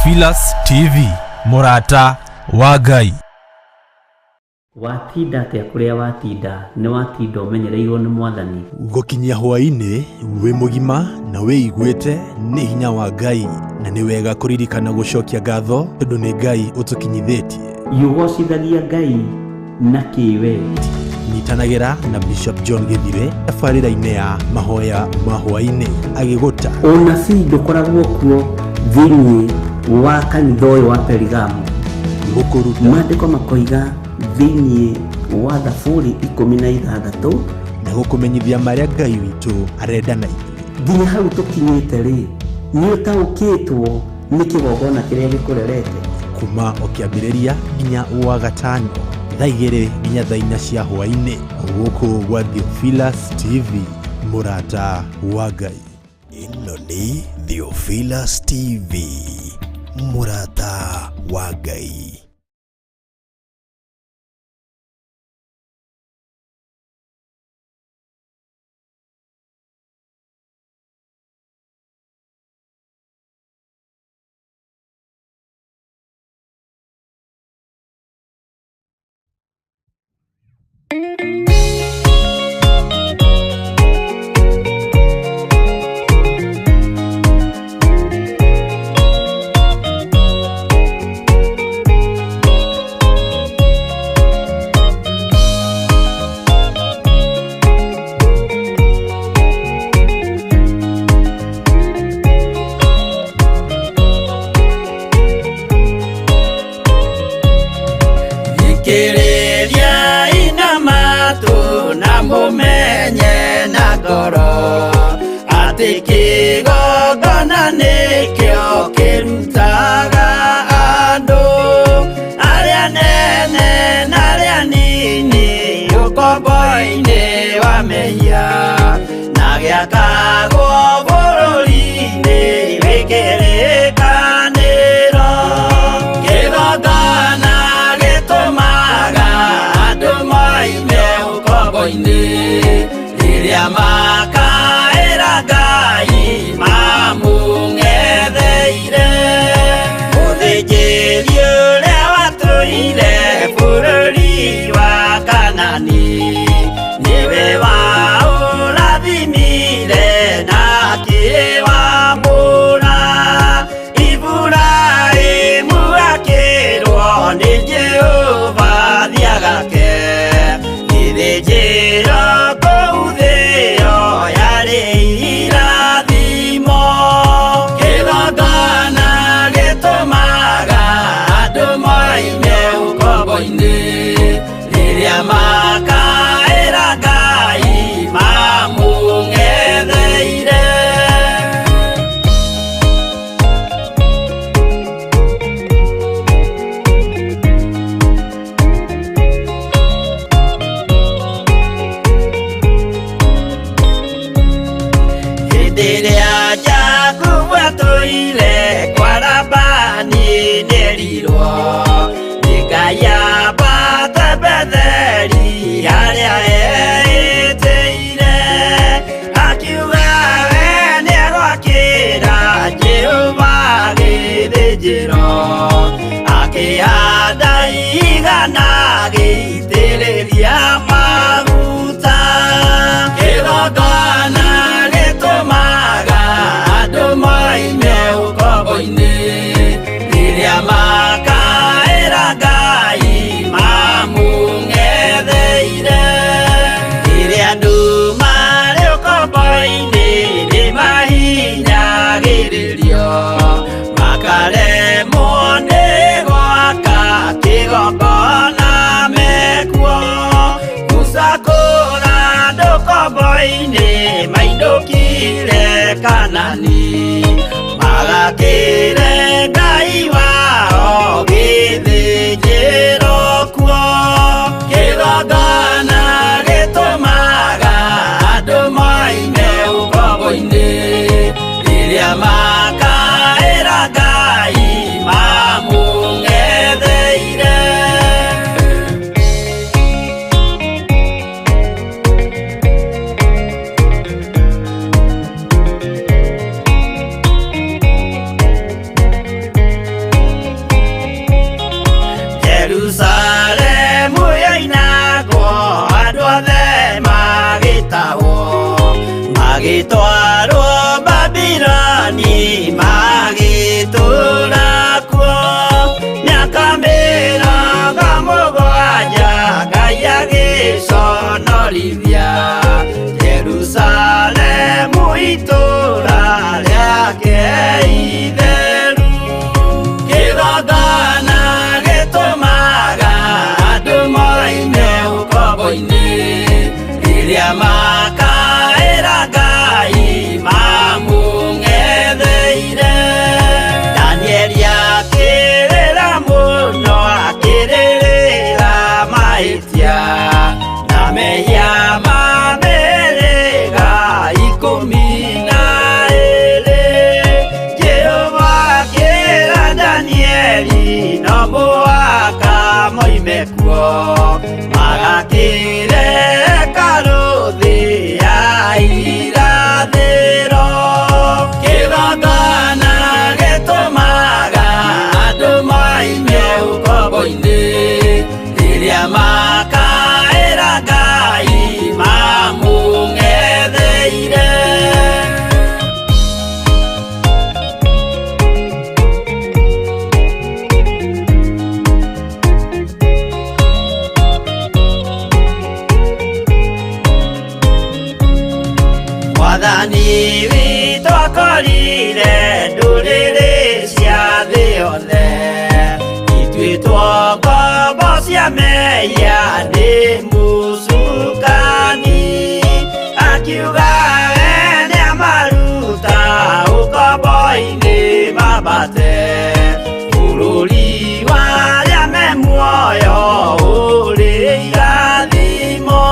Theophilus TV, mũrata wa Ngai. Watinda atĩa kũrĩa watinda? Nĩ watinda ũmenyereirwo nĩ Mwathani. Gũkinyia hwaĩ-inĩ wĩ mũgima na wĩiguĩte nĩ hinya wa Ngai, na nĩ wega kũririkana gũcokia ngatho tondũ nĩ Ngai ũtũkinyithĩtie. Ũgocithagia Ngai na kĩ we? Nyitanagĩra na Bishop John Gĩthire tabarĩra-inĩ ya mahoya ma hwaĩ-inĩ agĩgũta. Ũnabii ndũkoragwo kuo thĩinĩ wa kanitha ũyũ wa Perigamo. Gũkũruta. Maandĩko makoiga thĩinĩ wa Thaburi 16 na gũkũmenyithia marĩa Ngai witũ arenda na ithuĩ. Nginya hau tũkinyĩte rĩ, nĩ ũtaũkĩtwo nĩ kĩgongona kĩrĩa gĩkũrerete. Kuma o kĩambĩrĩria nginya wa gatano thaa 2 nginya thaa 4 cia hwaĩ-inĩ gũkũ gwa Theophilus TV, mũrata wa Ngai. Ĩno nĩ Theophilus TV, mũrata wa Ngai. Thikĩrĩria ina matũ na mũmenye na ngoro atĩ kĩgongona nĩkĩo kĩrutaga andũ arĩa nene na arĩa nini ũkombo-inĩ wa mehia na gĩakagwo bũrũri-inĩ wĩ kĩrĩkanĩro. Kĩgongona gĩtũmaga andũ moime ũkombo-inĩ rĩrĩa makaĩra Ngai mamũng'etheire. Mũthĩnjĩri ũrĩa watũire bũrũri wa Kanani nĩwe waũrathimire na akĩwamũra. Iburahĩmu akĩrwo nĩ Jehova thiagake gĩthĩnjĩro kũu thĩo yarĩ irathimo. Kĩgongona gĩtũmaga andũ moime ũkombo-inĩ rĩrĩa makaĩra Ngai mamũng'etheire. Hĩndĩ ĩrĩa Jakubu atũire kwa Labani nĩerirwo nĩ Ngai ambate Betheli harĩa eĩtĩire. Akiuga we nĩegwakĩra Jehova gĩthĩnjĩro, akĩhanda igana agĩitĩrĩria maguta. Kĩgongona gĩtũmaga andũ moime ũkombo-inĩ rĩrĩa makaĩra Ngai mamũng'etheire. Rĩrĩa andũ marĩ ũkombo-inĩ nĩmahinyagĩrĩrio makaremwo nĩ gwaka kĩgongona. 12 Jehova akĩra Danieli no mũhaka moime kuo magakĩre hekarũ thĩ ya irathĩro. Kĩgongona gĩtũmaga andũ moime ũkombo-inĩ rĩrĩa makaĩra Ngai mamũng'etheire. Mwathani witũ akorire ndũrĩrĩ cia thĩ yothe ituĩtwo ngombo cia mehia nĩ mũcukani akiuga we nĩamaruta ũkombo-inĩ mambate bũrũri wa arĩa me muoyo ũrĩ irathimo.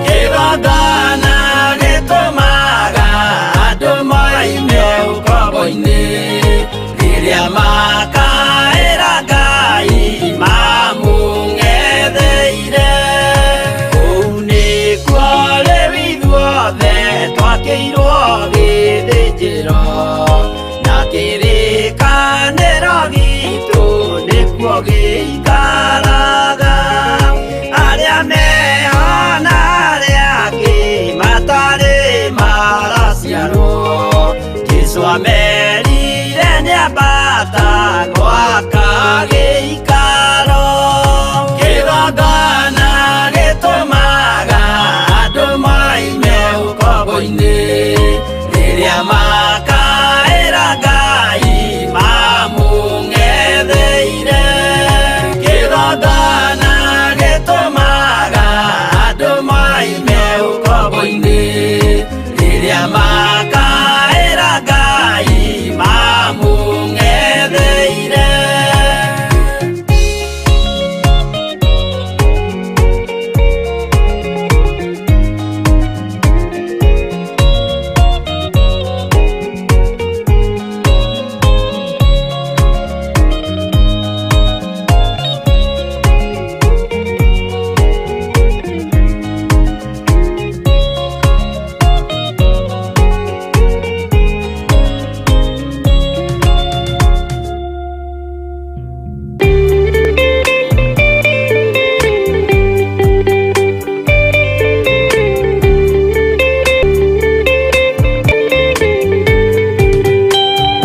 Kĩgongona gĩtũmaga andũ moime ũkombo-inĩ rĩrĩa makaĩra Ngai mamũng'etheire. Kũu nĩkuo rĩu ithuothe twakĩirwo gĩthĩnjĩro na kĩrĩkanĩro gitũ nĩkuo gĩikaraga. Arĩa meho na arĩa angĩ matarĩ maraciarwo Jesũ amerire nĩambata gwaka gĩikaro. Kĩgongona gĩtũmaga andũ moime ũkombo-inĩ rĩrĩa makaĩra Ngai mamũng'etheire. Kĩgongona gĩtũmaga andũ moime ũkombo-inĩ rĩrĩa makaĩra Ngai mamũng'etheire.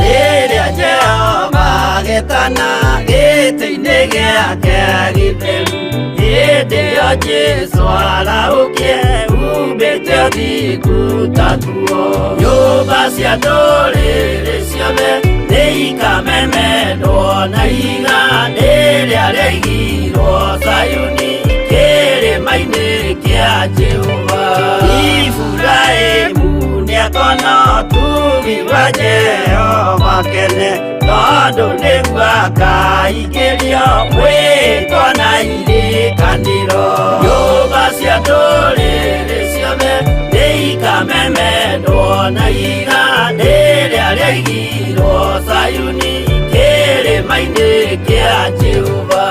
Rĩrĩa Jehova agetana gĩtĩ-inĩ gĩake gĩtheru hĩndĩ ĩyo Jesũ arahũkie umbĩte ũthingu ta nguo. Nyũmba cia ndũrĩrĩ ciothe nĩikamemendwo na ihiga rĩrĩa rĩaigirwo Zayuni kĩrĩma-inĩ kĩa Jehova. Iburahĩmu nĩakona ũtugi wa Jehova kene tondũ nĩguo akaingĩrio mwĩtwa na irĩkanĩro. Nyũmba cia ndũrĩrĩ ciothe nĩikamemendwo na ihiga rĩrĩa rĩaigirwo Zayuni kĩrĩma-inĩ kĩa Jehova.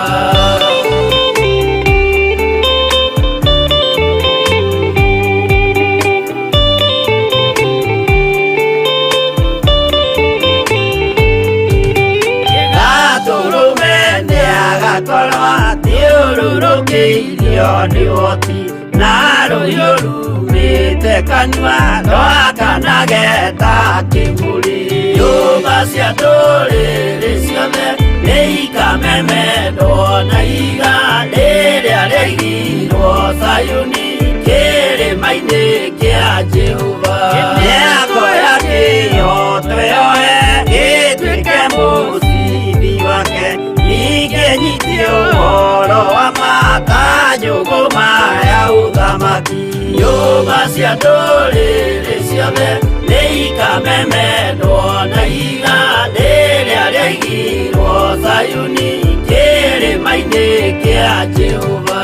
Gatũrũme nĩagakorwo athiũrũrũkĩirio nĩ ũhoti na rũhiũ rumĩte kanua rwakanage ta kĩmũrĩ. Nyũmba cia ndũrĩrĩ ciothe nĩikamemendwo na ihiga rĩrĩa rĩaigirwo Zayuni kĩrĩma-inĩ kĩa Jehova. Nĩakoya kĩhooto yoe gĩtuĩke mũcibi wake ningĩ nyite ũhoro wa ma ta njũgũma ya ũthamaki. Nyũmba cia ndũrĩrĩ ciothe nĩikamemendwo na ihiga rĩrĩa rĩaigirwo Zayuni kĩrĩma-inĩ kĩa Jehova.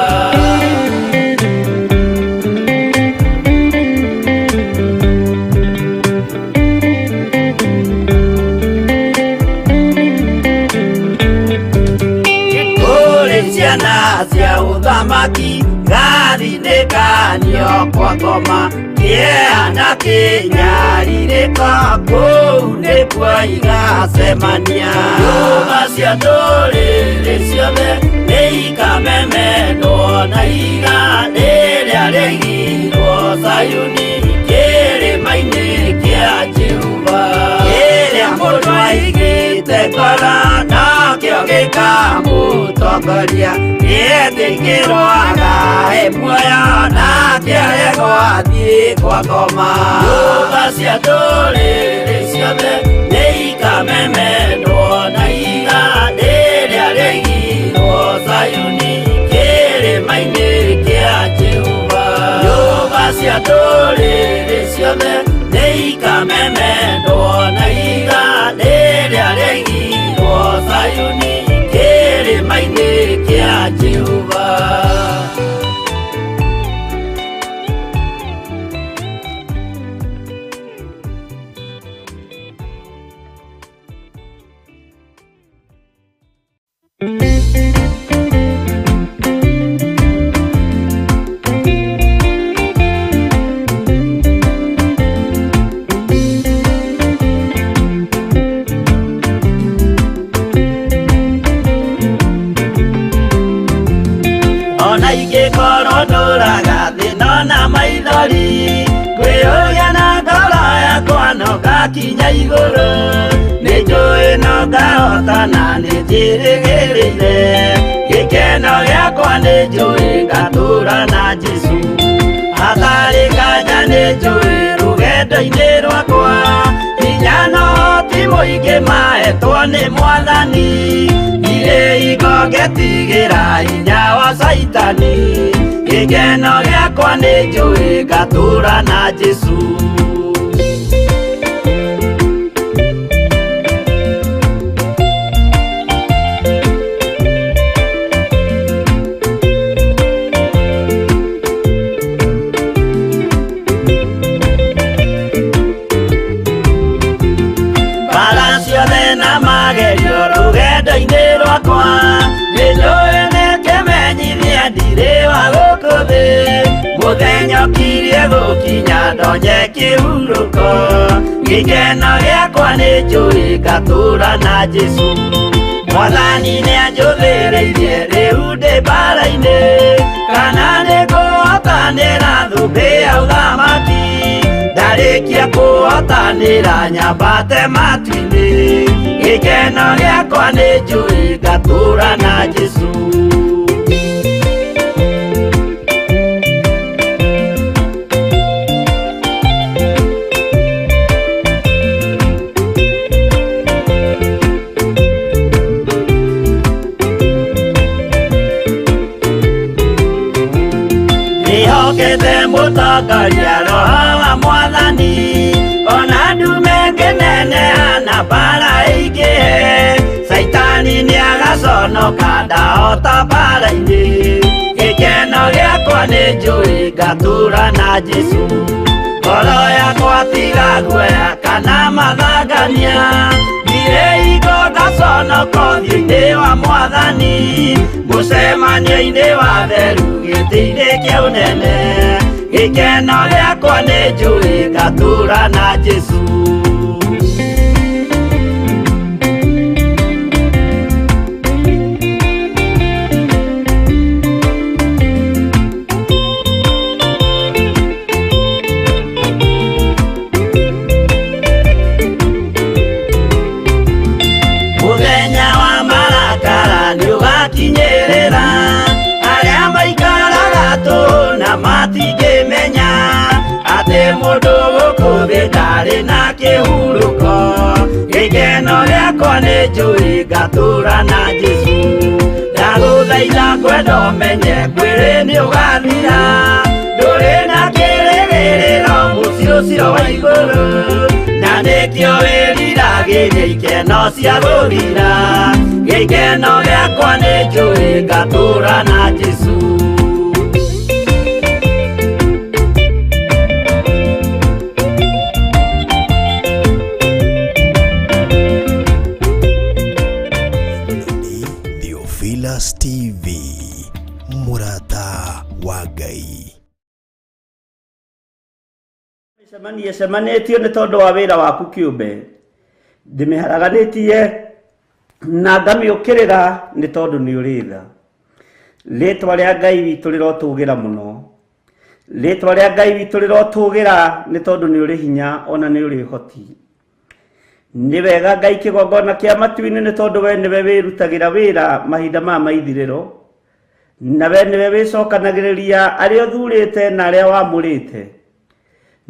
kwa ngoma kĩeha na kĩnyarirĩko kũu nĩkuo igacemania. Nyũmba cia ndũrĩrĩ ciothe nĩ ikamemendwo na ihiga rĩrĩa rĩaigirwo Zayuni kĩrĩma-inĩ kĩa Jehova. Kĩrĩa mũndũ aigĩte ngoro nokĩo gĩkamũtongoria, gĩetĩkĩrwo agae muoyo nake aregwo athiĩ kwa ngoma. Nyũmba cia ndũrĩrĩ ciothe nĩ ikamemendwo na ihiga rĩrĩa rĩaigirwo Zayuni kĩrĩma-inĩ kĩa Jehova. Nyũmba cia ndũrĩrĩ ciothe nĩ ikamemendwo na ihiga rĩrĩa rĩaigirwo Zayuni kĩrĩma-inĩ kĩa Jehova. Ona ingĩkorwo ndũraga thĩna na maithori, ngwĩyũria na ngoro yakwa no ngakinya igũrũ. Nĩ njũĩ no ngahotana nĩ njĩrĩgĩrĩire, gĩkeno gĩakwa nĩ njũĩ ngatũũra na Jesũ. Hatarĩ nganja nĩ njũĩ rũgendo-inĩ rwakwa, hinya no ti mũingĩ mahetwo nĩ Mwathani. Ndirĩ hingo ngetigĩra hinya wa Caitani, gĩkeno gĩakwa nĩ njũĩ ngatũũra na Jesũ. Mbara ciothe na magerio rũgendo-inĩ rwakwa, nĩ njũĩ nĩ kĩmenyithia ndirĩ wa gũkũ thĩ. Mũthenya ũkirie gũkinya ndonye kĩhurũko, gĩkeno gĩakwa nĩ njũĩ ngatũũra na Jesũ. Mwathani nĩ anjũthĩrĩirie rĩu ndĩ mbara-inĩ, kana nĩ ngũhotanĩra thũmbĩ ya ũthamaki. Ndarĩkia kũhotanĩra nyambate matu-inĩ, gĩkeno gĩakwa nĩ njũĩ ngatũũra na Jesũ. Ndĩhokete mũtongoria roho wa Mwathani, ona ndume ngĩneneha na mbara ĩingĩhe. Caitani nĩagaconoka ndahota mbara-inĩ, gĩkeno gĩakwa nĩ njũĩ ngatũũra na Jesũ. Ngoro yakwa tiga guoya kana mathangania, ndirĩ hingo ngaconoka ũthiũ-inĩ wa Mwathani. Mũcemanio-inĩ wa theru gĩtĩ-inĩ kĩa ũnene, gĩkeno gĩakwa nĩ njũĩ ngatũũra na Jesũ. Mũthenya wa marakara nĩũgakinyĩrĩra, arĩa maikaraga tũhũ na matingĩmenya atĩ mũndũ gũkũ thĩ ndarĩ na kĩhurũko. Gĩkeno gĩakwa nĩ njũĩ ngatũũra na Jesũ. Ndagũthaitha ngwenda ũmenye mwĩrĩ nĩũgathira, ndũrĩ na kĩrĩgĩrĩro mũciĩ ũcio wa igũrũ, na nĩkĩo wĩriragĩria ikeno cia gũthira. Gĩkeno gĩakwa nĩ njũĩ ngatũũra na Jesũ. Nĩ Theophilus TV, mũrata wa Ngai. Mĩcemanio ĩcemanĩtio nĩ tondũ wa wĩra waku kĩũmbe, ndĩmĩharaganĩtie na ngamĩũkĩrĩra nĩ tondũ nĩ ũrĩ tha. Rĩtwa rĩa Ngai witũ rĩrotũgĩra mũno. Rĩtwa rĩa Ngai witũ rĩrotũgĩra nĩ tondũ nĩ ũrĩ hinya ona nĩ ũrĩ ũhoti. Nĩ wega Ngai kĩgongona kĩa matu-inĩ nĩ tondũ we nĩwe wĩrutagĩra wĩra mahinda ma maithirĩro, na we nĩwe wĩcokanagĩrĩria arĩa ũthurĩte na arĩa wamũrĩte.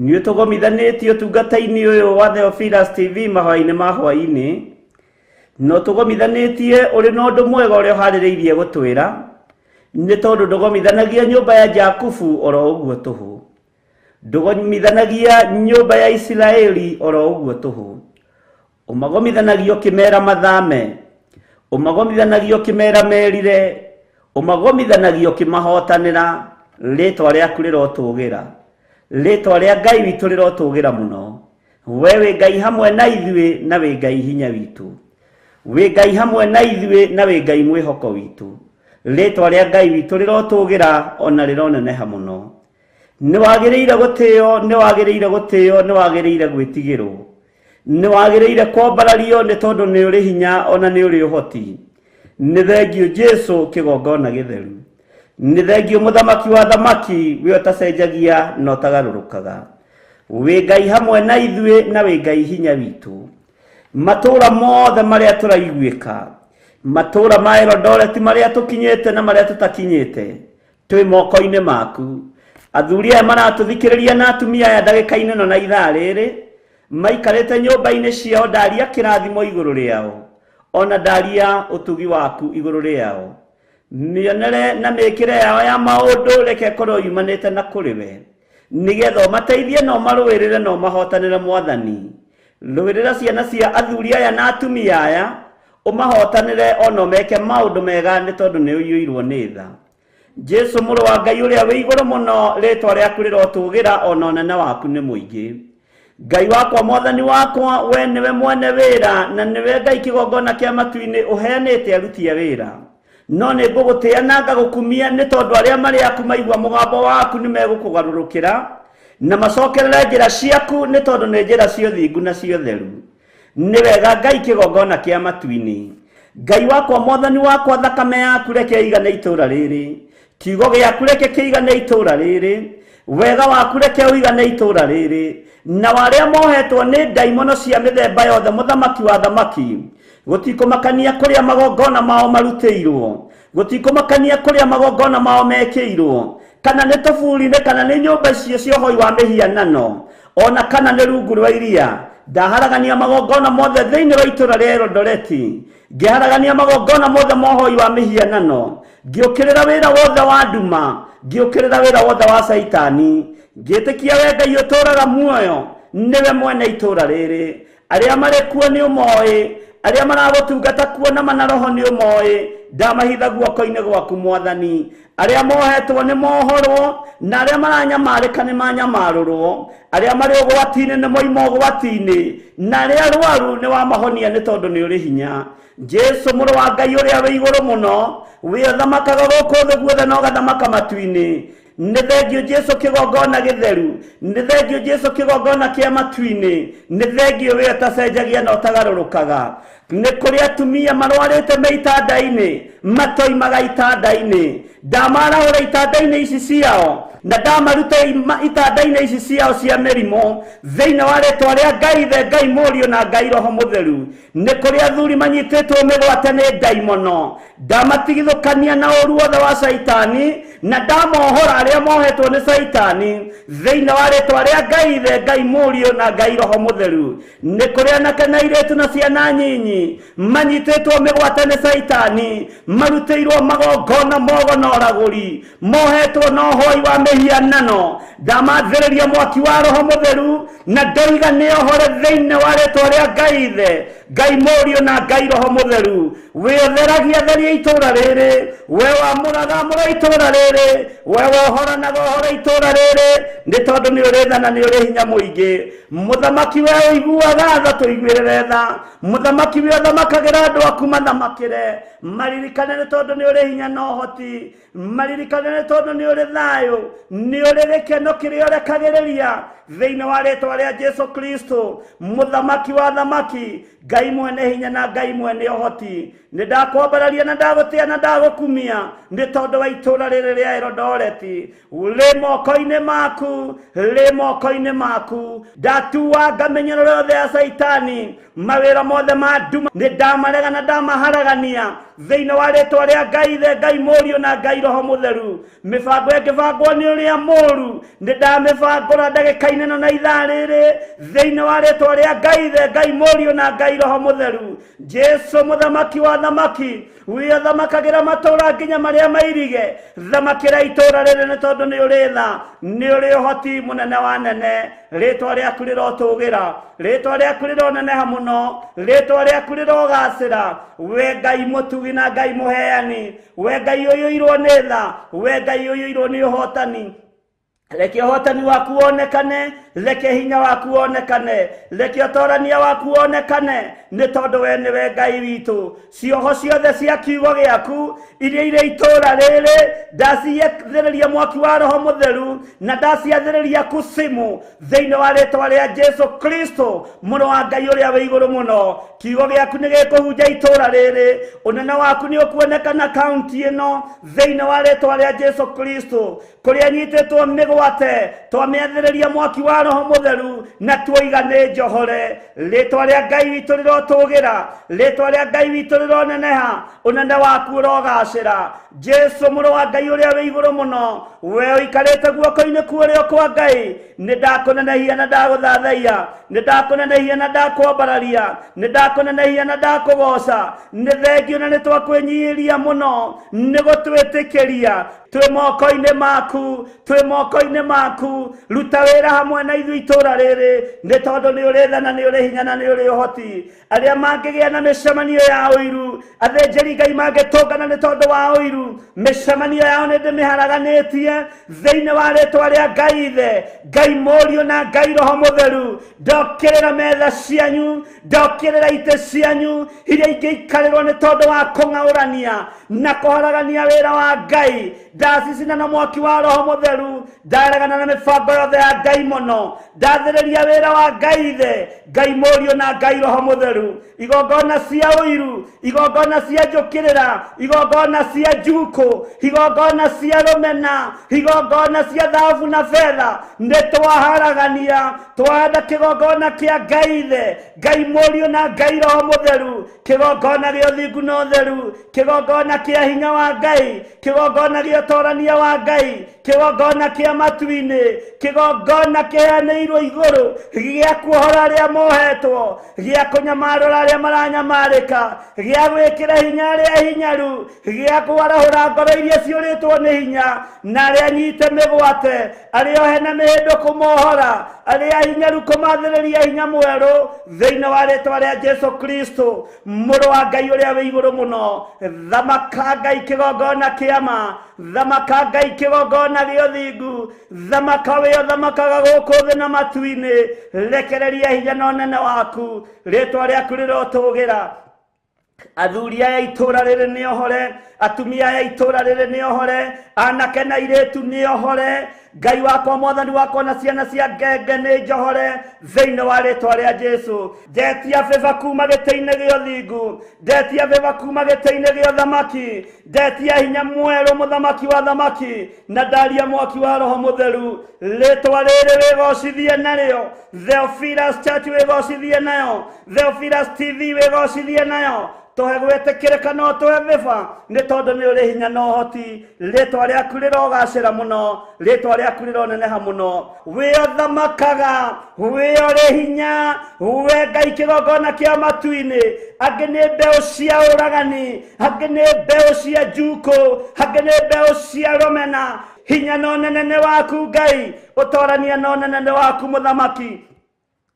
Nĩ ũtũgomithanĩtie ũtungata-inĩ ũyũ wa Theophilus TV mahoya-inĩ ma hwaĩ-inĩ, na ũtũgomithanĩtie ũrĩ na ũndũ mwega ũrĩa ũharĩrĩirie gũtwĩra, nĩ tondũ ndũgomithanagia nyũmba ya Jakubu oro ũguo tũhũ, ndũgomithanagia nyũmba ya Isiraeli oro ũguo tũhũ. Ũmagomithanagia ũkĩmera mathame, ũmagomithanagia ũkĩmera merire, ũmagomithanagia ũkĩmahotanĩra. Rĩtwa rĩaku rĩrotũgĩra, rĩtwa rĩa Ngai witũ rĩrotũgĩra mũno. We wĩ Ngai hamwe na ithuĩ na wĩ Ngai hinya witũ, wĩ Ngai hamwe na ithuĩ na wĩ Ngai mwĩhoko witũ. Rĩtwa rĩa Ngai witũ rĩrotũgĩra ona rĩroneneha mũno. Nĩ wagĩrĩire gũtĩo, nĩ wagĩrĩire gũtĩo, nĩ wagĩrĩire gwĩtigĩrwo, nĩ wagĩrĩire kwambarario nĩ tondũ nĩ ũrĩ hinya ona nĩ ũrĩ ũhoti. Nĩ thengio Jesu kĩgongona gĩtheru, nĩ thengio mũthamaki wa thamaki, we ũtacenjagia na ũtagarũrũkaga. Wĩ Ngai hamwe na ithuĩ na wĩ Ngai hinya witũ. Matũũra mothe marĩa tũraiguĩka, matũũra ma Eldoret marĩa tũkinyĩte na marĩa tũtakinyĩte, twĩ moko-inĩ maku. Athuri aya maratũthikĩrĩria na atumia aya ndagĩka-inĩ ĩno na ithaa rĩrĩ, maikarĩte nyũmba-inĩ ciao, ndaria kĩrathimo igũrũ rĩao, ona ndaria ũtugi waku igũrũ rĩao. Mĩonere na mĩkĩre yao ya maũndũ reke ĩkorwo yumanĩte na kũrĩ we, nĩgetha ũmateithie na ũmarũĩrĩre na ũmahotanĩre. Mwathani, rũĩrĩra ciana cia athuri aya na atumia aya, ũmahotanĩre ona ũmeke maũndũ mega nĩ tondũ nĩ ũiyũirwo nĩ tha. Jesu mũrũ wa Ngai ũrĩa wĩ igũrũ mũno, rĩtwa rĩaku rĩrotũgĩra ona ũnene waku nĩ mũingĩ. Ngai wakwa, mwathani wakwa, we nĩwe mwene wĩra na nĩwe Ngai kĩgongona kĩa matu-inĩ ũheanĩte aruti a wĩra. No nĩ ngũgũtĩa na ngagũkumia nĩ tondũ arĩa marĩ aku maigua mũgambo waku nĩ megũkũgarũrũkĩra na macokerere njĩra ciaku nĩ tondũ nĩ njĩra cia ũthingu na cia ũtheru. Nĩ wega Ngai kĩgongona kĩa matu-inĩ. Ngai wakwa, mwathani wakwa, thakame yaku reke ĩigane itũũra rĩrĩ, kiugo gĩaku reke kĩigane itũũra rĩrĩ, wega waku reke ũigane itũũra rĩrĩ, na arĩa mohetwo nĩ ndaimono cia mĩthemba yothe, mũthamaki wa thamaki, gũtikũmakania kũrĩa magongona mao marutĩirwo, gũtikũmakania kũrĩa magongona mao mekĩirwo, kana nĩ tũburi-inĩ, kana nĩ nyũmba icio cia ũhoi wa mĩhianano, ona kana nĩ rungu rwa iria. Ndaharagania magongona mothe thĩinĩ wa itũũra rĩa Eldoret, ngĩharagania magongona mothe ma ũhoi wa mĩhianano, ngĩũkĩrĩra wĩra wothe wa nduma, ngĩũkĩrĩra wĩra wothe wa Caitani, ngĩtĩkia we Ngai ũtũũraga muoyo nĩwe mwene itũũra rĩrĩ. Arĩa marĩ kuo nĩ ũmoĩ, arĩa maragũtungata kuo na mana roho nĩ ũmoĩ. Ndamahitha guoko-inĩ gwaku Mwathani. Arĩa mohetwo nĩ mohorwo, na arĩa maranyamarĩka nĩ manyamarũrwo, arĩa marĩ ũgwati-inĩ nĩ moima ũgwati-inĩ, na arĩa arwaru nĩ wamahonia nĩ tondũ nĩ ũrĩ hinya. Jesu mũrũ wa Ngai ũrĩa wĩ igũrũ mũno, wĩ ũthamakaga gũkũ thĩ guothe na ũgathamaka matu-inĩ. Nĩ thengio Jesu kĩgongona gĩtheru, nĩ thengio Jesu kĩgongona kĩa matu-inĩ, nĩ thengio we ũtacenjagia na ũtagarũrũkaga. Nĩ kũrĩ atumia marwarĩte me itanda-inĩ, matoimaga itanda-inĩ. Ndamarahũra itanda-inĩ ici ciao na ndamaruta itanda-inĩ ici ciao cia mĩrimũ thĩinĩ wa rĩtwa rĩa Ngai Ithe, Ngai Mũriũ na Ngai Roho Mũtheru. Nĩ kũrĩ athuri manyitĩtwo mĩgwate nĩ ndaimono, ndamatigithũkania na ũru wothe wa Caitani na ndamohora arĩa mohetwo nĩ Caitani thĩinĩ wa rĩtwa rĩa Ngai Ithe, Ngai Mũriũ na Ngai Roho Mũtheru. Nĩ kũrĩ anake na airĩtu na ciana nyinyi manyitĩtwo mĩgwate nĩ Caitani, marutĩirwo magongona mogo na ũragũri, mohetwo na ũhoi wa mĩhianano. Ndamathĩrĩria mwaki wa Roho Mũtheru na ndoiga nĩ ohore thĩinĩ wa rĩtwa rĩa Ngai Ithe, Ngai Mũriũ na Ngai Roho Mũtheru. We ũtheragia theria itũũra rĩrĩ, we wamũraga amũra itũũra rĩrĩ, we wohoranaga ũhoro itũũra rĩrĩ, nĩ tondũ nĩ ũrĩ tha na nĩ ũrĩ hinya mũingĩ. Mũthamaki we ũiguaga tha, tũiguĩrĩre tha. Mũthamaki we ũthamakagĩra andũ aku, mathamakĩre. Maririkane nĩ tondũ nĩ ũrĩ hinya na ũhoti. Maririkane nĩ tondũ nĩ ũrĩ thayũ, nĩ ũrĩ gĩkeno kĩrĩa ũrekagĩrĩria thĩinĩ wa rĩtwa rĩa Jesu Kristo, mũthamaki wa thamaki, Ngai mwene hinya na Ngai mwene ũhoti. Nĩ ndakwambararia na ndagũtĩa na ndagũkumia nĩ tondũ wa itũũra rĩrĩ rĩa Eldoret. Rĩ moko-inĩ maku, rĩ moko-inĩ maku. Ndatuanga mĩnyũrũro yothe ya Caitani, mawĩra mothe ma nduma nĩ ndamarega na ndamaharagania thĩinĩ wa rĩtwa rĩa Ngai Ithe, Ngai Mũriũ na Ngai Roho Mũtheru. Mĩbango ĩngĩbangwo nĩ ũrĩa mũũru, nĩ ndamĩbangũra ndagĩka-inĩ ĩno na ithaa rĩrĩ thĩinĩ wa rĩtwa rĩa Ngai Ithe, Ngai Mũriũ na Ngai Roho Mũtheru. Jesu mũthamaki wa thamaki, wĩathamakagĩra matũũra nginya marĩa mairige, thamakĩra itũũra rĩrĩ nĩ tondũ nĩ ũrĩ tha, nĩ ũrĩ ũhoti mũnene wa nene. Rĩtwa rĩaku rĩrotũgĩra, rĩtwa rĩaku rĩroneneha mũno, rĩtwa rĩaku rĩrogacĩra. We Ngai mũtugi na Ngai mũheani, we Ngai ũiyũirwo nĩ tha, we Ngai ũiyũirwo nĩ ũhotani. Reke ũhotani waku wonekane, reke hinya waku wonekane, reke ũtorania waku wonekane, nĩ tondũ we nĩwe Ngai witũ. Cioho ciothe cia kiugo gĩaku iria irĩ itũũra rĩrĩ, ndaciathĩrĩria mwaki wa Roho Mũtheru na ndaciathĩrĩria kusimu thĩinĩ wa rĩtwa rĩa Jesu Kristo, mũrũ wa Ngai ũrĩa wĩ igũrũ mũno. Kiugo gĩaku nĩ gĩkũhunja itũũra rĩrĩ, ũnene waku nĩ ũkuonekana kaunti ĩno thĩinĩ wa rĩtwa rĩa Jesu Kristo. Kũrĩa nyitĩtwo mĩgwate, twamĩathĩrĩria mwaki wa Roho Mũtheru na tuoiga nĩ njohore. Rĩtwa rĩa Ngai witũ rĩrotũgĩra, rĩtwa rĩa Ngai witũ rĩroneneha, ũnene waku ũrogacĩra. Jesu mũrũ wa Ngai ũrĩa wĩ igũrũ mũno, we ũikarĩte guoko-inĩ kwa ũrĩo kwa Ngai, nĩ ndakũnenehia na ndagũthathaiya, nĩ ndakũnenehia na ndakwambararia, nĩ ndakũnenehia na ndakũgoca. Nĩ thengio na nĩ twakwĩnyihĩria mũno nĩ gũtwĩtĩkĩria twĩ moko-inĩ maku, twĩ moko-inĩ maku. Ruta wĩra hamwe na ithuĩ itũũra rĩrĩ, nĩ tondũ nĩ ũrĩ tha na nĩ ũrĩ hinya na nĩ ũrĩ ũhoti. Arĩa mangĩgĩa na mĩcemanio ya ũiru, athĩnjĩri Ngai mangĩtũngana nĩ tondũ wa ũiru, mĩcemanio yao nĩ ndĩmĩharaganĩtie thĩinĩ wa rĩtwa rĩa Ngai Ithe, Ngai Mũriũ na Ngai Roho Mũtheru. Ndokĩrĩra metha cianyu, ndokĩrĩra itĩ cianyu iria ingĩikarĩrwo nĩ tondũ wa kũng'aũrania na kũharagania wĩra wa Ngai. Ndacicina na mwaki wa Roho Mũtheru, ndaregana na mĩbango yothe ya Ngai mũno, ndathĩrĩria wĩra wa Ngai Ithe, Ngai Mũriũ na Ngai Roho Mũtheru. Igongona cia ũiru, igongona cia njũkĩrĩra, igongona cia njukũ, igongona cia rũmena, igongona cia thahabu na betha, nĩ twaharagania. Twahanda kĩgongona kĩa Ngai Ithe, Ngai Mũriũ na Ngai Roho Mũtheru, kĩgongona gĩa ũthingu na ũtheru, kĩgongona kĩa hinya wa Ngai, kĩgongona gĩa ũtorania wa Ngai, kĩgongona kĩa matu-inĩ, kĩgongona kĩheanĩirwo igũrũ gĩa kuohora arĩa mohetwo, gĩa kũnyamarũra arĩa maranyamarĩka, gĩa gwĩkĩra hinya arĩa hinyaru, gĩa kwarahũra ngoro iria ciũrĩtwo nĩ hinya na arĩa nyite mĩgwate, arĩa ohe na mĩhĩndo kũmohora, arĩa hinyaru kũmathĩrĩria hinya mwerũ thĩinĩ wa rĩtwa rĩa Jesu Kristo, mũrũ wa Ngai ũrĩa wĩ igũrũ mũno. Thamaka Ngai kĩgongona kĩa ma, thamaka Ngai kĩgongona gĩa ũthingu, thamaka wĩ ũthamakaga gũkũ thĩ na matu-inĩ. Rekereria hinya na ũnene waku, rĩtwa rĩaku rĩrotũgĩra. Athuri aya itũũra rĩrĩ nĩ ohore, atumia aya itũũra rĩrĩ nĩ ohore, anake na airĩtu nĩ ohore. Ngai wakwa, mwathani wakwa na ciana cia ngenge nĩ njohore thĩinĩ wa rĩtwa rĩa Jesu. Ndetia bĩba kuma gĩtĩ-inĩ gĩa ũthingu, ndetia bĩba kuma gĩtĩ-inĩ gĩa ũthamaki, ndetia hinya mwerũ mũthamaki wa thamaki, na ndaria mwaki wa Roho Mũtheru. Rĩtwa rĩrĩ wĩgocithie narĩo, Theophilus Church wĩgocithie nayo, Theophilus TV wĩgocithie nayo. Tũhe gwĩtĩkĩrĩka no tũhe bĩba nĩ tondũ nĩ ũrĩ hinya na ũhoti. Rĩtwa rĩaku rĩrogacĩra mũno, rĩtwa rĩaku rĩroneneha mũno. Wĩ ũthamakaga, wĩ ũrĩ hinya, we Ngai kĩgongona kĩa matu-inĩ. Angĩ nĩ mbeũ cia ũragani, angĩ nĩ mbeũ cia njukũ, angĩ nĩ mbeũ cia rũmena. Hinya na ũnene nĩ waku Ngai, ũtorania na ũnene nĩ waku mũthamaki.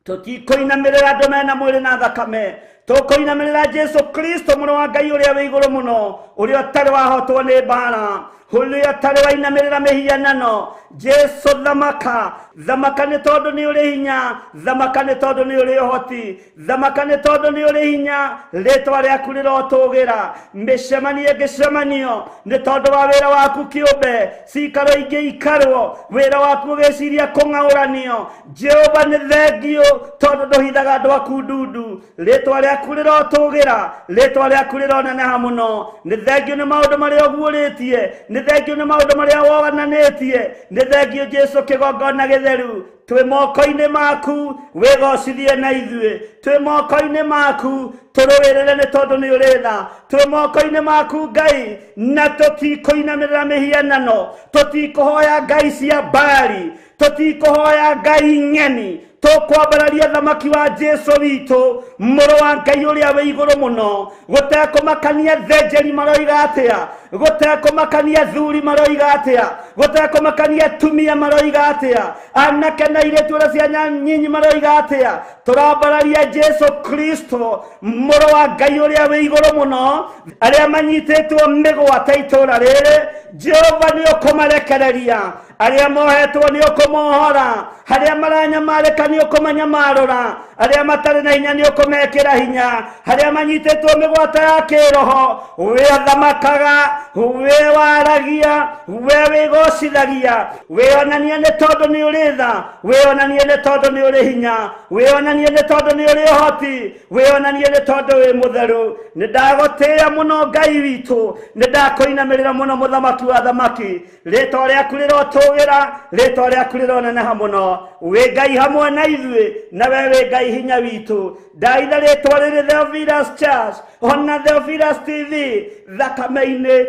Tũtikũinamĩrĩra andũ mena mwĩrĩ na thakame, Tũkũinamĩrĩra Jesu Kristo mũrũ wa Ngai ũrĩa wĩ igũrũ mũno, ũrĩa ũtarĩ wahotwo nĩ mbara, ũrĩa ũtarĩ wainamĩrĩra mĩhianano. Jesu thamaka, thamaka nĩ tondũ nĩ ũrĩ hinya, thamaka nĩ tondũ nĩ ũrĩ ũhoti, thamaka nĩ tondũ nĩ ũrĩ hinya, rĩtwa rĩaku rĩrotũgĩra. Mĩcemanio ĩngĩcemanio nĩ tondũ wa wĩra waku kĩũmbe, cikaro ingĩ ikarwo, wĩra waku ũgĩciria kũng'aũranio. Jehova nĩ thengiũ tondũ ndũhithaga andũ aku ndundu, rĩtwa rĩaku rĩrotũgĩra, rĩtwa rĩaku rĩroneneha mũno. Nĩ thengiũ nĩ maũndũ marĩa ũguũrĩtie, nĩ thengiũ nĩ maũndũ marĩa wonanĩtie, nĩ thengiũ Jesu kĩgongona gĩtheru. Twĩ moko-inĩ maku, wĩgocithie na ithuĩ. Twĩ moko-inĩ maku, tũrũĩrĩre nĩ tondũ nĩ ũrĩ tha. Twĩ moko-inĩ maku Ngai, na tũtikũinamĩrĩra mĩhianano, tũtikũhoya ngai cia Baali, tũtikũhoya ngai ng'eni, tũkwambararia thamaki wa Jesu witũ, mũrũ wa Ngai ũrĩa wĩ igũrũ mũno. Gũtekũmakania thenjeri maroiga atĩa, gũtekũmakania thuri maroiga atĩa, gũtekũmakania atumia maroiga atĩa, anake na airĩtu na ciana nyinyi maroiga atĩa, tũrambararia Jesu Kristo mũrũ wa Ngai ũrĩa wĩ igũrũ mũno. Arĩa manyitĩtwo mĩgwate itũũra rĩrĩ, Jehova nĩ ũkũmarekereria. Arĩa mohetwo nĩ ũkũmohora, harĩa maranyamarĩka nĩ ũkũmanyamarũra, arĩa matarĩ na hinya nĩ ũkũmekĩra hinya, harĩa manyitĩtwo mĩgwate ya kĩroho, we ũthamakaga, we waragia, we wĩgocithagia, wĩonanie nĩ tondũ nĩ ũrĩ tha, wĩonanie nĩ tondũ nĩ ũrĩ hinya, wĩonanie nĩ tondũ nĩ ũrĩ ũhoti, wĩonanie nĩ tondũ wĩ mũtheru. Nĩ ndagũtĩĩa mũno Ngai witũ, nĩ ndakũinamĩrĩra mũno mũthamaki wa thamaki, rĩtwa rĩaku rĩrotũgĩra, rĩtwa rĩaku rĩroneneha mũno. Wĩ Ngai hamwe na ithuĩ, na we wĩ Ngai hinya witũ. Ndaitha rĩtwa rĩrĩ Theophilus Church ona Theophilus TV thakame-inĩ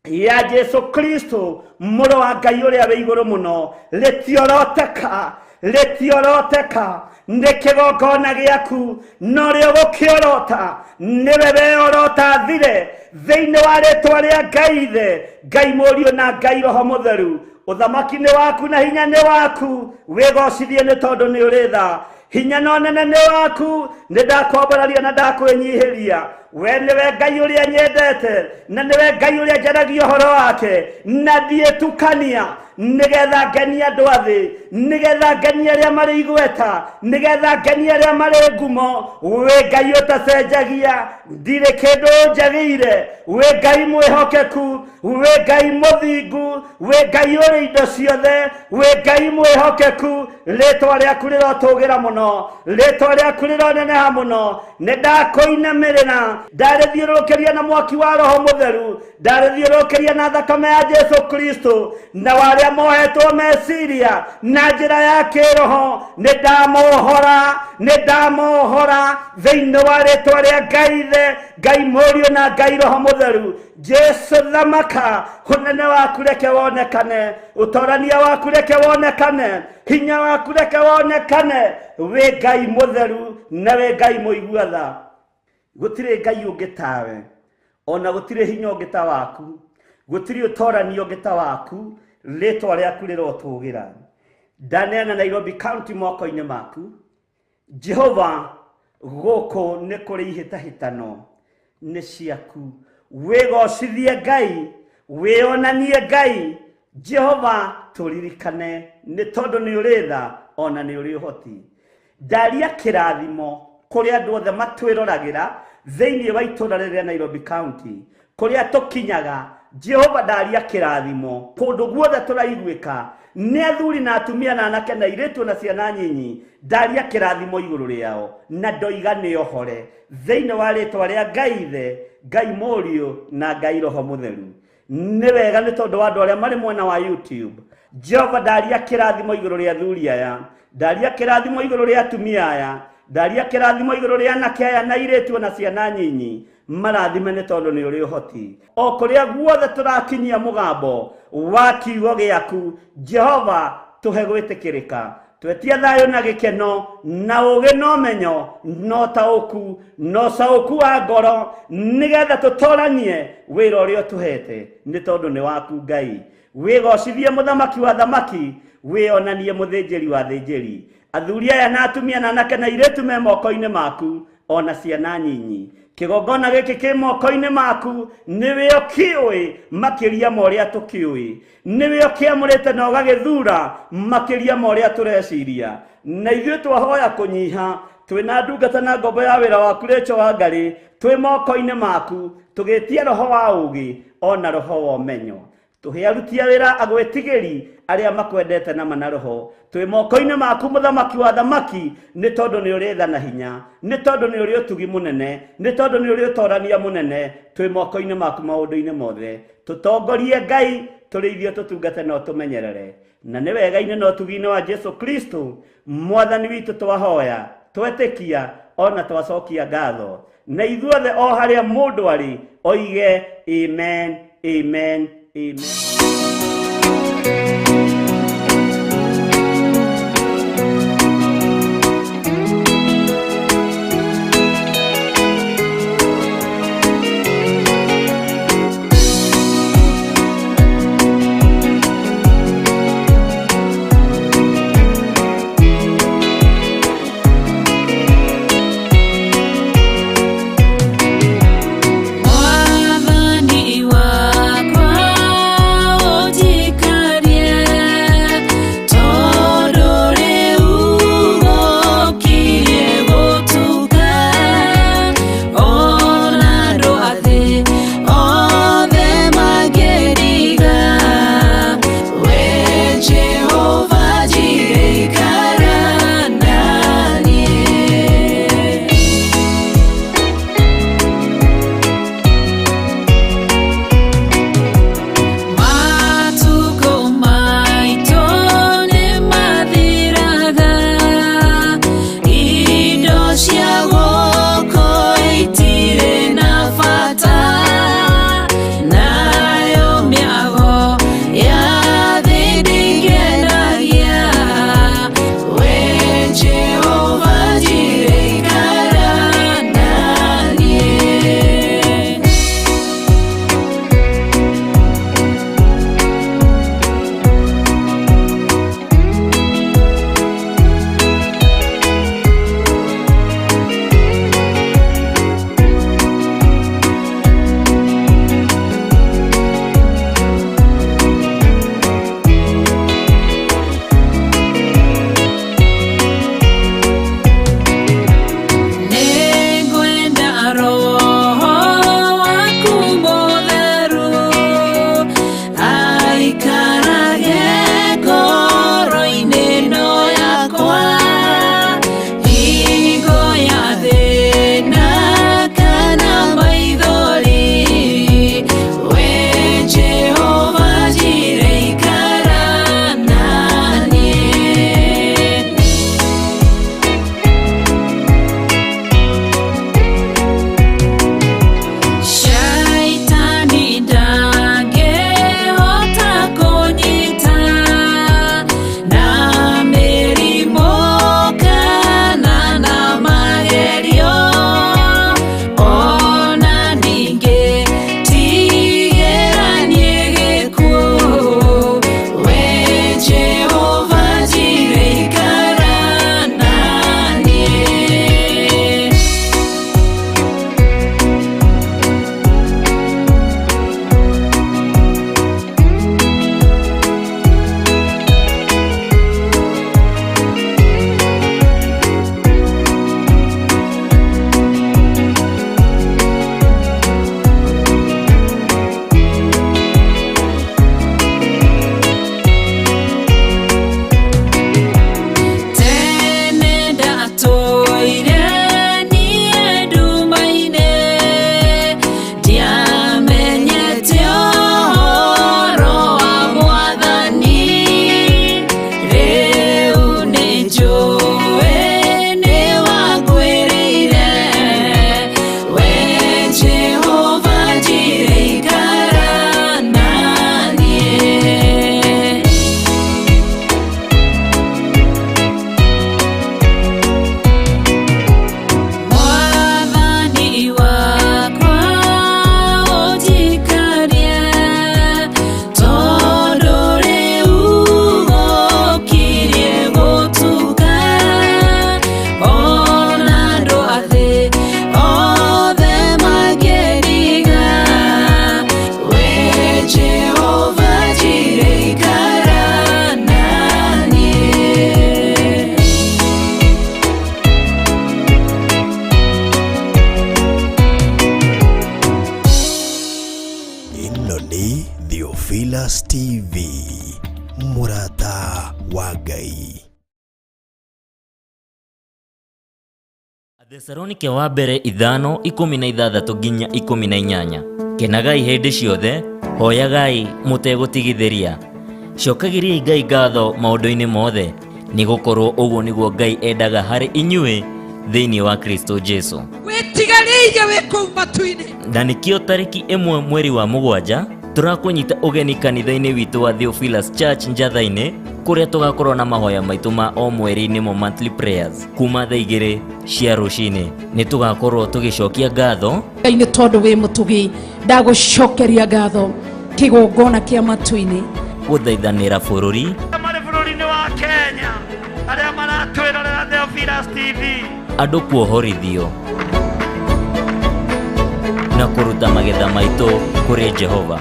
ya Jesu Kristo mũrũ wa Ngai ũrĩa wĩ igũrũ mũno, rĩtioroteka, rĩtioroteka nĩ kĩgongona gĩaku, no rĩo gũkĩorota nĩwe weorota thire thĩinĩ wa rĩtwa rĩa Ngai Ithe, Ngai Mũriũ na Ngai Roho Mũtheru. Ũthamaki nĩ waku na hinya nĩ waku, wĩgocithie nĩ tondũ nĩ ũrĩ tha. Hinya na ũnene nĩ waku, nĩ ndakwambararia na ndakwĩnyihĩria. We nĩwe Ngai ũrĩa nyendete, na nĩwe Ngai ũrĩa njaragia ũhoro wake, na ndiĩtukania nĩgetha ngenie andũ a thĩ, nĩgetha ngenie arĩa marĩ igweta, nĩgetha ngenie arĩa marĩ ngumo. Wĩ Ngai ũtacenjagia, ndirĩ kĩndũ njagĩire. Wĩ Ngai mwĩhokeku, wĩ Ngai mũthingu, wĩ Ngai ũrĩ indo ciothe, wĩ Ngai mwĩhokeku. Rĩtwa rĩaku rĩrotũgĩra mũno, rĩtwa rĩaku rĩroneneha mũno. Nĩ ndakũinamĩrĩra, ndarĩthiũrũrũkĩria na mwaki wa Roho Mũtheru, ndarĩthiũrũrũkĩria na thakame ya Jesu Kristo, na warĩa mohetwo meciria na njĩra ya kĩroho, nĩ ndamohora, nĩ ndamohora thĩinĩ wa rĩtwa rĩa Ngai Ithe, Ngai Mũriũ na Ngai Roho Mũtheru. Jesu thamaka, ũnene waku reke wonekane, ũtorania waku reke wonekane, hinya waku reke wonekane. Wĩ Ngai mũtheru na wĩ Ngai mũigua tha. Gũtirĩ Ngai ũngĩ tawe, ona gũtirĩ hinya ũngĩ ta waku, gũtirĩ ũtorania ũngĩ ta waku, rĩtwa rĩaku rĩrotũgĩra. Ndaneana Nairobi County moko-inĩ maku. Jehova, gũkũ nĩ kũrĩ ihĩtahĩtano nĩ ciaku. Wĩgocithie Ngai, wĩonanie Ngai. Jehova, tũririkane nĩ tondũ nĩ ũrĩ tha ona nĩ ũrĩ ũhoti. Ndaria kĩrathimo kũrĩ andũ othe matwĩroragĩra thĩinĩ wa itũũra rĩrĩa Nairobi County, kũrĩa tũkinyaga. Jehova, ndaria kĩrathimo kũndũ guothe tũraiguĩka nĩ athuri na atumia na anake na airĩtu na ciana nyinyi. Ndaria kĩrathimo igũrũ rĩao na ndoiga nĩ ohore thĩinĩ wa rĩtwa rĩa Ngai Ithe, Ngai Mũriũ na Ngai Roho Mũtheru. Nĩ wega nĩ tondũ wa andũ arĩa marĩ mwena wa YouTube. Jehova, ndaria kĩrathimo igũrũ rĩa athuri aya, ndaria kĩrathimo igũrũ rĩa atumia aya, ndaria kĩrathimo igũrũ rĩa anake aya na airĩtu na ciana nyinyi. Marathime nĩ tondũ nĩ ũrĩ ũhoti. O kũrĩa guothe tũrakinyia mũgambo wa kiugo gĩaku, Jehova, tũhe gwĩtĩkĩrĩka. Twetia thayũ na gĩkeno na ũũgĩ na ũmenyo na ũtaũku na ũcaũku wa ngoro, nĩgetha tũtoranie wĩra ũrĩa ũtũhete nĩ tondũ nĩ waku Ngai. Wĩgocithie mũthamaki wa thamaki, wĩonanie mũthĩnjĩri wa thĩnjĩri. Athuri aya na atumia na anake na airĩtu me moko-inĩ maku. Ona ciana nyinyi, kĩgongona gĩkĩ kĩ moko-inĩ maku. Nĩwe ũkĩũĩ makĩria ma ũrĩa tũkĩũĩ, nĩwe ũkĩamũrĩte na ũgagĩthura makĩria ma ũrĩa tũreciria. Na ithuĩ twahoya kũnyiha, twĩna ndungata na ngombo ya wĩra waku Rachel Wangari, twĩ moko-inĩ maku, tũgĩtia roho wa ũgĩ ona roho wa ũmenyo. Tũhe aruti a wĩra agwĩtigĩri arĩa makwendete na mana roho. Twĩ moko-inĩ maku, mũthamaki wa thamaki, nĩ tondũ nĩ ũrĩ tha na hinya, nĩ tondũ nĩ ũrĩ ũtugi mũnene, nĩ tondũ nĩ ũrĩ ũtorania mũnene. Twĩ moko-inĩ maku maũndũ-inĩ mothe. Tũtongorie Ngai, tũrĩithie, tũtungate na ũtũmenyerere, na nĩ wega-inĩ na ũtugi-inĩ wa Jesu Kristo mwathani witũ twahoya, twetĩkia ona twacokia ngatho. Na ithuothe o harĩa mũndũ arĩ oige amen, amen, amen. Mwathani wakwa. Theophilus TV, mũrata wa Ngai. Athesalonike wa mbere 5:16 nginya 18. Kenagai hĩndĩ ciothe, hoyagai mũtegũtigithĩria. Cokagĩriai Ngai ngatho maũndũ-inĩ mothe, nĩgũkorwo ũguo nĩguo Ngai endaga harĩ inyuĩ thĩinĩ wa Kristo Jesu. Wĩtigarĩire wĩ kũu matu-inĩ. Na nĩkĩo tarĩki 1 mweri wa 7 tũrakũnyita ũgeni kanitha-inĩ witũ wa Theophilus Church Njatha-inĩ, kũrĩa tũgakorwo na mahoya maitũ ma o mweri nĩmo monthly prayers kuma thaa 2 cia rũcinĩ. Nĩ tũgakorwo tũgĩcokia ngatho Ngai nĩ tondũ wĩ mũtugi, ndagũcokeria ngatho kĩgongona kĩa matu-inĩ, gũthaithanĩra bũrũri, marĩ bũrũri-inĩ wa Kenya arĩa maratwĩrorera Theophilus TV, andũ kuohorithio na kũruta magetha maitũ kũrĩ Jehova.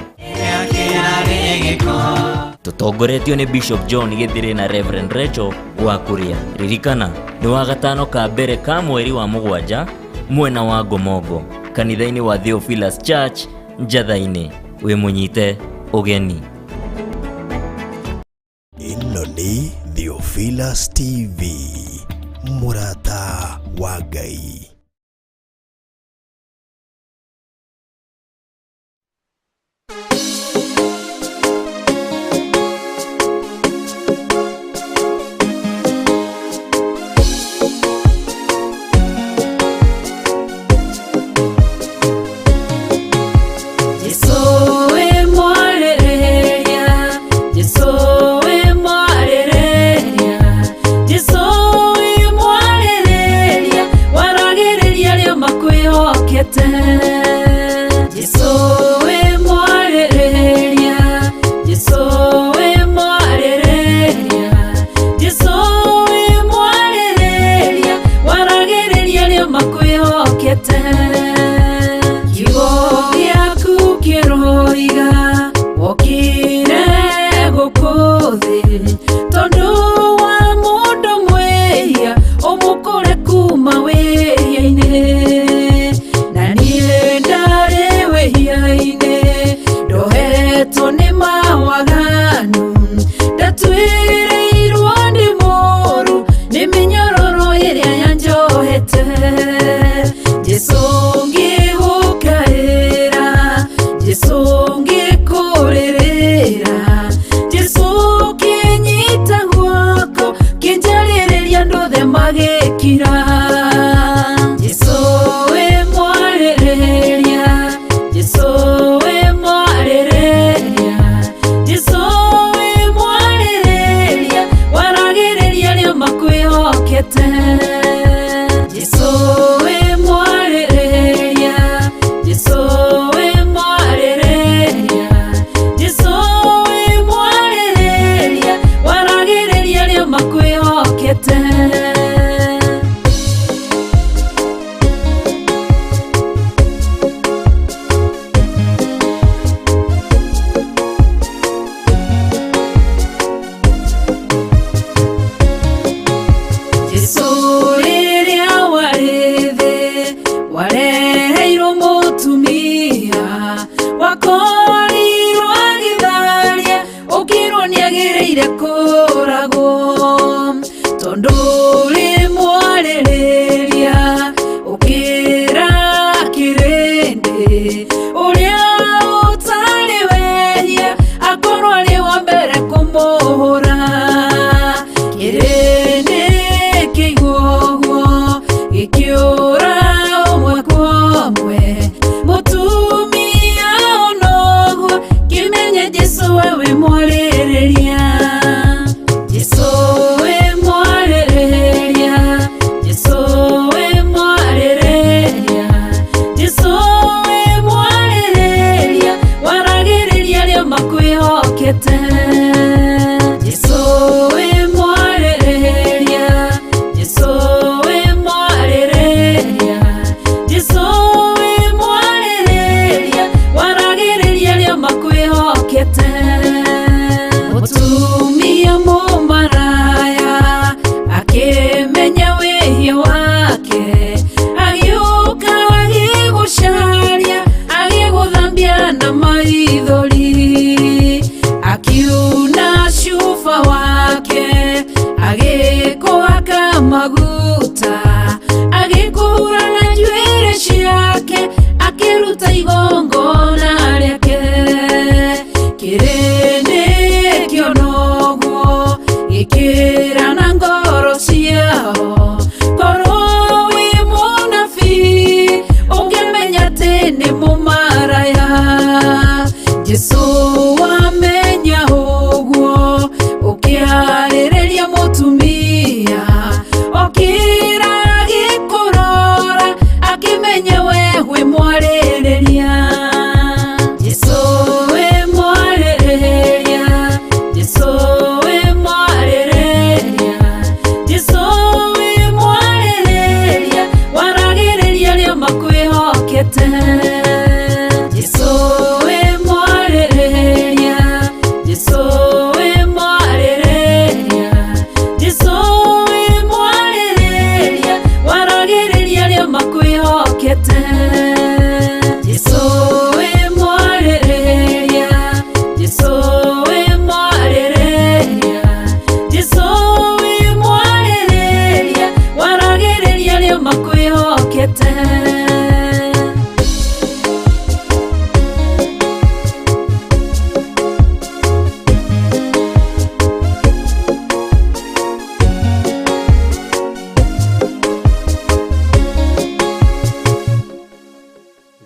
Tũtongoretio nĩ Bishop John Gĩthirĩ na Reverend Rachel wa Kuria. Ririkana nĩ wa gatano ka mbere ka mweri wa 7 mwena wa Ngomongo, kanitha-inĩ wa Theophilus Church Njatha-inĩ. Wĩ mũnyite ũgeni. Ĩno nĩ Theophilus TV, mũrata wa Ngai. Jesu we mwarĩrĩria, Jesu we mwarĩrĩria, waragĩrĩria.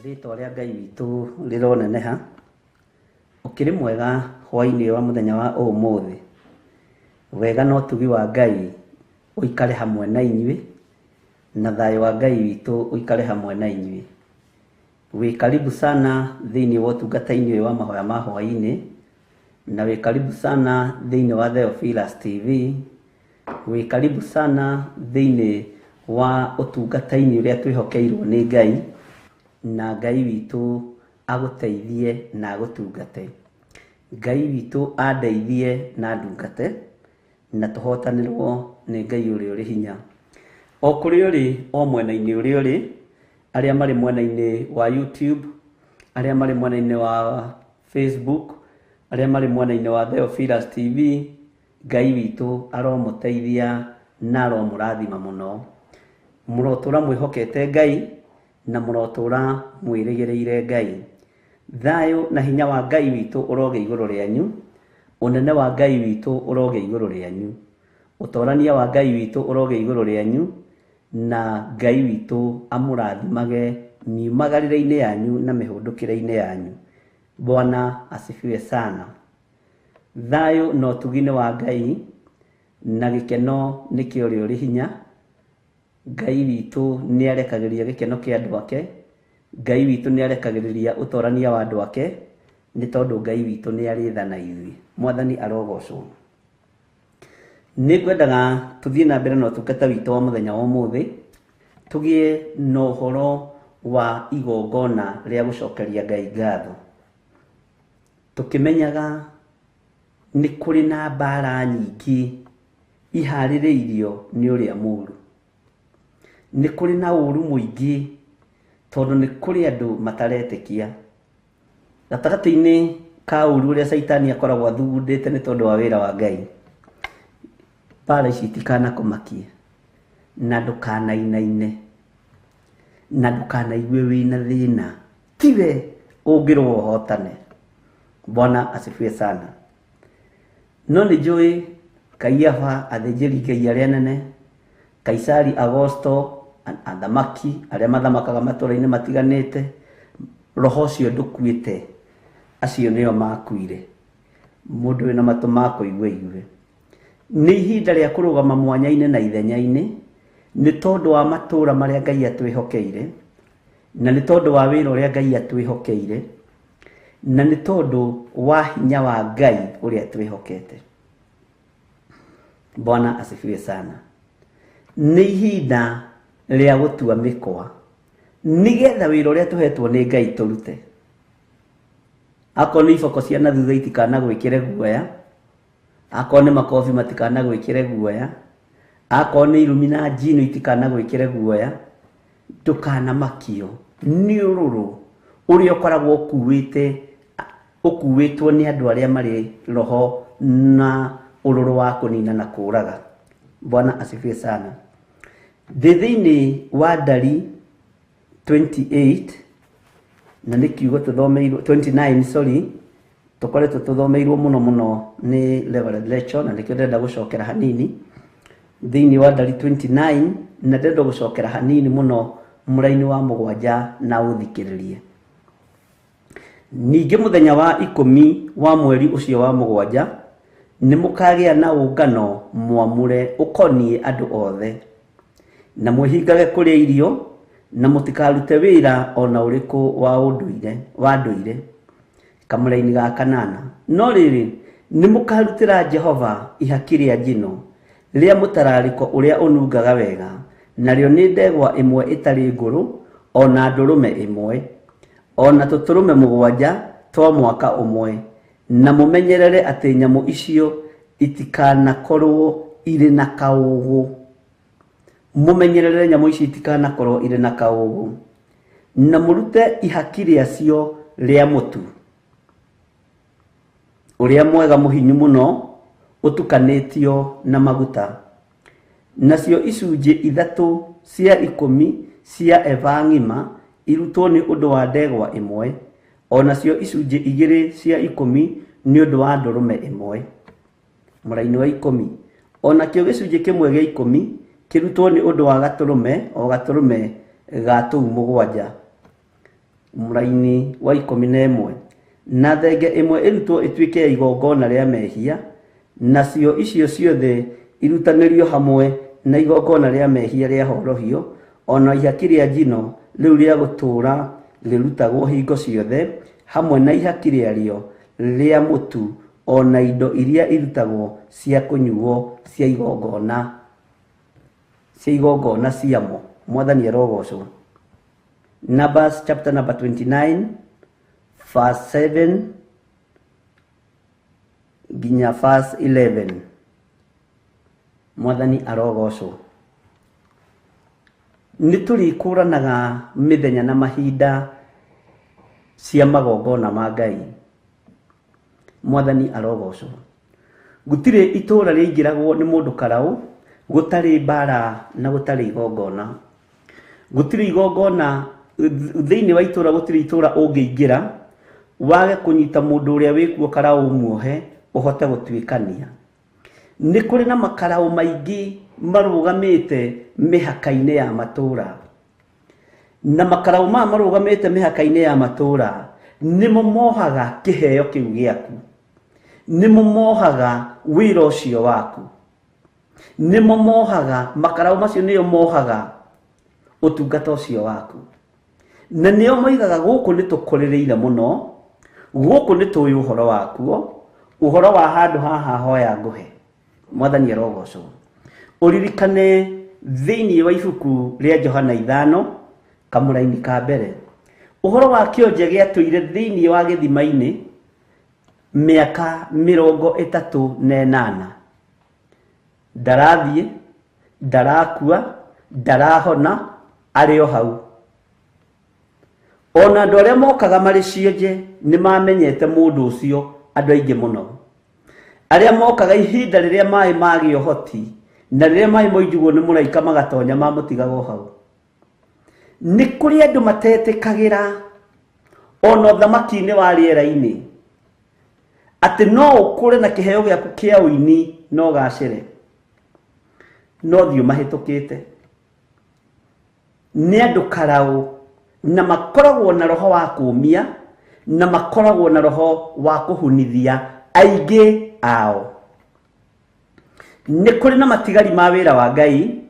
Rĩtwa rĩa Ngai witũ rĩroneneha. Ũkĩrĩ mwega hwaĩ-inĩ wa mũthenya wa ũmũthĩ. Wega na ũtugi wa Ngai ũikare hamwe na inyuĩ, na thayũ wa Ngai witũ ũikare hamwe na inyuĩ. Wĩ karibu sana thĩinĩ wa ũtungata-inĩ ũyũ wa mahoya ma hwaĩ-inĩ, na wĩ karibu sana thĩinĩ wa Theophilus TV, wĩ karibu sana thĩinĩ wa ũtungata-inĩ ũrĩa twĩhokeirwo nĩ Ngai, na Ngai witũ agũteithie na agũtungate. Ngai witũ andeithie na andungate, na tũhotanĩrwo nĩ Ngai ũrĩa ũrĩ hinya. O kũrĩa ũrĩ, o mwena-inĩ ũrĩa ũrĩ, arĩa marĩ mwena-inĩ wa YouTube, arĩa marĩ mwena-inĩ wa Facebook, arĩa marĩ mwena-inĩ wa Theophilus TV, Ngai witũ aromũteithia na aromũrathima mũno. Mũrotũra mwĩhokete Ngai na mũrotũra mwĩrĩgĩrĩire Ngai. Thayũ na hinya wa Ngai witũ ũrogĩa igũrũ rĩanyu, ũnene wa Ngai witũ ũrogĩa igũrũ rĩanyu, ũtorania wa Ngai witũ ũrogĩa igũrũ rĩanyu, na Ngai witũ amũrathimage miumagarĩre-inĩ yanyu na mĩhũndũkĩre-inĩ yanyu. Bwana asifiwe sana. Thayũ na ũtugi nĩ wa Ngai, na gĩkeno nĩ kĩa ũrĩa ũrĩ hinya. Ngai witũ nĩ arekagĩrĩria gĩkeno kĩa andũ ake, Ngai witũ nĩ arekagĩrĩria ũtorania wa andũ ake, nĩ tondũ Ngai witũ nĩ arĩ tha na ithuĩ. Mwathani arogocwo. Nĩ ngwendaga tũthiĩ na mbere na ũtungata witũ wa mũthenya wa ũmũthĩ, tũgĩe na ũhoro wa igongona rĩa gũcokeria Ngai ngatho. Tũkĩmenyaga nĩ kũrĩ na mbara nyingĩ iharĩrĩirio nĩ ũrĩa mũũru. Nĩ kũrĩ na ũũru mũingĩ tondũ nĩ kũrĩ andũ mataretĩkia. Gatagatĩ-inĩ ka ũũru ũrĩa caitani akoragwo athugundĩte nĩ tondũ wa wĩra wa Ngai, mbara ici itikanakũmakie na ndũkanainaine na ndũkanaigue wĩna thĩna, tiwe ũngĩrũa ũhotane. Bwana asifiwe sana. No nĩ njũĩ Kaiafa, athĩnjĩri Ngai arĩa anene, Kaisari Augusto, athamaki arĩa mathamakaga matũũra-inĩ matiganĩte, roho ũcio ndũkuĩte, acio nĩo makuire. Mũndũ wĩna matũ ma kũigua aigue. Nĩ ihinda rĩa kũrũgama mwanya-inĩ na ithenya-inĩ, nĩ tondũ wa matũũra marĩa Ngai atwĩhokeire, na nĩ tondũ wa wĩra ũrĩa Ngai atwĩhokeire, na nĩ tondũ wa hinya wa Ngai ũrĩa twĩhokete. Bwana asifiwe sana. Nĩ ihinda rĩa gũtua mĩkwa, nĩgetha wĩra ũrĩa tũhetwo nĩ Ngai tũrute. Akorwo nĩ iboko cia na thutha itikanagwĩkĩre guoya, akorwo nĩ makobi matikanagwĩkĩre guoya, akorwo nĩ irumi na njino itikanagwĩkĩre guoya, ndũkanamakio nĩ ũrũrũ ũrĩa ũkoragwo ũkuĩtwo nĩ andũ arĩa marĩ roho na ũrũrũ wa kũnina na kũũraga. Bwana asifiwe sana. Ndĩ thĩinĩ wa Ndari 28, na nĩ kiugo tũthomeirwo 29, sorry, tũkoretwo tũthomeirwo mũno mũno nĩ Reverend Lecho, na nĩkĩo ndĩrenda gũcokera hanini thĩinĩ wa Ndari 29, na ndĩrenda gũcokera hanini mũno mũraini wa 7 na ũthikĩrĩrie. Ningĩ mũthenya wa 10 wa mweri ũcio wa 7 nĩ mũkagĩa na ũngano mwamũre ũkoniĩ andũ othe, na mwĩhingage kũrĩa irio, na mũtikarute wĩra ona ũrĩkũ wa ndũire. Kamũraini ga 8. No rĩrĩ, nĩ mũkarutĩra Jehova ihaki rĩa njino rĩa mũtararĩko ũrĩa ũnungaga wega, narĩo nĩ ndegwa ĩmwe ĩtarĩ ngũrũ, ona ndũrũme ĩmwe, ona tũtũrũme 7 twa mwaka ũmwe, na mũmenyerere atĩ nyamũ icio itikanakorwo irĩ na kaũgũ. Mũmenyerere nyamũ icio itikanakorwo irĩ na kaũgũ, na mũrute ihaki rĩacio rĩa mũtu ũrĩa mwega mũhinyu mũno ũtukanĩtio na maguta, nacio icunjĩ 3 cia 10 cia eba ng'ima irutwo nĩ ũndũ wa ndegwa ĩmwe, onacio icunjĩ 2 cia 10 nĩ ũndũ wa ndũrũme ĩmwe. Mũraini wa 10. Onakĩo gĩcunjĩ kĩmwe gĩa 10 kĩrutwo nĩ ũndũ wa gatũrũme, o gatũrũme ga tũu 7. Mũraini wa 11 na thenge ĩmwe ĩrutwo ĩtuĩke ya igongona rĩa mehia, nacio icio ciothe irutanĩrio hamwe na igongona rĩa mehia rĩa horohio, ona ihaki rĩa njino rĩu rĩa gũtũũra rĩrutagwo hingo ciothe hamwe na ihaki rĩarĩo rĩa mũtu, ona indo iria irutagwo cia kũnyuo cia igongona ciamo. Mwathani arogocwo. Numbers chapter number 29 verse 7 nginya verse 11. Mwathani arogocwo. Nĩ tũrĩkũranaga mĩthenya na mahinda cia magongona ma Ngai. Mwathani arogocwo. Gũtirĩ itũũra rĩingĩragwo nĩ mũndũ karaũ gũtarĩ mbara na gũtarĩ igongona. Gũtirĩ igongona thĩinĩ wa itũũra, gũtirĩ itũũra ũngĩingĩra wage kũnyita mũndũ ũrĩa wĩkuo karaũ muohe ũhote gũtuĩkania. Nĩ kũrĩ na makaraũ maingĩ marũgamĩte mĩhaka-inĩ ya matũũra, na makaraũ maya marũgamĩte mĩhaka-inĩ ya matũũra nĩmo mohaga kĩheo kĩu gĩaku, nĩmo mohaga wĩra ũcio waku, nĩmo mohaga makaraũ macio, nĩo mohaga ũtungata ũcio waku, na nĩo moigaga gũkũ nĩ tũkũrĩrĩire mũno, gũkũ nĩ tũĩ ũhoro wakuo, ũhoro wa handũ haha hoya ngũhe. Mwathani arogocwo. Ũririkane thĩinĩ wa ibuku rĩa Johana 5 kamũraini ka mbere, ũhoro wa kĩonje gĩatũire thĩinĩ wa gĩthima-inĩ mĩaka 38. Ndarathiĩ, ndarakua, ndarahona, arĩ o hau. Ona andũ arĩa mokaga marĩ cionje nĩ mamenyete mũndũ ũcio, andũ aingĩ mũno arĩa mokaga ihinda rĩrĩa maĩ magĩa ũhoti na rĩrĩa maĩ moinjugwo nĩ mũraika magatonya mamũtigaga o hau. Nĩ kũrĩ andũ matetĩkagĩra ona ũthamaki-inĩ wa rĩera-inĩ atĩ no ũkũre na kĩheo gĩaku kĩa ũini no ũgacĩre, no thiĩ mahĩtũkĩte. Nĩ andũ karaũ na makoragwo na roho wa kũũmia na makoragwo na roho wa kũhunithia aingĩ ao. Nĩ kũrĩ na matigari ma wĩra wa Ngai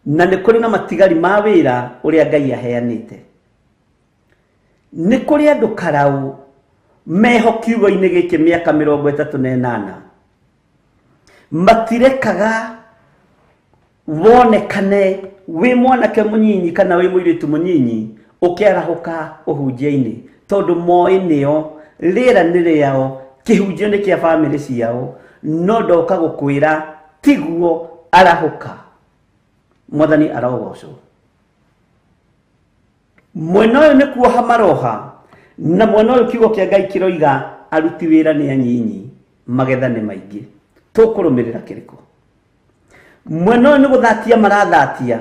na nĩ kũrĩ na matigari ma wĩra ũrĩa Ngai aheanĩte. Nĩ kũrĩ andũ karaũ meho kiugo-inĩ gĩkĩ mĩaka 38 matirekaga wonekane wĩ mwanake mũnyinyi kana wĩ mũirĩtu mũnyinyi ũkĩarahũka ũhunjia-inĩ, tondũ moĩ nĩo rĩera nĩ rĩao, kĩhunjio nĩ kĩa bamĩrĩ ciao, no ndoka gũkwĩra tiguo, arahũka. Mwathani arogocwo. Mwena ũyũ nĩ kuoha maroha, na mwena ũyũ kiugo kĩa Ngai kĩroiga aruti wĩra nĩ anyinyi, magetha nĩ maingĩ. Tũkũrũmĩrĩra kĩrĩkũ? Mwena ũyũ nĩ gũthatia marathatia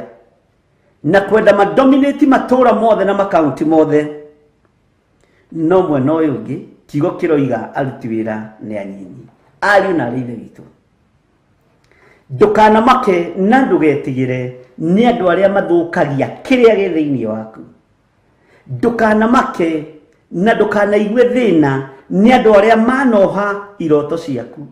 na kwenda madominate matũũra mothe na makaunti mothe, no mwena ũyũ ũngĩ kiugo kĩroiga aruti wĩra nĩ anyinyi. Ariũ na arĩ ithe witũ, ndũkanamake na ndũgetigĩre nĩ andũ arĩa mathũkagia kĩrĩa gĩ thĩinĩ waku. Ndũkanamake na ndũkanaigue thĩna nĩ andũ arĩa manoha iroto ciaku.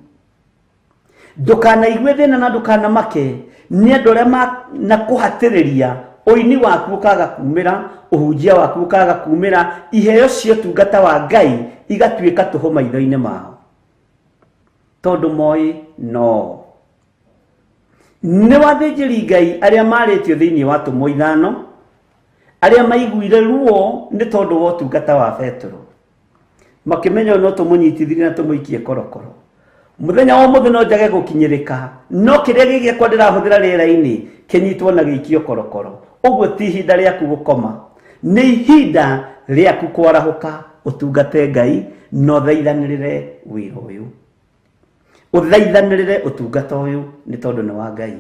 Ndũkanaigue thĩna na ndũkanamake nĩ andũ arĩa manakũhatĩrĩria ũini waku ũkaga kumĩra, ũhunjia waku ũkaga kumĩra, iheo cia ũtungata wa Ngai igatuĩka tũhũ maitho-inĩ mao, tondũ moĩ no nĩ wathĩnjĩri Ngai arĩa marĩtio thĩinĩ wa atũmwo 5 arĩa maiguire ruo nĩ tondũ wa ũtungata wa Petero, makĩmenya no tũmũnyitithirie na tũmũikie korokoro. Mũthenya wa ũmũthĩ no njage gũkinyĩrĩka, no kĩrĩa gĩ gĩakwa ndĩrahũthĩra rĩera-inĩ kĩnyitwo na gĩikio korokoro. Ũguo ti ihinda rĩaku gũkoma, nĩ ihinda rĩaku kwarahũka ũtungate Ngai na ũthaithanĩrĩre wĩra ũyũ, ũthaithanĩrĩre ũtungata ũyũ nĩ tondũ nĩ wa Ngai.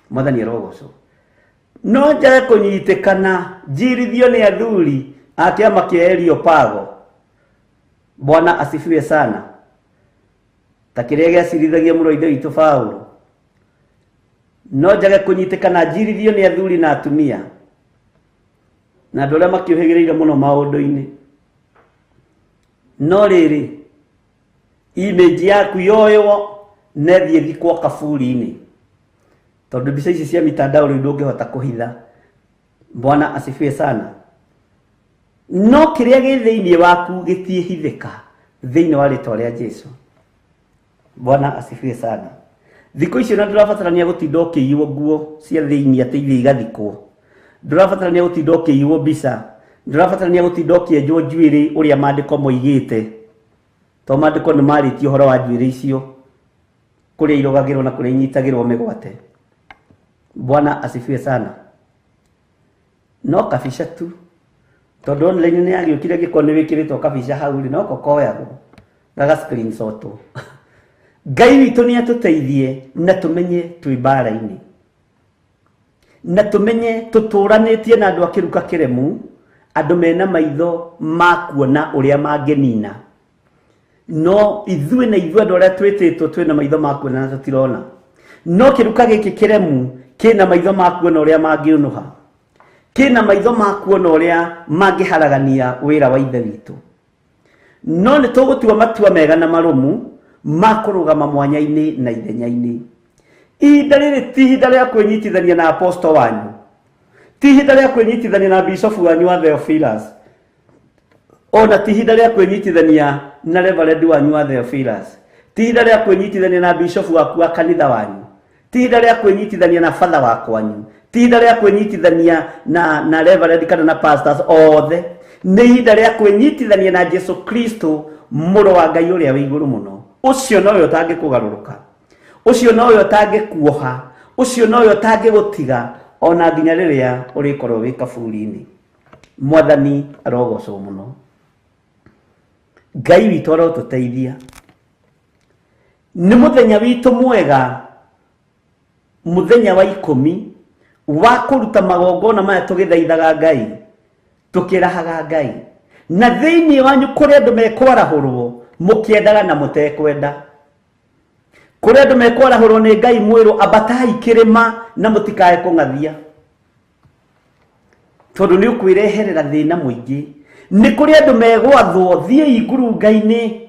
Mwathani arogocwo. No njage kũnyitĩkana njirithio nĩ athuri a kĩama kĩa Areopago. Bwana asifiwe sana. Ta kĩrĩa gĩacirithagia mũrũ wa ithe witũ Paũlũ. No njage kũnyitĩkana njirithio nĩ athuri na atumia. Na andũ arĩa makĩũhĩgĩrĩire mũno maũndũ-inĩ. No rĩrĩ, image yaku yoywo na ĩthiĩ ĩthikwo kaburi-inĩ, tondũ mbica ici cia mitandao rĩu ndũngĩhota kũhitha. Bwana asifiwe sana. No kĩrĩa gĩ thĩinĩ waku gĩtiĩhithĩka thĩinĩ wa rĩtwa rĩa Jesu. Bwana asifiwe sana. Thikũ icio na ndũrabatarania gũtinda ũkĩiywo nguo cia thĩinĩ atĩ ithiĩ igathikwo. Ndũrabatarania gũtinda ũkĩiywo mbica. Ndũrabatarania gũtinda ũkĩenjwo njuĩrĩ ũrĩa maandĩko moigĩte. To maandĩko nĩ marĩtie ũhoro wa njuĩrĩ icio, kũrĩa irogagĩrwo na kũrĩa inyitagĩrwo mĩgwate. Bwana asifiwe sana. No kabica tu, tondũ online nĩ yagĩũkire gĩkorwo nĩ wĩkĩrĩtwo kabica hau rĩ, no ko koyagwo gaga screenshotwo. Ngai witũ nĩ atũteithie na tũmenye twĩ mbara-inĩ, na tũmenye tũtũranĩtie na andũ a kĩruka kĩremu, andũ mena maitho ma kuona ũrĩa mangĩnina. No ithuĩ na ithuĩ andũ arĩa twĩtĩtwo twĩna maitho ma kuona na tũtirona. No kĩruka gĩkĩ kĩremu kĩna maitho ma kuona ũrĩa mangĩũnũha, kĩna maitho ma kuona ũrĩa mangĩharagania wĩra wa Ithe witũ. No nĩ tũgũtua matua mega na marũmu ma kũrũgama mwanya-inĩ na ithenya-inĩ. Ihinda rĩrĩ ti ihinda rĩa kwĩnyitithania na apostle wanyu, ti ihinda rĩa kwĩnyitithania na bishofu wanyu wa Theophilus, ona ti ihinda rĩa kwĩnyitithania na reverend wanyu wa Theophilus, ti ihinda rĩa kwĩnyitithania na bishofu waku wa kanitha wanyu, ti ihinda rĩa kwĩnyitithania na father wa kwanyu, ti ihinda rĩa kwĩnyitithania na reverend kana na pastors othe. Nĩ ihinda rĩa kwĩnyitithania na Jesu Kristo, mũrũ wa Ngai ũrĩa wĩ igũrũ mũno. Ũcio nowe ũtangĩkũgarũrũka, ũcio nowe ũtangĩkuoha, ũcio nowe ũtangĩgũtiga ona nginya rĩrĩa ũrĩkorwo wĩ kaburi-inĩ. Mwathani arogocwo mũno. Ngai witũ arotũteithia. Nĩ mũthenya witũ mwega, mũthenya wa 10 wa kũruta magongona maya tũgĩthaithaga Ngai, tũkĩrahaga Ngai. Na thĩinĩ wanyu kũrĩ andũ mekwarahũrwo mũkĩendaga na mũtekwenda. Kũrĩ andũ mekwarahũrwo nĩ Ngai mwĩrwo ambatai kĩrĩma na mũtikae kũng'athia, tondũ nĩ ũkwĩreherera thĩna mũingĩ. Nĩ kũrĩ andũ megwathwo thiĩi ngurunga-inĩ,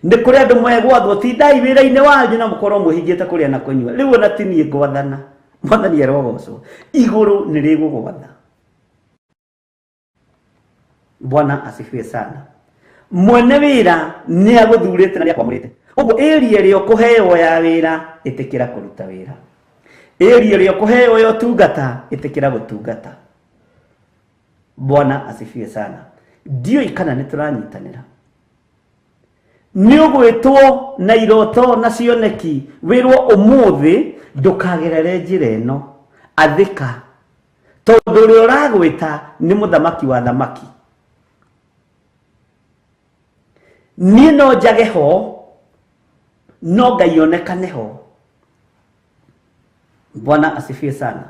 nĩ kũrĩ andũ megwathwo tindai wĩra-inĩ wanyu na mũkorwo mwĩhingĩte kũrĩa na kũnyua. Rĩu ona ti niĩ ngwathana, Mwathani arogocwo, igũrũ nĩ rĩgũgwatha. Bwana asifiwe sana. Mwene wĩra nĩ agũthurĩte na nĩ akwamũrĩte. Ũguo ĩria ĩrĩa ũkũheo ya wĩra, ĩtĩkĩra kũruta wĩra. Ĩria ĩrĩa ũkũheo ya ũtungata, ĩtĩkĩra gũtungata. Bwana asifiwe sana. Ndiũĩ kana nĩ tũranyitanĩra. Nĩ ũgwĩtwo na iroto na cioneki, wĩrwo ũmũthĩ ndũkagerere njĩra ĩno, athĩka, tondũ ũrĩa ũragwĩta nĩ mũthamaki wa thamaki. Niĩ no njage ho, no Ngai onekane ho. Bwana asifiwe sana.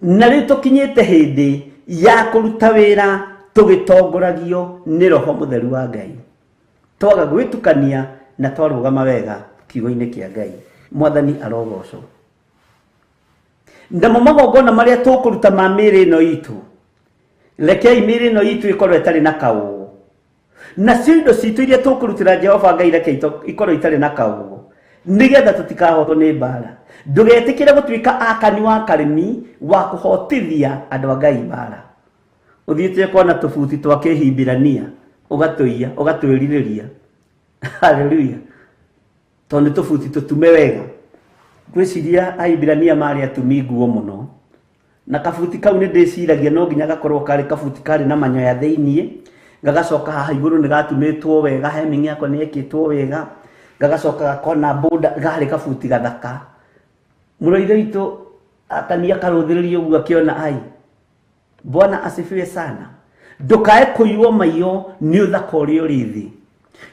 Na rĩu tũkinyĩte hĩndĩ ya kũruta wĩra tũgĩtongoragio nĩ Roho Mũtheru wa Ngai. Twaga gwĩtukania na twarũgama wega kiugo-inĩ kĩa Ngai. Mwathani arogocwo. Namo magongona marĩa tũkũruta ma mĩĩrĩ ĩno itũ, rekei mĩĩrĩ ĩno itũ ĩkorwo ĩtarĩ na kaũgũ. Nacio indo citũ iria tũkũrutĩra Jehova Ngai reke ikorwo itarĩ na kaũgũ, nĩgetha tũtikahotwo nĩ mbara. Ndũgetĩkĩre gũtuĩka akani wa karĩmi wa kũhotithia andũ a Ngai mbara. Ũthiĩte ũkona tũbuti twa kĩhibirania, ũgatũiya, ũgatwĩrirĩria. Hallelujah. Tondũ nĩ tũbuti tũtume wega. Ngwĩciria Ahibirania marĩ atumi nguo mũno. Na kabuti kau nĩ ndĩciragia no nginya gakorwo karĩ kabuti karĩ na manyoya thĩiniĩ, gagacoka haha igũrũ nĩ gatumĩtwo wega, hemming yako nĩ ĩkĩtwo wega, gagacoka gakona border, garĩ kabuti gathaka. Mũrũ ithe witũ akania karũthĩrĩria ũguo akĩona ai. Bwana asifiwe sana. Ndũkae kũiywo maiyo nĩ ũthaka ũrĩa ũrĩ thĩ.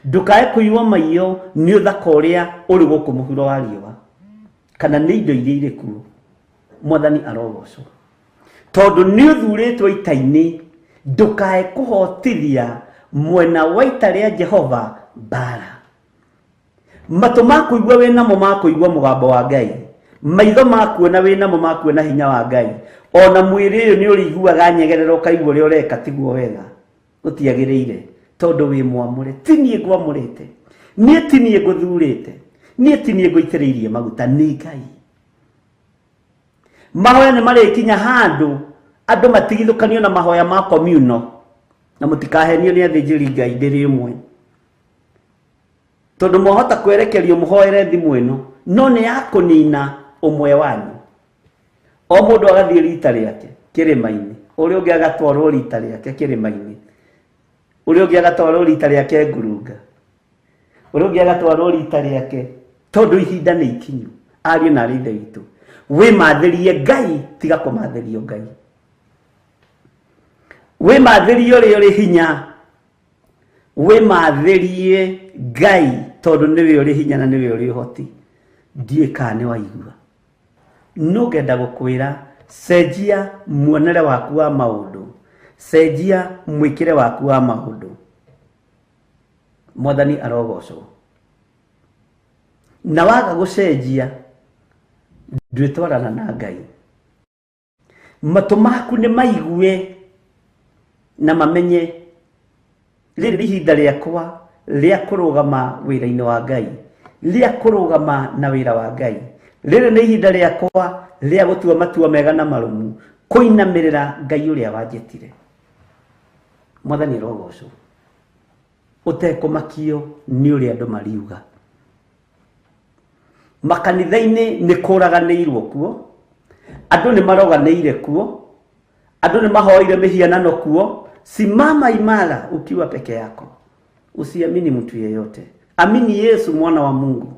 Ndũkae kũiywo maiyo nĩ ũthaka ũrĩa ũrĩ gũkũ mũhuro wa riũa, kana nĩ indo iria irĩ kuo. Mwathani arogocwo. Tondũ nĩ ũthurĩtwo ita-inĩ, ndũkae kũhotithia mwena wa ita rĩa Jehova mbara. Matũ ma kũigua wĩ namo ma kũigua mũgambo wa Ngai, maitho ma kuona wĩ namo ma kuona hinya wa Ngai. Ona mwĩrĩ ũyũ nĩ ũrĩiguaga nyegerera ũkaigua ũrĩa ũreka tiguo wega, gũtiagĩrĩire, tondũ wĩ mwamũre. Ti niĩ ngwamũrĩte, niĩ ti niĩ ngũthurĩte, niĩ ti niĩ ngũitĩrĩirie maguta, nĩ Ngai. Mahoya nĩ marĩkinya handũ andũ matigithũkanio na mahoya ma communal, na mũtikahenio nĩ athĩnjĩri Ngai ndĩrĩ ĩmwe, tondũ mwahota kwerekerio mũhoere thimũ ĩno, no nĩ ya kũnina ũmwe wanyu. O mũndũ agathiĩ rita rĩake kĩrĩma-inĩ, ũrĩa ũngĩ agatwarwo rita rĩake kĩrĩma-inĩ, ũrĩa ũngĩ agatwarwo rita rĩake ngurunga, ũrĩa ũngĩ agatwarwo rita rĩake, tondũ ihinda nĩ ikinyu. Ariũ na arĩ ithe witũ, wĩmathĩrie Ngai, tiga kũmathĩrio Ngai. Wĩmathĩrie ũrĩa ũrĩ hinya, wĩmathĩrie Ngai, tondũ nĩwe ũrĩ hinya na nĩwe ũrĩ ũhoti. Ndiũĩ kana nĩ waigua. No ngenda gũkwĩra, cenjia muonere waku wa maũndũ, cenjia mwĩkĩre waku wa maũndũ. Mwathani arogocwo. Na waga gũcenjia, ndwĩtwarana na Ngai. Matũ maku nĩ maigue na mamenye rĩrĩ nĩ ihinda rĩakwa rĩa kũrũgama wĩra-inĩ wa Ngai, rĩa kũrũgama na wĩra wa Ngai. Rĩrĩ nĩ ihinda rĩakwa rĩa gũtua matua mega na marũmu, kũinamĩrĩra Ngai ũrĩa wanjĩtire. Mwathani arogocwo. Ũtekũmakio nĩ ũrĩa andũ mariuga. Makanitha-inĩ nĩ kũraganĩirwo kuo, andũ nĩ maroganĩire kuo, andũ nĩ mahoire mĩhianano kuo. Simama imara ukiwa peke yako, usiamini mtu yeyote, amini Yesu mwana wa Mungu,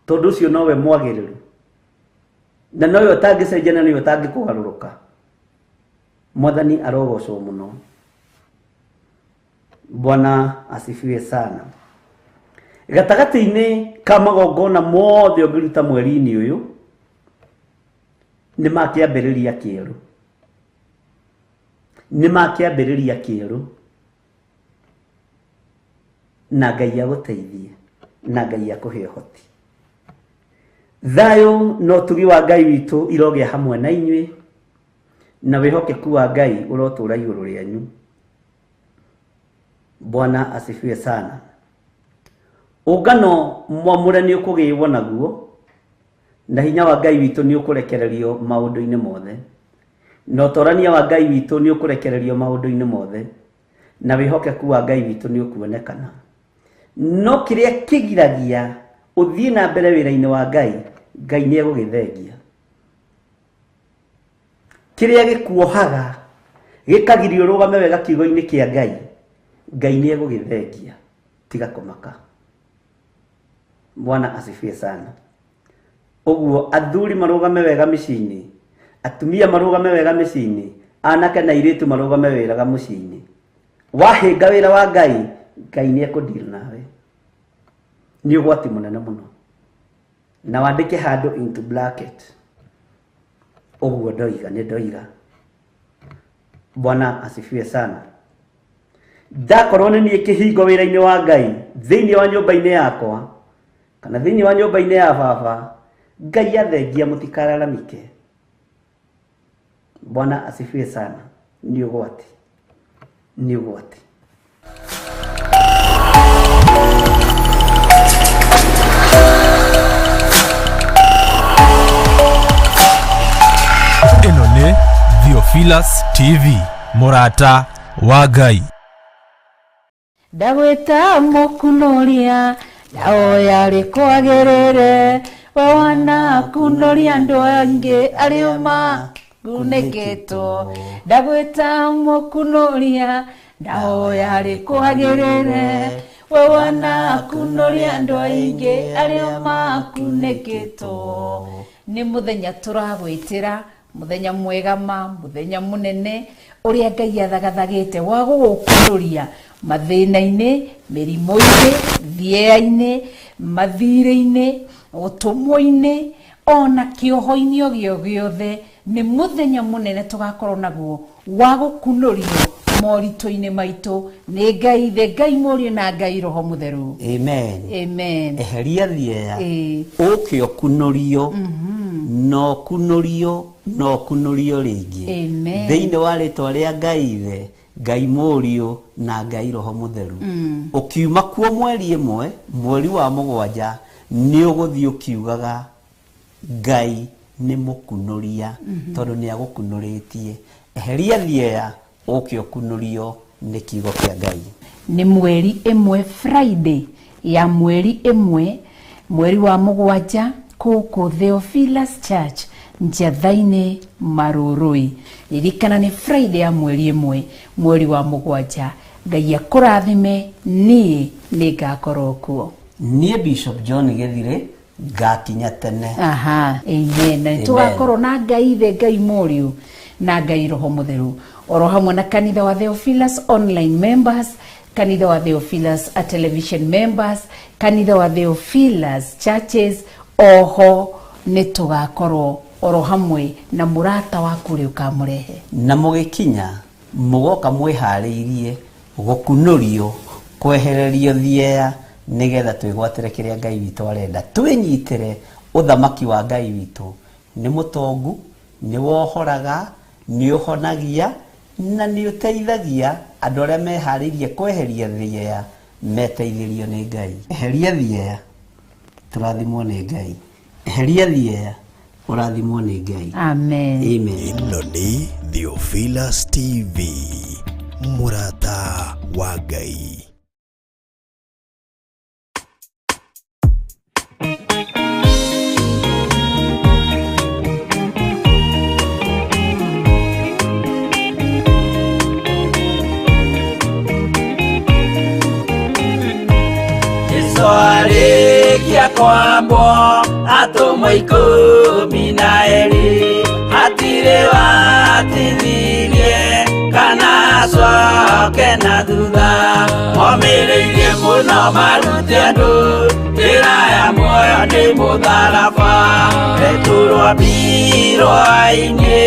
tondũ ũcio nowe mwagĩrĩru na nowe ũtangĩcenjia na nowe ũtangĩkũgarũrũka. Mwathani arogocwo mũno. Bwana asifiwe sana. Gatagatĩ-inĩ ka magongona mothe ũngĩruta mweri-inĩ ũyũ, nĩ ma kĩambĩrĩria kĩerũ, nĩ ma kĩambĩrĩria kĩerũ, na Ngai agũteithie, na Ngai akũhe ũhoti. Thayũ na ũtugi wa Ngai witũ irogĩa hamwe na inyuĩ, na wĩhokeku wa Ngai ũrotũũra igũrũ rĩanyu. Bwana asifiwe sana. Ũngano mwamũre nĩ ũkũgĩĩrwo naguo, na hinya wa Ngai witũ nĩ ũkũrekererio maũndũ-inĩ mothe, na ũtorania wa Ngai witũ nĩ ũkũrekererio maũndũ-inĩ mothe, na wĩhokeku wa Ngai witũ nĩ ũkuonekana. No kĩrĩa kĩgiragia ũthiĩ na mbere wĩra-inĩ wa Ngai, Ngai nĩ egũgĩthengia. Kĩrĩa gĩkuohaga gĩkagiria ũrũgame wega kiugo-inĩ kĩa Ngai, Ngai nĩ egũgĩthengia. Tiga kũmaka. Bwana asifiwe sana. Ũguo athuri marũgame wega mĩciĩ-inĩ, atumia marũgame wega mĩciĩ-inĩ, anake na airĩtu marũgame wega mũciĩ-inĩ. Wahĩnga wĩra wa Ngai, Ngai nĩ ekũdeal nawe. Nĩ ũgwati mũnene mũno. Na wandĩke handũ into bracket, ũguo ndoiga, nĩ ndoiga. Bwana asifiwe sana. Ndakorwo nĩ niĩ kĩhingo wĩra-inĩ wa Ngai, thĩinĩ wa nyũmba-inĩ yakwa, kana thĩinĩ wa nyũmba-inĩ ya baba, Ngai athengia mũtikararamike. Bwana asifiwe sana. Nĩ ũgwati, nĩ ũgwati. Ĩno nĩ Theophilus TV, mũrata wa Ngai. Ndagwĩta mũkunoria, ndahoya rĩkwagĩrĩre, we wanakunoria andũ angĩ arĩa makunĩkĩtwo. Ndagwĩta mũkunoria, ndahoya rĩkwagĩrĩre, we wanakunoria andũ aingĩ arĩa makunĩkĩtwo. Nĩ mũthenya tũragwĩtĩra, mũthenya mwega ma, mũthenya mũnene ũrĩa Ngai athagathagĩte wa gũgũkunũria mathĩna-inĩ, mĩrimũ-inĩ, thĩea-inĩ, mathirĩ-inĩ, ũtũmwo-inĩ, ona kĩoho-inĩ o gĩo gĩothe. Nĩ mũthenya mũnene tũgakorwo naguo wa gũkunũrio moritũ-inĩ maitũ nĩ Ngai Ithe, Ngai Mũriũ na Ngai Roho Mũtheru. Amen. Amen. Eheria thieya, Ĩĩ. ũke ũkunũrio, na ũkunũrio No ũkunũrio rĩngĩ. Amen. Thĩinĩ wa rĩtwa rĩa Ngai Ithe, Ngai Mũriũ na Ngai Roho Mũtheru. Ũkiuma kuo mweri ĩmwe, mweri wa mũgwanja, nĩ ũgũthiĩ ũkiugaga Ngai nĩ mũkunũria, tondũ nĩ agũkunũrĩtie. Eheria thieya, ũke ũkunũrio nĩ kiugo kĩa Ngai. Nĩ mweri ĩmwe, Friday ya mweri ĩmwe, mweri wa mũgwanja, kũkũ Theophilus Church, Njatha-inĩ, Marũrũi. Ririkana nĩ Friday ya mweri ĩmwe, mweri wa mũgwanja. Ngai akũrathime, niĩ nĩ ngakorwo kuo. Niĩ Bishop John Gĩthirĩ ngakinya tene. Aha, amen. Na Amen. tũgakorwo na Ngai Ithe, Ngai Mũriũ na Ngai Roho Mũtheru, oro hamwe na kanitha wa Theophilus online members, kanitha wa Theophilus a television members, kanitha wa Theophilus churches. Oho nĩ tũgakorwo oro hamwe na mũrata waku ũrĩa ũkamũrehe. Na mũgĩkinya mũgoka mwĩharĩirie gũkunũrio, kwehererio thieya, nĩgetha twĩgwatĩre kĩrĩa Ngai witũ arenda, twĩnyitĩre ũthamaki wa Ngai witũ. Nĩ mũtongu, nĩ wohoraga, nĩ ũhonagia na nĩ ũteithagia andũ arĩa meharĩirie kweheria thieya meteithĩrio nĩ Ngai. Eheria thieya, tũrathimwo nĩ Ngai. Eheria thieya, ũrathimwo nĩ Ngai. Amen. Amen. Ĩno nĩ Theophilus TV, mũrata wa Ngai. Jesu arĩkia kwambwo, atũmwo 12, hatirĩ watithirie kana acoke na thutha. Momĩrĩirie mũno marute andũ njĩra ya muoyo nĩ mũtharaba. Petero ambirwo-inĩ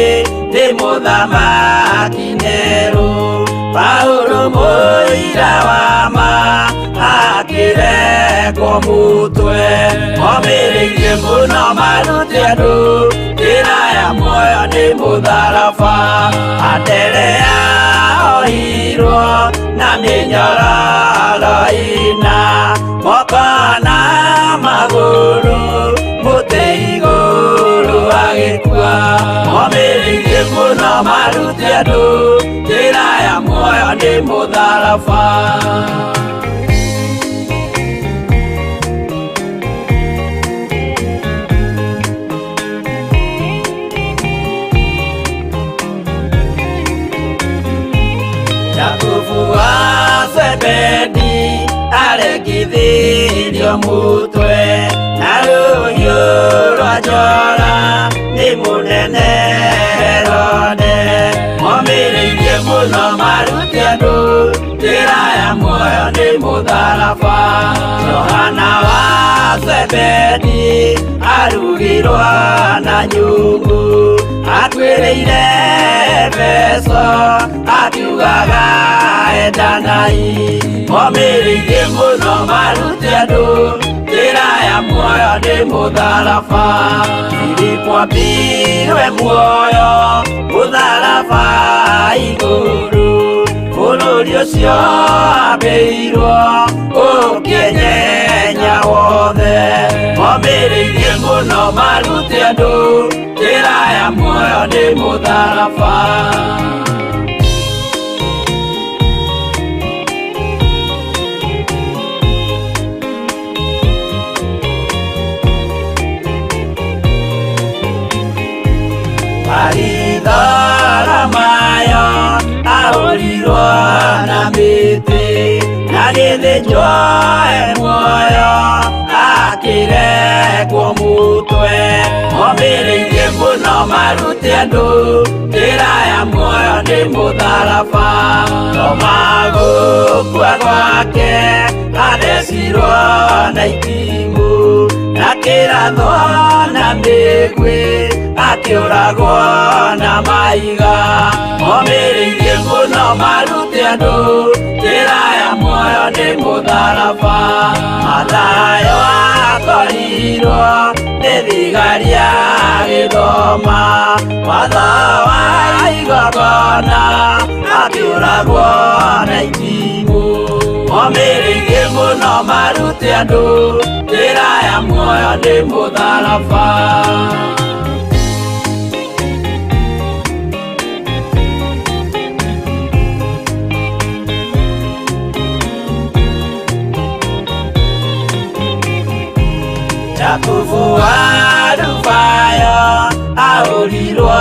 nĩ mũthamaki Nero, Paulo mũira wa ma akĩrekwo mũtwe. Momĩrĩirie mũno marute andũ njĩra ya muoyo nĩ mũtharaba. Anderea ohirwo na mĩnyororo ĩna, moko na magũrũ, mũtĩ igũrũ agĩkua. Momĩrĩirie mũno marute andũ njĩra ya muoyo nĩ mũtharaba. Jakubu wa Zebedi arekithirio mũtwe na rũhiũ rwa njora nĩ mũnene Herode. Momĩrĩirie mũno marute andũ njĩra ya muoyo nĩ mũtharaba. Johana wa Zebedi arugirwo na nyungu, atuĩrĩire Efeso akiugaga endanai. Momĩrĩirie mũno marute andũ njĩra ya muoyo nĩ mũtharaba. Filipo ambirwe muoyo mũtharaba igũrũ, bũrũri ũcio ambĩirwo ũkĩnyenya wothe. Momĩrĩirie mũno marute andũ njĩra ya muoyo nĩ mũtharaba. Maritharamayo ahũrirwo na mĩtĩ, na gĩthĩnjwo e muoyo akĩrekwo mũtwe. Momĩrĩirie mũno marute andũ njĩra ya muoyo nĩ mũtharaba. Toma gũkua gwake athecirwo na itimũ, na kĩrathwo na mĩguĩ, akĩũragwo na mahiga. Momĩrĩirie mũno marute andũ njĩra ya muoyo Muoyo nĩ mũtharaba. Mathayo akorirwo nĩ thigari agĩthoma watho wa igongona, akĩũragwo na itimũ. Omĩrĩirie mũno marute andũ njĩra ya muoyo nĩ mũtharaba. Jakubu wa Alufayo ahũrirwo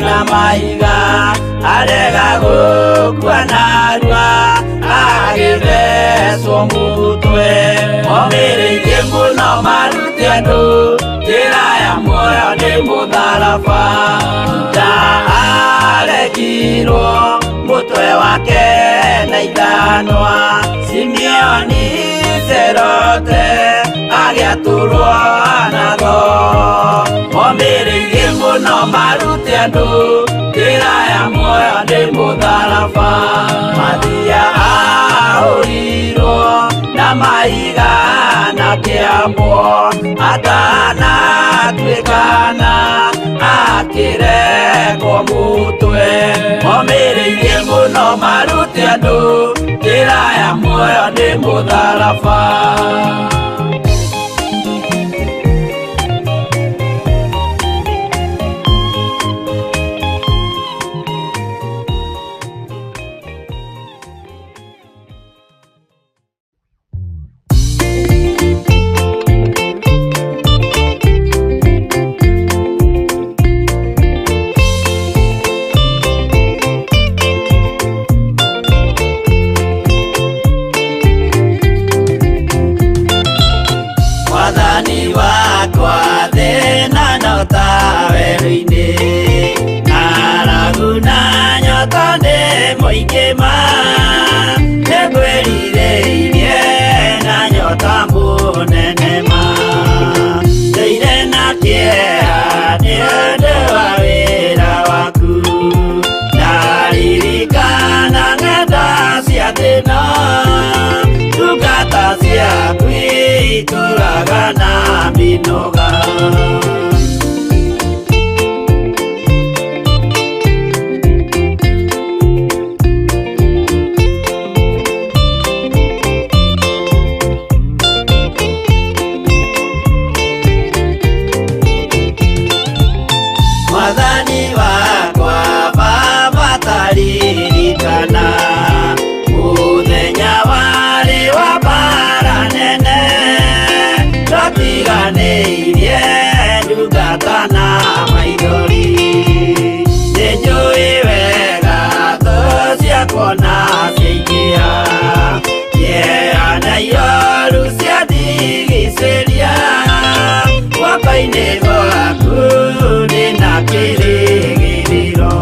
na mahiga, arega gũkua narua agĩthecwo mũtwe. Omĩrĩirie mũno marute andũ njĩra ya muoyo nĩ mũtharaba. Juda aregirwo mũtwe wake na ithanwa, Simeoni Zerote agĩatũrwo na thoo. Omĩrĩirie mũno marute andũ njĩra ya muoyo nĩ mũtharaba. Mathia ahũrirwo na mahiga na kĩambwo, atanatuĩkana akĩrekwo mũtwe. Omĩrĩirie mũno marute andũ njĩra ya muoyo nĩ mũtharaba. Mwathani wakwa thĩna no ta werũ-inĩ, ng'aragu na nyota nĩ mũingĩ ma, nĩngwĩrirĩirie na nyota mũnene ma. Ndũire na kĩeha nĩ ũndũ wa wĩra waku, ndaririkana ng'enda cia thĩna, ndungata ciaku itũraga na mĩnoga. Mwathani wakwa Baba taririkana mũthenya warĩ wa mbara nene, twatiganĩirie ndungata na maithori. Nĩnjũĩ wega thũ ciakwa na ciaingĩha, kĩeha na ioru ciandigicĩria, guoko-inĩ gwaku ndĩna kĩrĩgĩrĩro.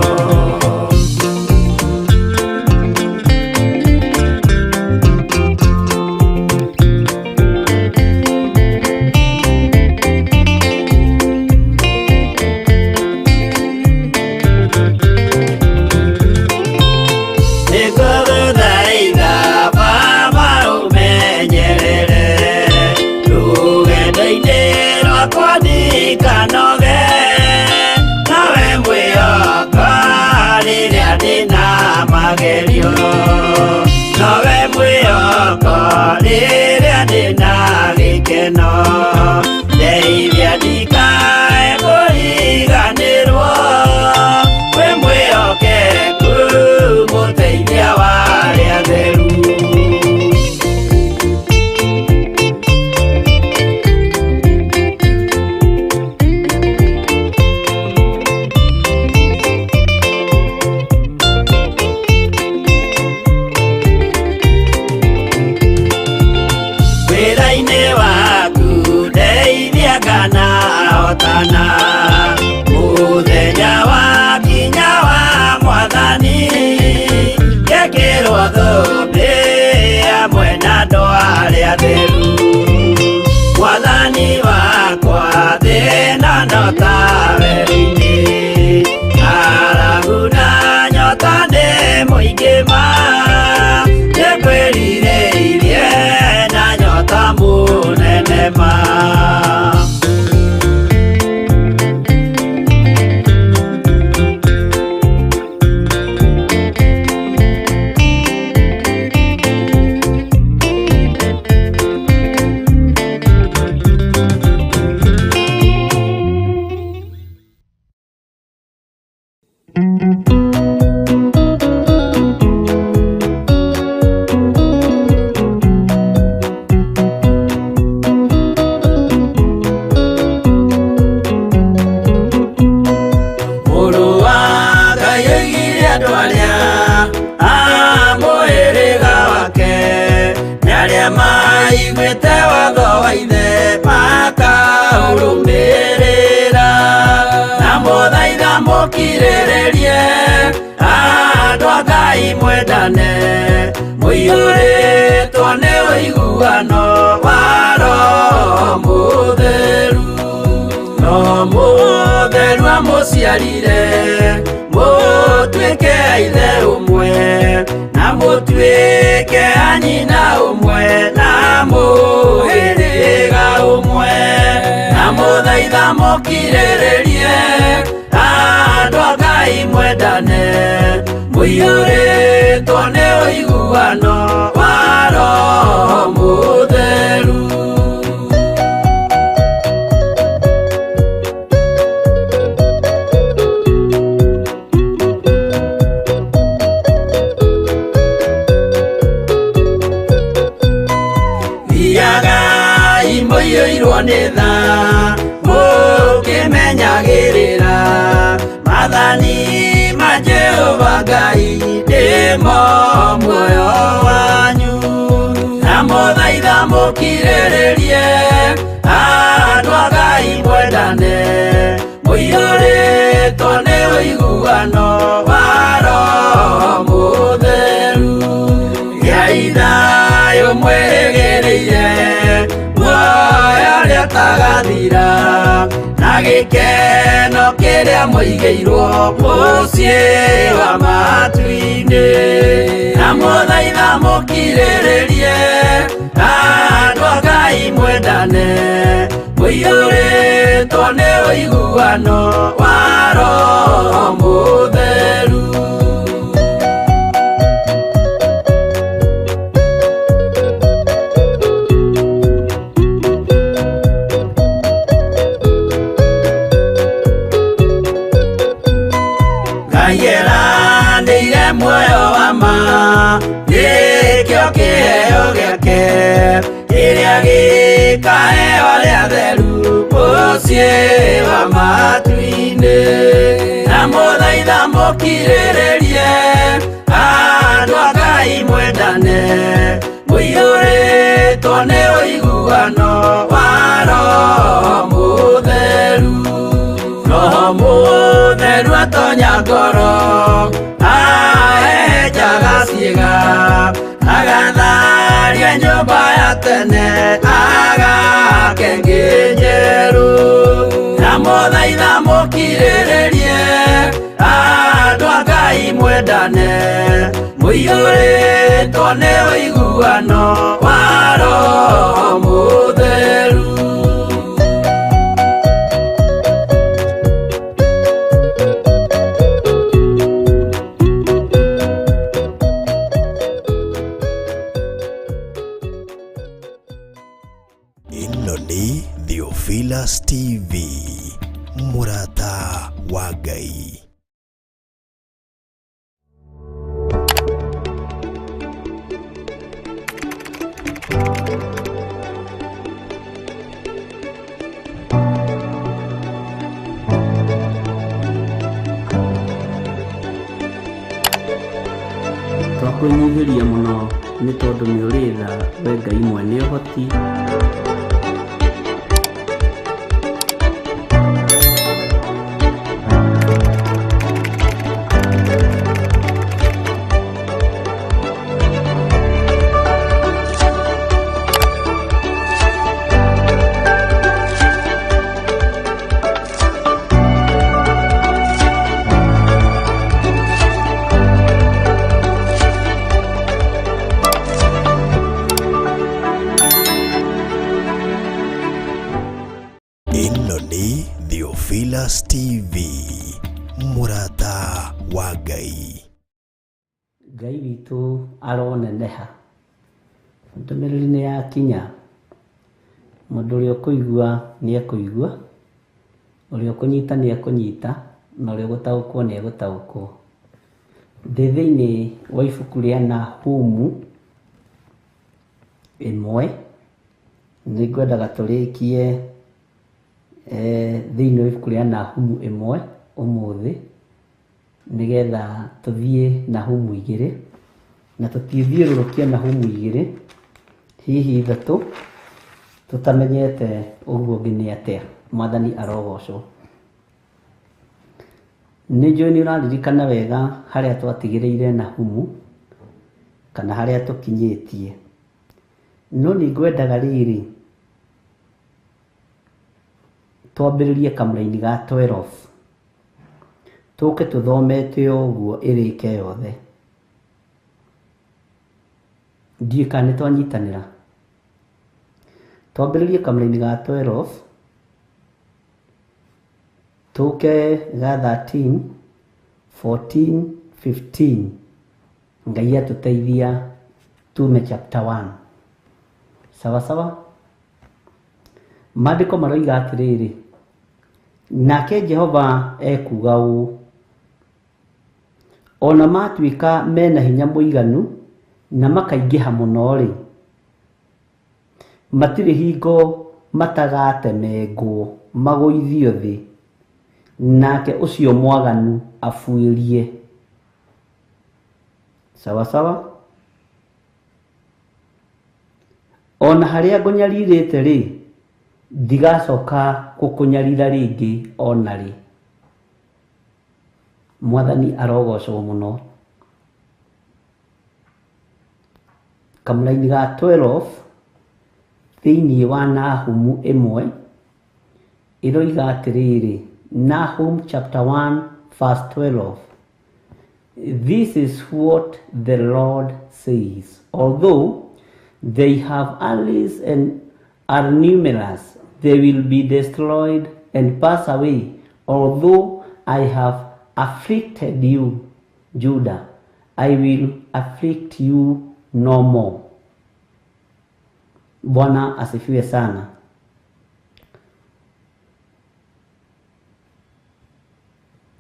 Nĩngũgũthaitha Baba ũmenyerere rũgendo-inĩ rwakwa ndikanoge, nawe mwĩhoko rĩrĩa ndĩna magerio, nowe mwĩhoko rĩrĩa ndĩna gĩkeno, ndeithia ndikae kũriganĩrwo, wĩ mwĩhokeku mũteithia wa arĩa atheru. Wĩra-inĩ waku ndeithia kana hotana, mũthenya wa kinya wa Mwathani, ngekĩrwo thũmbĩ hamwe na andũ arĩa atheru. Mwathani wakwa thĩna no ta werũ-inĩ, ng'aragu na nyota nĩ mũingĩ ma, nĩngwĩrirĩirie Maiguĩte watho wa ithe makaũrũmĩrĩra. Na mũthaitha mũkirĩrĩrie andũ a Ngai mwendane, mũiyũrĩtwo nĩ ũiguano wa Roho Mũtheru. Roho Mũtheru amũciarire mũtuĩke a ithe ũmwe, na mũtuĩke a nyina ũmwe, na mũhĩrĩga ũmwe. Na mũthaitha mũkirĩrĩrie andũ a Ngai mwendane, mũiyũrĩtwo nĩ ũiguano wa Roho Mũtheru. Thiagai mũiyũirwo nĩ tha, mũkĩmenyagĩrĩra maathani ma Jehova Ngai nĩmo muoyo wanyu. Na mũthaitha mũkirĩrĩrie andũ a Ngai mwendane, mũiyũrĩtwo nĩ ũiguano wa Roho Mũtheru. Gĩai thayũ mwĩrĩgĩrĩire muoyo ũrĩa ũtagathira, na gĩkeno kĩrĩa mũigĩirwo mũciĩ wa matu-inĩ. Na mũthaitha mũkirĩrĩrie andũ a Ngai mwendane, mũiyũrĩtwo nĩ ũiguano wa Roho Mũtheru. Ngai eranĩire muoyo wa ma, nĩkĩo kĩheo gĩake kĩrĩa gĩkaheo arĩa atheru mũciĩ wa matu-inĩ. Na mũthaitha mũkirĩrĩrie andũ a Ngai mwendane, mũiyũrĩtwo nĩ ũiguano wa Roho Mũtheru. Roho Mũtheru atonya ngoro, ahehenjaga ciĩga, agatharia nyũmba ya tene, agake ĩngĩ njerũ. Na mũthaitha mũkirĩrĩrie andũ a Ngai mwendane, mũiyũrĩtwo nĩ ũiguano wa Roho Mũtheru. Ĩno nĩ Theophilus TV, mũrata wa Ngai. Twakwĩnyihĩria mũno nĩ tondũ nĩ ũrĩ tha, we Ngai mwene ũhoti. Ĩno nĩ Theophilus TV, mũrata wa Ngai. Ngai witũ aroneneha, ndũmĩrĩri nĩ yakinya, mũndũ ũrĩa ũkũigua nĩ ekũigua, ũrĩa ũkũnyita nĩ ekũnyita, na ũrĩa ũgũtaũkwo nĩ egũtaũkwo. Ndĩ thĩinĩ wa ibuku rĩa Nahumu 1, nĩ ngwendaga tũrĩkie thĩinĩ wa ibuku rĩa Nahumu 1 ũmũthĩ, nĩgetha tũthiĩ Nahumu 2, na tũtithiũrũrũkie Nahumu 2, Hihi ithatũ tũtamenyete ũguo ũngĩ nĩ atĩa. Mwathani arogocwo. Nĩ njũĩ nĩ ũraririkana wega harĩa twatigĩrĩire Nahumu kana harĩa tũkinyĩtie. No nĩ ngwendaga rĩrĩ twambĩrĩrie kamũraini ga 12 tũke tũthomete ũguo ĩrĩke yothe. Ndiũĩ kana nĩ twanyitanĩra. Twambĩrĩrie kamũraini ga 12 tũke ga 13 14 15 Ngai atũteithia tume chapter 1. Sawa sawa. Maandĩko maroiga atĩrĩrĩ, nake Jehova ekuuga ũũ, ona matuĩka mena hinya mũiganu na makaingĩha mũno-rĩ, matirĩ hingo matagatemengwo magũithio thĩ, nake ũcio mwaganu abuĩrie. Sawa sawa. Ona harĩa ngũnyarirĩte rĩ, ndigacoka gũkũnyarira rĩngĩ ona rĩ. Mwathani arogocwo mũno. Kamũraini ga 12 thĩinĩ wa Nahumu ĩmwe ĩroiga atĩrĩrĩ, Nahum chapter 1 verse 12. This is what the Lord says. Although they have allies and are numerous, they will be destroyed and pass away. Although I have afflicted you, Judah, I will afflict you no more. Bwana asifiwe sana.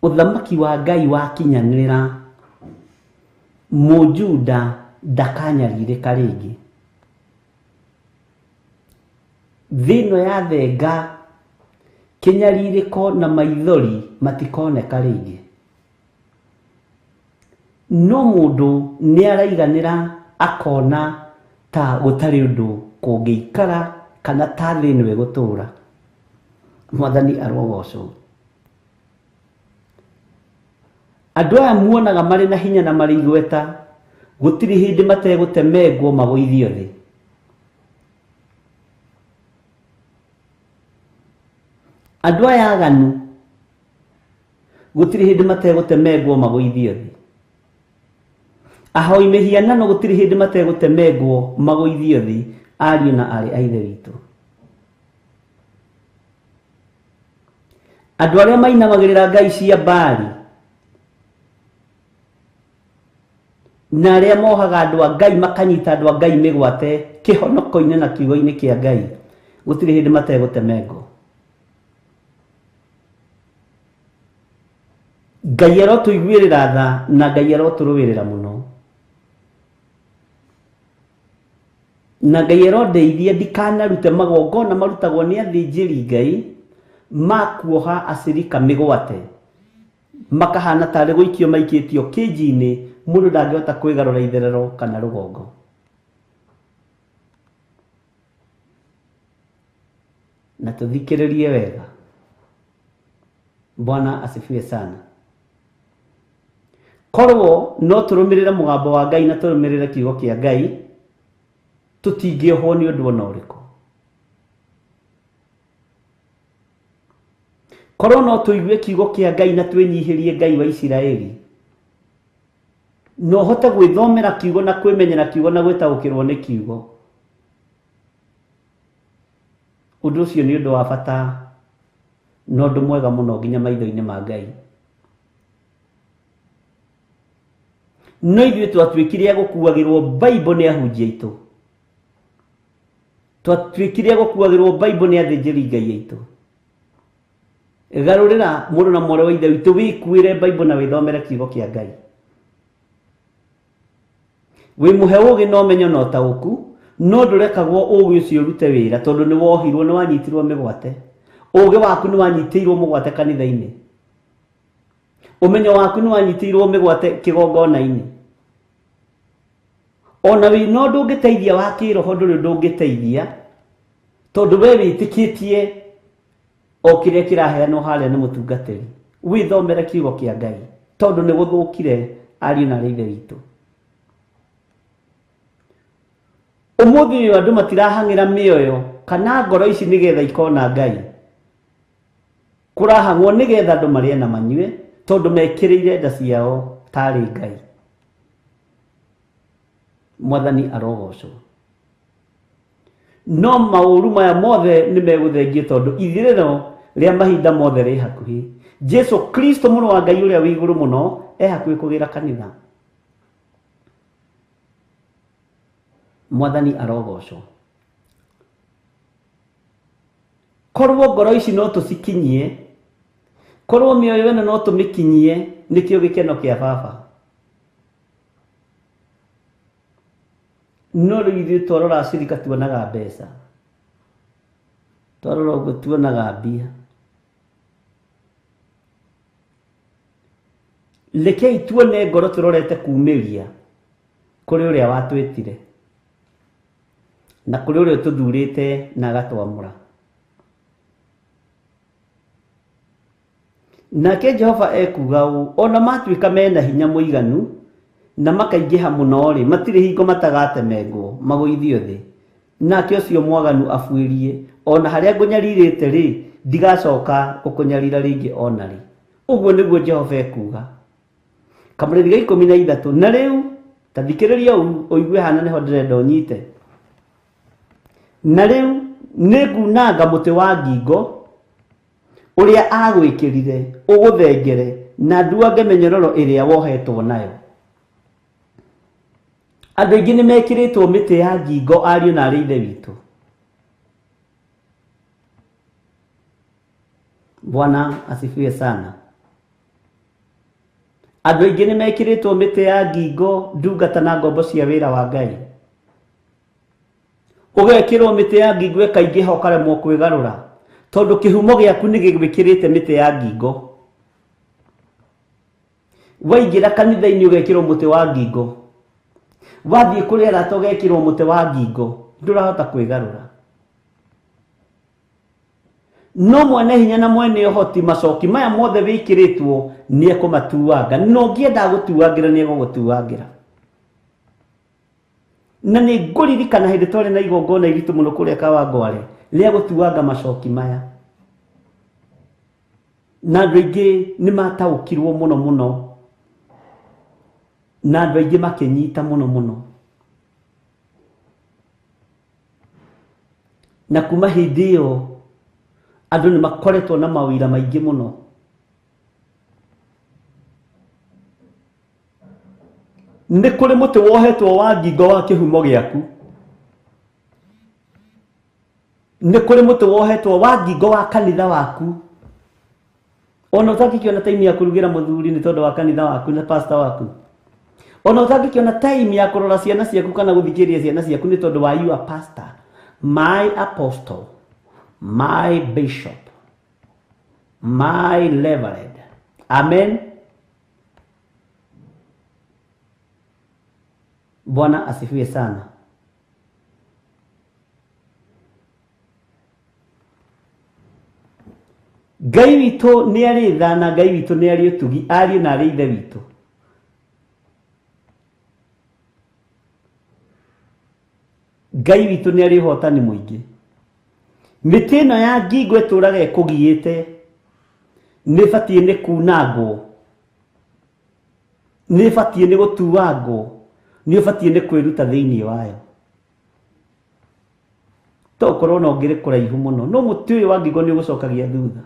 Ũthamaki wa Ngai wakinyanĩra, Mũjuda ndakanyarirĩka rĩngĩ. Thĩ ĩno yathenga, kĩnyarirĩko na maithori matikoneka rĩngĩ. No mũndũ nĩ araiganĩra akona ta gũtarĩ ũndũ kũngĩikara kana ta thĩ ĩno ĩgũtũra. Mwathani arogocwo. Andũ aya muonaga marĩ na hinya na marĩ igweta, gũtirĩ hĩndĩ mategũtemengwo magũithio thĩ. Andũ aya aganu gũtirĩ hĩndĩ mategũtemengwo magũithio thĩ. Ahoi mĩhianano gũtirĩ hĩndĩ mategũtemengwo magũithio thĩ, ariũ na aarĩ a Ithe witũ. Andũ arĩa mainamagĩrĩra ngai cia Baali na arĩa mohaga andũ a Ngai makanyita andũ a Ngai mĩgwate kĩhonoko-inĩ na kiugo-inĩ kĩa Ngai, gũtirĩ hĩndĩ mategũtemengwo. Ngai arotũiguĩrĩra tha na Ngai arotũrũĩrĩra mũno. Na Ngai arondeithia ndikanarute magongona marutagwo nĩ athĩnjĩri Ngai ma kuoha acirika mĩgwate makahana tarĩ gũikio maikĩtio kĩnji-inĩ, mũndũ ndangĩhota kwĩgarũra itherero kana rũgongo. Na tũthikĩrĩrie wega. Bwana asifiwe sana. Korwo no tũrũmĩrĩre mũgambo wa Ngai na tũrũmĩrĩre kiugo kĩa Ngai, tũtingĩohwo nĩ ũndũ ona ũrĩkũ. Korwo no tũigue kiugo kĩa Ngai na twĩnyihĩrie Ngai wa Isiraeli, no hote gwĩthomera kiugo na kwĩmenyera kiugo na gwĩtaũkĩrwo nĩ kiugo. Ũndũ ũcio nĩ ũndũ wa bata na ũndũ mwega mũno nginya maitho-inĩ ma Ngai. No ithuĩ twatuĩkire a gũkuagĩrwo Bible nĩ ahunjia aitũ, twatuĩkire a gũkuagĩrwo Bible nĩ athĩnjĩri Ngai aitũ. Garũrĩra mũrũ na mwarĩ wa Ithe witũ, wĩkuĩre Bible na wĩthomere kiugo kĩa Ngai. Wĩmũhe ũũgĩ na ũmenyo na ũtaũku, no ndũrekagwo ũũgĩ ũcio ũrute wĩra tondũ nĩ wohirwo, nĩ wanyitirwo mĩgwate. Ũũgĩ waku nĩ wanyitĩirwo mũgwate kanitha-inĩ. Ũmenyo waku nĩ wanyitĩirwo mĩgwate kĩgongona-inĩ. Ona wĩna ũndũ ũngĩteithia wa kĩroho ndũrĩ ũndũ ũngĩteithia, tondũ we wĩtĩkĩtie o kĩrĩa kĩraheanwo harĩa nĩ mũtungatĩri. Wĩthomere kiugo kĩa Ngai, tondũ nĩ gũthũkire ariũ na aarĩ a Ithe witũ. Ũmũthĩ ũyũ andũ matirahang'ĩra mĩoyo kana ngoro ici nĩgetha ikona Ngai. Kũrahang'wo nĩgetha andũ marĩe na manyue, tondũ mekĩrĩire nda ciao tarĩ Ngai. Mwathani arogocwo. No maũru maya mothe nĩ megũthengio tondũ ithirĩro rĩa mahinda mothe rĩ hakuhĩ. Jesu Kristo mũrũ wa Ngai ũrĩa wĩ igũrũ mũno e hakuhĩ kũgĩra kanitha. Mwathani arogocwo. Korwo ngoro ici no tũcikinyie, korwo mĩoyo ĩno no tũmĩkinyie, nĩkĩo gĩkeno kĩa baba. No rĩu ithuĩ twarora cirika tuonaga mbeca, twarora ũguo tuonaga mbia. Rekei tuone ngoro tũrorete kumĩria kũrĩ ũrĩa watwĩtire na kũrĩ ũrĩa ũtũthurĩte na agatwamũra. Nake Jehova ekuga ũũ, ona matuĩka mena hinya mũiganu na makaingĩha mũno-rĩ, matirĩ hingo matagatemengwo magũithio thĩ. Nake ũcio mwaganu abuĩrie, ona harĩa ngũnyarirĩte-rĩ, ndigacoka gũkũnyarira rĩngĩ ona rĩ. Ũguo nĩguo Jehova ekuga. Kamũrĩri ga 13. Na rĩu ta thikĩrĩria ũigue hana nĩho ndĩrenda ũnyite. Na rĩu nĩngunanga mũtĩ wa ngingo ũrĩa agwĩkĩrire ũgũthengere na nduange mĩnyororo ĩrĩa wohetwo nayo. Andũ aingĩ nĩ mekĩrĩtwo mĩtĩ ya ngingo ariũ na aarĩ a Ithe witũ. Bwana asifiwe sana. Andũ aingĩ nĩ mekĩrĩtwo mĩtĩ ya ngingo ndungata na ngombo cia wĩra wa Ngai. Ũgekĩrwo mĩtĩ ya ngingo ĩkaingĩha ũkaremwo kwĩgarũra, tondũ kĩhumo gĩaku nĩ gĩgwĩkĩrĩte mĩtĩ ya ngingo. Waingĩra kanitha-inĩ ũgekĩrwo mũtĩ wa ngingo, wathiĩ kũrĩ arata ũgekĩrwo mũtĩ wa ngingo, ndũrahota kwĩgarũra. No mwene hinya na mwene ũhoti macoki maya mothe wĩkĩrĩtwo nĩ ekũmatuanga, na ũngĩenda gũtuangĩra nĩ egũgũtuangĩra. Na nĩ ngũririkana hĩndĩ twarĩ na igongona iritũ mũno kũrĩa Kawangware rĩa gũtuanga macoki maya, na andũ aingĩ nĩ mataũkirwo mũno mũno, na andũ aingĩ makĩnyita mũno mũno. Na kuma hĩndĩ ĩyo andũ nĩ makoretwo na mawĩra maingĩ mũno. Nĩ kũrĩ mũtĩ wohetwo wa ngingo wa kĩhumo gĩaku. Nĩ kũrĩ mũtĩ wohetwo wa ngingo wa kanitha waku. Ona ũtangĩkĩona time ya kũrugĩra mũthuri nĩ tondũ wa kanitha waku na pastor waku. Ona ũtangĩkĩona time ya kũrora ciana ciaku kana gũthikĩrĩria ciana ciaku nĩ tondũ wa your pastor, my apostle, my bishop, my reverend. Amen. Bwana asifiwe sana. Ngai witũ nĩ arĩ tha na Ngai witũ nĩ arĩ ũtugi, ariũ na arĩ Ithe witũ. Ngai witũ nĩ arĩ ũhotani mũingĩ. Mĩtĩ ĩno ya ngingo ĩtũraga ĩkũgiĩte nĩ ĩbatiĩ nĩ kunangwo, nĩ ĩbatiĩ nĩ gũtuangwo, nĩ ũbatiĩ nĩ kwĩruta thĩinĩ wayo. To ũkorwo na ũngĩrĩ kũraihu mũno, no mũtĩ ũyũ wa ngingo nĩ ũgũcokagia thutha.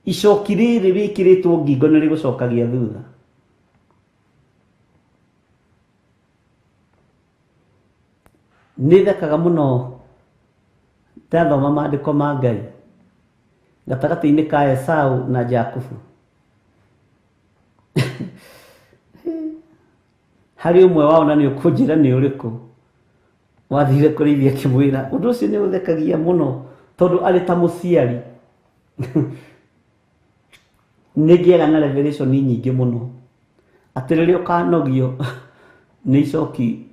Icoki rĩrĩ wĩkĩrĩtwo ngingo nĩ rĩgũcokagia thutha. Nĩ thekaga mũno ndathoma maandĩko ma Ngai gatagatĩ-inĩ ka Esau na Jakubu. Harĩ ũmwe wao na nĩ ũkũnjĩra nĩ ũrĩkũ wathire kũrĩithia akĩmwĩra. Ũndũ ũcio nĩ ũthekagia mũno tondũ arĩ ta mũciari. Nĩ ngĩaga na revelation nyingĩ mũno. Atĩ rĩrĩa ũkanogio nĩ icoki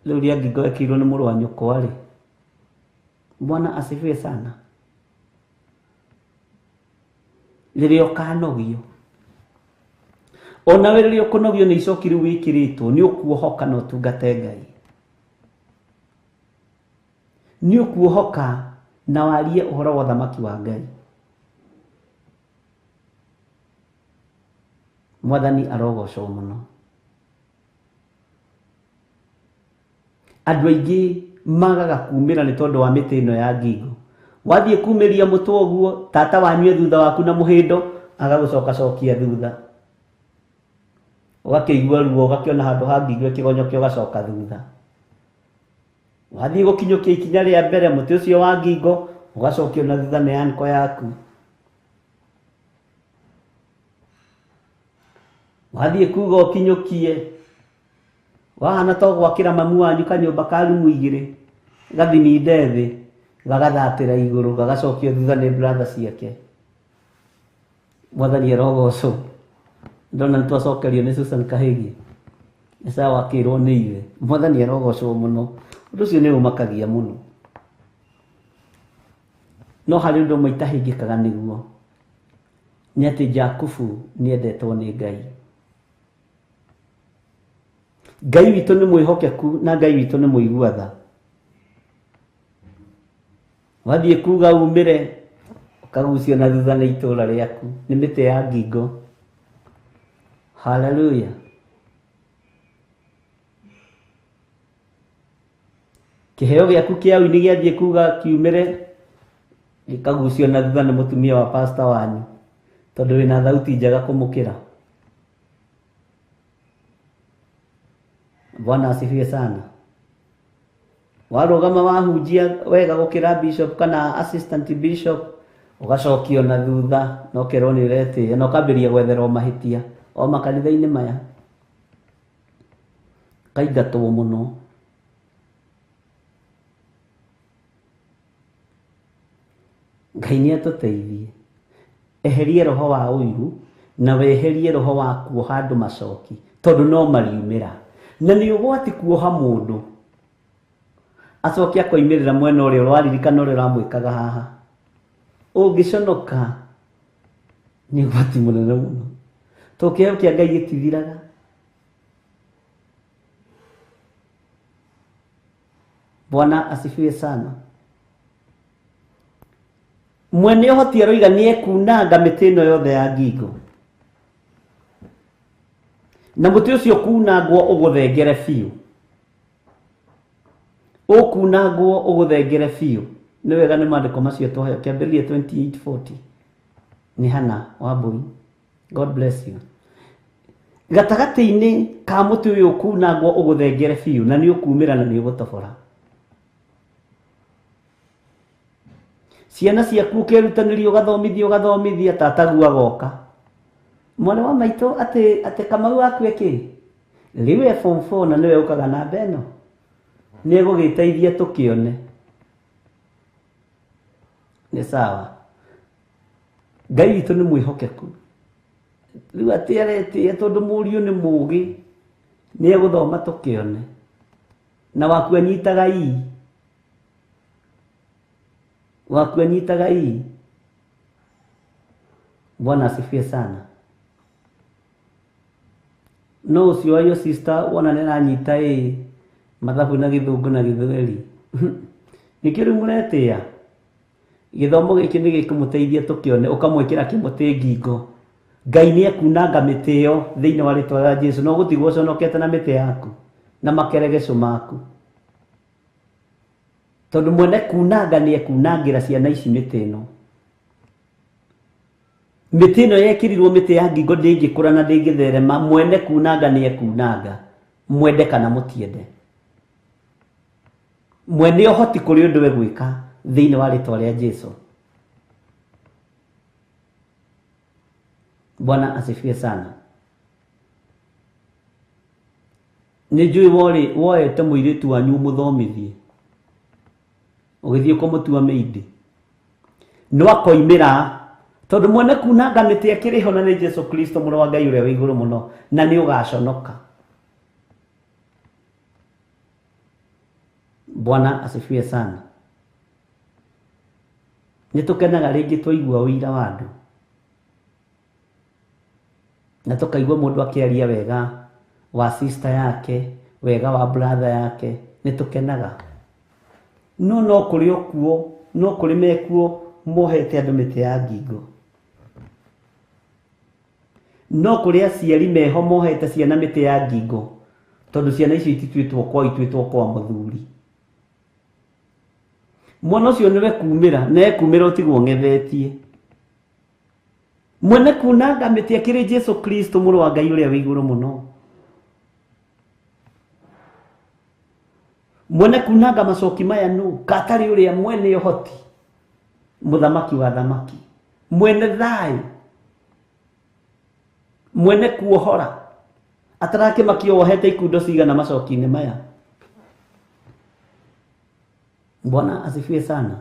rĩu rĩa ngingo wekĩirwo nĩ mũrũ wa nyũkwa rĩ, Bwana asifiwe sana. Rĩrĩa ũkanogio, onawe rĩrĩa ũkũnogio nĩ icoki rĩu wĩkĩrĩtwo, nĩ ũkuohoka na ũtungate Ngai. Nĩ ũkuohoka na warie ũhoro wa ũthamaki wa Ngai. Mwathani arogocwo mũno. Andũ aingĩ magaga kumĩra nĩ tondũ wa mĩtĩ ĩno ya ngingo. Wathiĩ kumĩria mũtwe ũguo, tata wanyu e thutha waku na mũhĩndo, agagũcokacokia thutha. Ũgakĩigua ruo, ũgakĩona handũ ha ngingo ĩkĩgonyokia, ũgacoka thutha. Wathiĩ gũkinyũkia ikinya rĩa mbere, mũtĩ ũcio wa ngingo ũgacokio na thutha nĩ anko yaku. Wathiĩ kuga ũkinyũkie, wahana to gwakĩra mamu wanyu kanyũmba ka rumu igĩrĩ, gathiminde thĩ, gagathatĩra igũrũ, gagacokio thutha nĩ brother ciake. Mwathani arogocwo. Ndona nĩ twacokerio nĩ Susan Kahĩgi. Nĩ sawa akĩrwo nĩ ithe. Mwathani arogocwo mũno. Ũndũ ũcio nĩ ũmakagia mũno. No harĩ ũndũ ũmwe itahĩngĩkaga nĩguo, nĩ atĩ Jakubu nĩendetwo nĩ Ngai. Ngai witũ nĩ mwĩhokeku na Ngai witũ nĩ mũigua tha. Wathiĩ kuga umĩre, ũkagucio na thutha nĩ itũũra rĩaku, nĩ mĩtĩ ya ngingo. Haleluya. Kĩheo gĩaku kĩa ũini gĩathiĩ kuga kiumĩre, gĩkagucio na thutha nĩ mũtumia wa pastor wanyu, tondũ wĩna thauti njega kũmũkĩra. Bwana asifiwe sana. Warũgama wahunjia wega gũkĩra bishop kana assistant bishop, ũgacokio na thutha na ũkerwo nĩ ũretĩĩa na ũkambĩrĩria gwetherwo mahĩtia o makanitha-inĩ maya. Kaingatwo mũno. Ngai nĩ atũteithie. Eherie roho wa ũiru na weherie roho wa kuoha andũ macoki, tondũ no mariumĩra. Na nĩ ũgwati kuoha mũndũ acoke akoimĩrĩra mwena ũrĩa ũraririkana ũrĩa ũramwĩkaga haha. Ũngĩconoka nĩ ũgwati mũnene mũno. Tondũ kĩheo kĩa Ngai gĩtithiraga. Bwana asifiwe sana. Mwene ũhoti aroiga nĩ ekunanga mĩtĩ ĩno yothe ya ngingo. Na mũtĩ ũcio kunangwo ũgũthengere biũ. Ũkunangwo ũgũthengere biũ. Nĩ wega nĩ maandĩko macio twaheo. Kĩambĩrĩria 28:40. Nĩ Hana Wambui. God bless you. Gatagatĩ-inĩ ka mũtĩ ũyũ ũkunangwo ũgũthengere biũ na nĩ ũkumĩra na nĩ ũgũtobora. Ciana ciaku ũkĩrutanĩria ũgathomithia ũgathomithia tatagu agoka. Mwana wa maitũ atĩ Kamau aku ĩkĩ? Rĩu e form 4 na nĩwe ũkaga namba ĩno. Nĩ egũgĩteithia tũkĩone. Nĩ sawa. Ngai witũ nĩ mwĩhokeku. Rĩu atĩ aretĩĩa tondũ mũriũ nĩ mũũgĩ, nĩ egũthoma tũkĩone. Na waku anyitaga ii. Waku anyitaga ii. Bwana asifiwe sana. No ũcio wa your sister wona nĩ aranyita ĩ mathabu na gĩthũngũ na gĩthweri. Nĩkĩo rĩu mũretĩĩa. Gĩthomo gĩkĩ nĩ gĩkũmũteithia tũkĩone, ũkamwĩkĩra kĩmũtĩ ngingo. Ngai nĩ ekunanga mĩtĩ ĩyo thĩinĩ wa rĩtwa rĩa Jesũ, no ũgũtigwo ũconokete na mĩtĩ yaku na makeregeco maku. Tondũ mwene kunanga nĩ ekunangĩra ciana ici mĩtĩ ĩno. Mĩtĩ ĩno yekĩrirwo mĩtĩ ya ngingo ndĩngĩkũra na ndĩngĩtherema, mwene kunanga nĩ ekunanga, mwende kana mũtiende. Mwene ũhoti kũrĩ ũndũ egwĩka thĩinĩ wa rĩtwa rĩa Jesũ. Bwana asifiwe sana. Nĩ njũĩ woete mũirĩtu wanyu ũmũthomithie, ũgĩthiĩ kũmũtua maid. No akoimĩra Tondu mwene kunanga mĩtĩ akĩrĩ ho na nĩ Jesu Kristo mũrũ wa Ngai ũrĩa wĩ igũrũ mũno, na nĩ ũgaconoka. Bwana asifiwe sana. Nĩ tũkenaga rĩngĩ twaigua ũira wa andũ, na tũkaigua mũndũ akĩaria wega wa sister yake, wega wa brother yake, nĩ tũkenaga. No no kũrĩ okuo, no kũrĩ mekuo mohete andũ mĩtĩ ya ngingo. No kũrĩ aciari meho mohete ciana mĩtĩ ya ngingo, tondũ ciana icio itituĩtwo kwao, ituĩtwo kwa mũthuri. Mwana ũcio nĩwe kumĩra, na ekumĩra ũtigwo ng'ethetie. Mwene kunanga mĩtĩ akĩrĩ Jesu Kristo mũrũ wa Ngai ũrĩa wĩ igũrũ mũno. Mwene kunanga macoki maya nũ, katarĩ ũrĩa mwene ũhoti, mũthamaki wa thamaki, mwene thayũ, mwene kuohora, atarakĩmakio wohete ikundo cigana macoki-inĩ maya. Bwana asifiwe sana.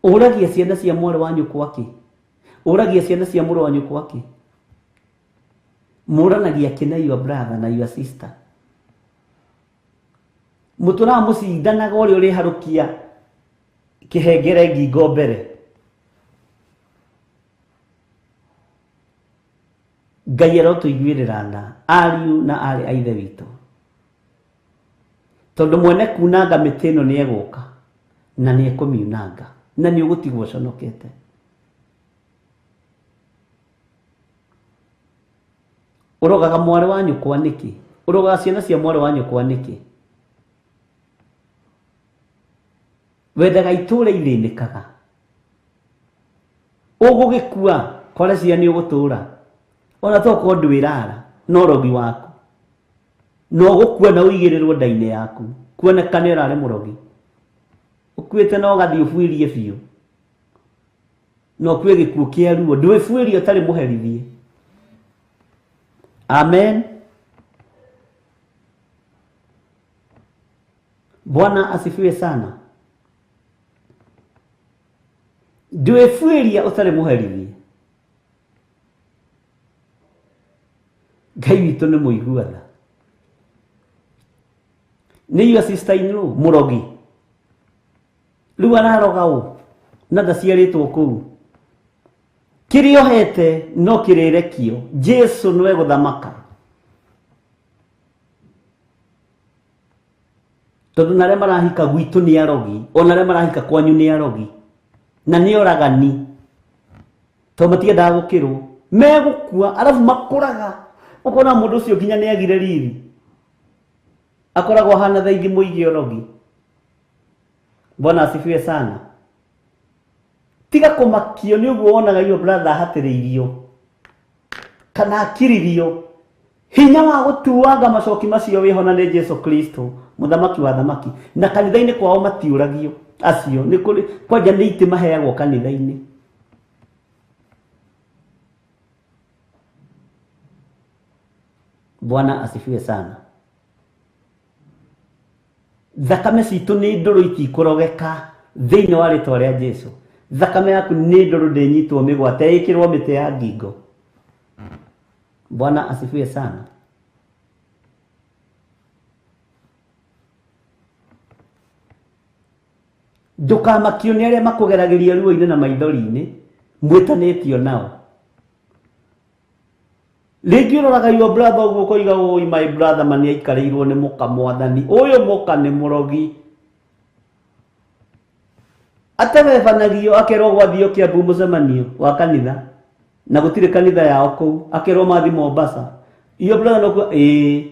Ũragia ciana cia mwarĩ wa nyũkwa kĩ? Ũragia ciana cia mũrũ wa nyũkwa kĩ? Mũranagia kĩ na your brother na your sister? Mũtũraga mũcindanaga ũrĩa ũrĩharũkia kĩhengere ngingo mbere. Ngai arotũiguĩrĩra tha, ariũ na aarĩ a Ithe witũ, tondũ mwene kunanga mĩtĩ ĩno nĩ egũka na nĩ ekũmiunanga, na nĩ ũgũtigwo ũconokete. Ũrogaga mwarĩ wa nyũkwa nĩkĩ? Ũrogaga ciana cia mwarĩ wa nyũkwa nĩkĩ? Wendaga itũũra ithĩnĩkaga. Ũgũgĩkua kware cia nĩ ũgũtũũra, ona tokorwo ndwĩrara no ũrogi waku, no ũgũkua na ũigĩrĩrwo nda-inĩ yaku, kuonekane ũrarĩ mũrogi. Ũkuĩte na ũgathiĩ ũbuĩrie biũ, na ũkue gĩkuũ kĩa ruo, ndwĩbuĩrie ũtarĩ mũherithie. Amen. Bwana asifiwe sana. Ndwĩbuĩria ũtarĩ mũherithie. Ngai witũ nĩ mũigua tha. Nĩ your sister in law mũrogi, rĩu araroga ũ na ndaciarĩtwo kũu. Kĩrĩa ũhete no kĩrĩrekio. Jesu nĩwe gũthamaka, tondũ na arĩa marahika gwitũ nĩ arogi, ona arĩa marahika kwanyu nĩ arogi, na nĩ oragani, tondũ matiendaga gũkĩrwo, megũkua arabu makũraga. Ũkona mũndũ ũcio nginya nĩ agire riri, akoragwo ahana thaithi mũingĩ ũrogi. Bwana asifiwe sana. Tiga kũmakio nĩ ũguo wonaga your brother ahatĩrĩirio kana akiririo. Hinya wa gũtuanga macoki macio wĩho na nĩ Jesu Kristo mũthamaki wa thamaki. Na kanitha-inĩ kwao matiũragio acio, nĩ kũrĩ kwanja nĩ itĩ maheagwo kanitha-inĩ. Bwana asifiwe sana. Thakame citũ nĩ ndũrũ, itikũrogeka thĩinĩ wa rĩtwa rĩa Jesu. Thakame yaku nĩ ndũrũ, ndĩnyitwo mĩgwate, ĩkĩrwo mĩtĩ ya ngingo. Bwana asifiwe sana. Ndũkamakio nĩ arĩa makũgeragĩria ruo-inĩ na maithori-inĩ, mwĩtanĩtio nao. Rĩngĩ ũroraga your brother ũguo ũkoiga, oi my brother ma nĩ aikarĩirwo nĩ mũka mwathani, ũyũ mũka nĩ mũrogi. Atebebanagio akerwo gwathio Kiambu mũcemanio wa kanitha, na gũtirĩ kanitha yao kũu, akerwo mathi Mombasa. Your brother no kuo, ĩĩ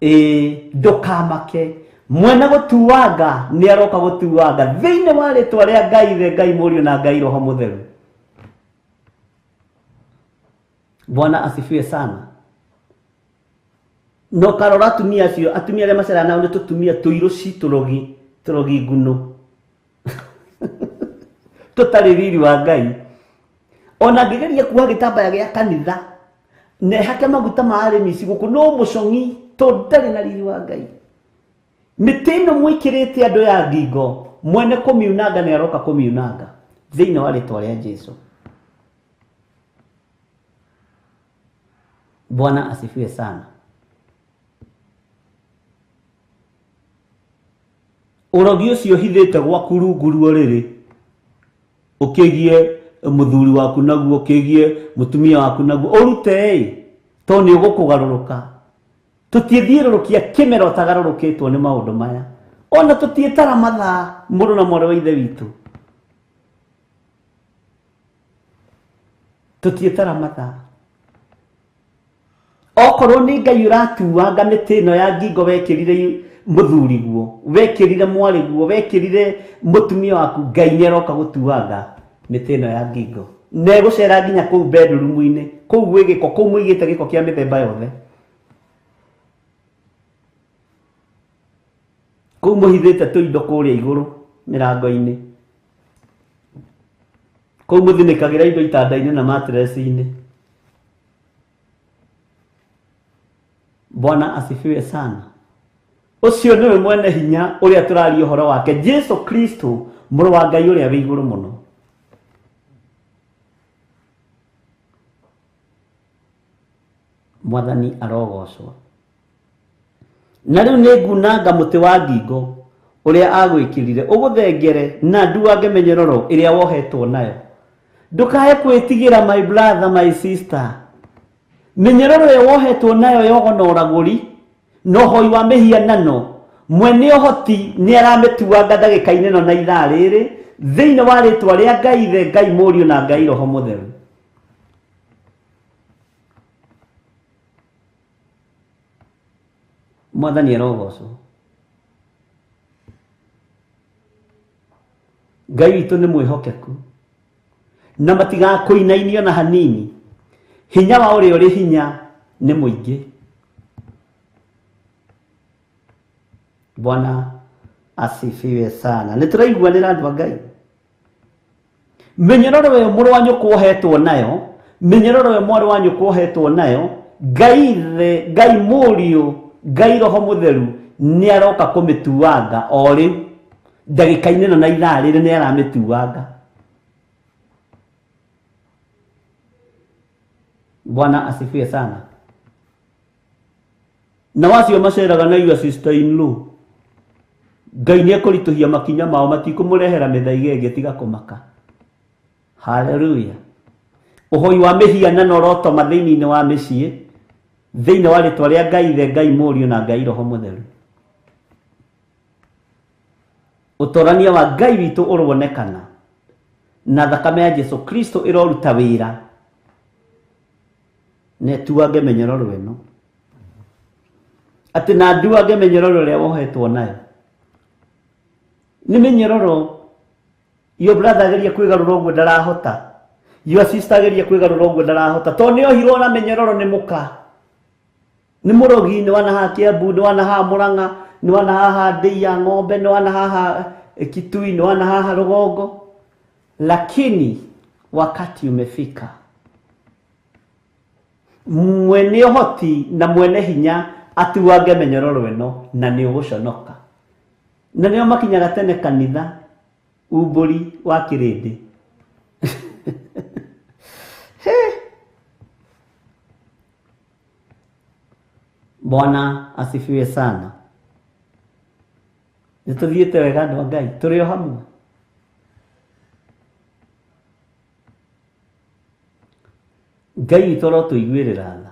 ĩĩ, ndũkamake. Mwene gũtuanga nĩ aroka gũtuanga thĩinĩ wa rĩtwa rĩa Ngai Ithe, Ngai Mũriũ na Ngai Roho Mũtheru. Bwana asifiwe sana. No karora atumia acio, atumia arĩa maceraga nao nĩ tũtumia tũirũ ci tũrogi, tũrogi nguno, tũtarĩ riri wa Ngai. Ona angĩgeria kuoha gĩtambaya gĩa kanitha na ehake maguta ma arĩmi gũkũ, no mũcong'i tondũ ndarĩ na riri wa Ngai. Mĩtĩ ĩno mwĩkĩrĩte andũ ya ngingo, mwene kũmiunanga nĩ aroka kũmiunanga thĩinĩ wa rĩtwa rĩa Jesu. Bwana asifiwe sana. Ũrogi ũcio hithĩte gwaku rungu rwa rĩrĩ, ũkĩgie mũthuri waku naguo, ũkĩgie mũtumia waku naguo, ũrute ĩ, tondũ nĩ ũgũkũgarũrũka. Tũtiĩthiũrũrũkia kĩmera ũtagarũrũkĩtwo nĩ maũndũ maya, ona tũtiĩtara mathaa mũrũ na mwarĩ wa ithe witũ, tũtiĩtara mathaa. Okorwo nĩ Ngai ũratuanga mĩtĩ ĩno ya ngingo wekĩrire mũthuri guo, wekĩrire mwarĩ guo, wekĩrire mũtumia waku, Ngai nĩ aroka gũtuanga mĩtĩ ĩno ya ngingo, na ĩgũcera nginya kũu bedroom-inĩ, kũu gwĩ gĩko, kũu mũigĩte gĩko kĩa mĩthemba yothe, kũu mũhithĩte tũindo kũrĩa igũrũ mĩrango-inĩ, kũu mũthinĩkagĩra indo itanda-inĩ na matress-inĩ. Bwana asifiwe sana. Ũcio nĩwe mwene hinya ũrĩa tũraria ũhoro wake, Jesu Kristo, mũrũ wa Ngai ũrĩa wĩ igũrũ mũno. Mwathani arogocwo. Na rĩu nĩ ngunanga mũtĩ wa ngingo ũrĩa agwĩkĩrire, ũgũthengere na nduange mĩnyororo ĩrĩa wohetwo nayo. Ndũkae kwĩtigĩra, my brother, my sister. Mĩnyororo ĩyo wohetwo nayo yogo na ũragũri na ũhoi wa mĩhianano, mwene ũhoti nĩ aramĩtuanga ndagĩka-inĩ ĩno na ithaa rĩrĩ, thĩinĩ wa rĩtwa rĩa Ngai Ithe, Ngai Mũriũ na Ngai Roho Mũtheru. Mwathani arogocwo. Ngai witũ nĩ mwĩhokeku na matigakũinainio na hanini. Hinya wa ũrĩa ũrĩ hinya nĩ mũingĩ. Bwana asifiwe sana. Nĩ tũraiguanĩra andũ a Ngai. Mĩnyororo ĩyo mũrũ wa nyũkwa ohetwo nayo, mĩnyororo ĩyo mwarĩ wa nyũkwa ohetwo nayo, Ngai Ithe, Ngai Mũriũ, Ngai Roho Mũtheru nĩ aroka kũmĩtuanga o rĩu ndagĩka-inĩ ĩno na ithaa rĩrĩ nĩ aramĩtuanga. Bwana asifiwe sana. Na wacio maceraga na your sister in law, Ngai nĩ ekũritũhia makinya mao, matikũmũrehera mĩthaiga ĩngĩ tiga kũmaka. Haleluya. Ũhoi wa mĩhianano ũrotoma thĩinĩ wa mĩciĩ, thĩinĩ wa rĩtwa rĩa Ngai Ithe, Ngai Mũriũ na Ngai Roho Mũtheru. Ũtorania wa Ngai witũ ũronekana na thakame ya Jesu Kristo ĩroruta wĩra na ĩtuange mĩnyororo ĩno, atĩ na nduange mĩnyororo ĩrĩa wohetwo nayo. Nĩ mĩnyororo. Your brother ageria kwĩgarũra ũguo ndarahota, your sister ageria kwĩgarũra ũguo ndarahota, tondũ nĩ ohirwo na mĩnyororo nĩ mũka, nĩ mũrogi, nĩ wana haha Kiambu, nĩ wana haha Murang'a, nĩ wana haha Ndĩi ya ng'ombe, nĩ wana haha Kitui, nĩ wana haha Rũgongo. Lakini wakati umefika, mwene ũhoti na mwene hinya atuange mĩnyororo ĩno na nĩ ũgũconoka. Na nĩo makinyaga tene kanitha, umbũri wa kĩrĩndĩ. Bwana asifiwe sana. Nĩ tũthiĩte wega andũ a Ngai, tũrĩ o hamwe. Ngai witũ arotũiguĩrĩra tha.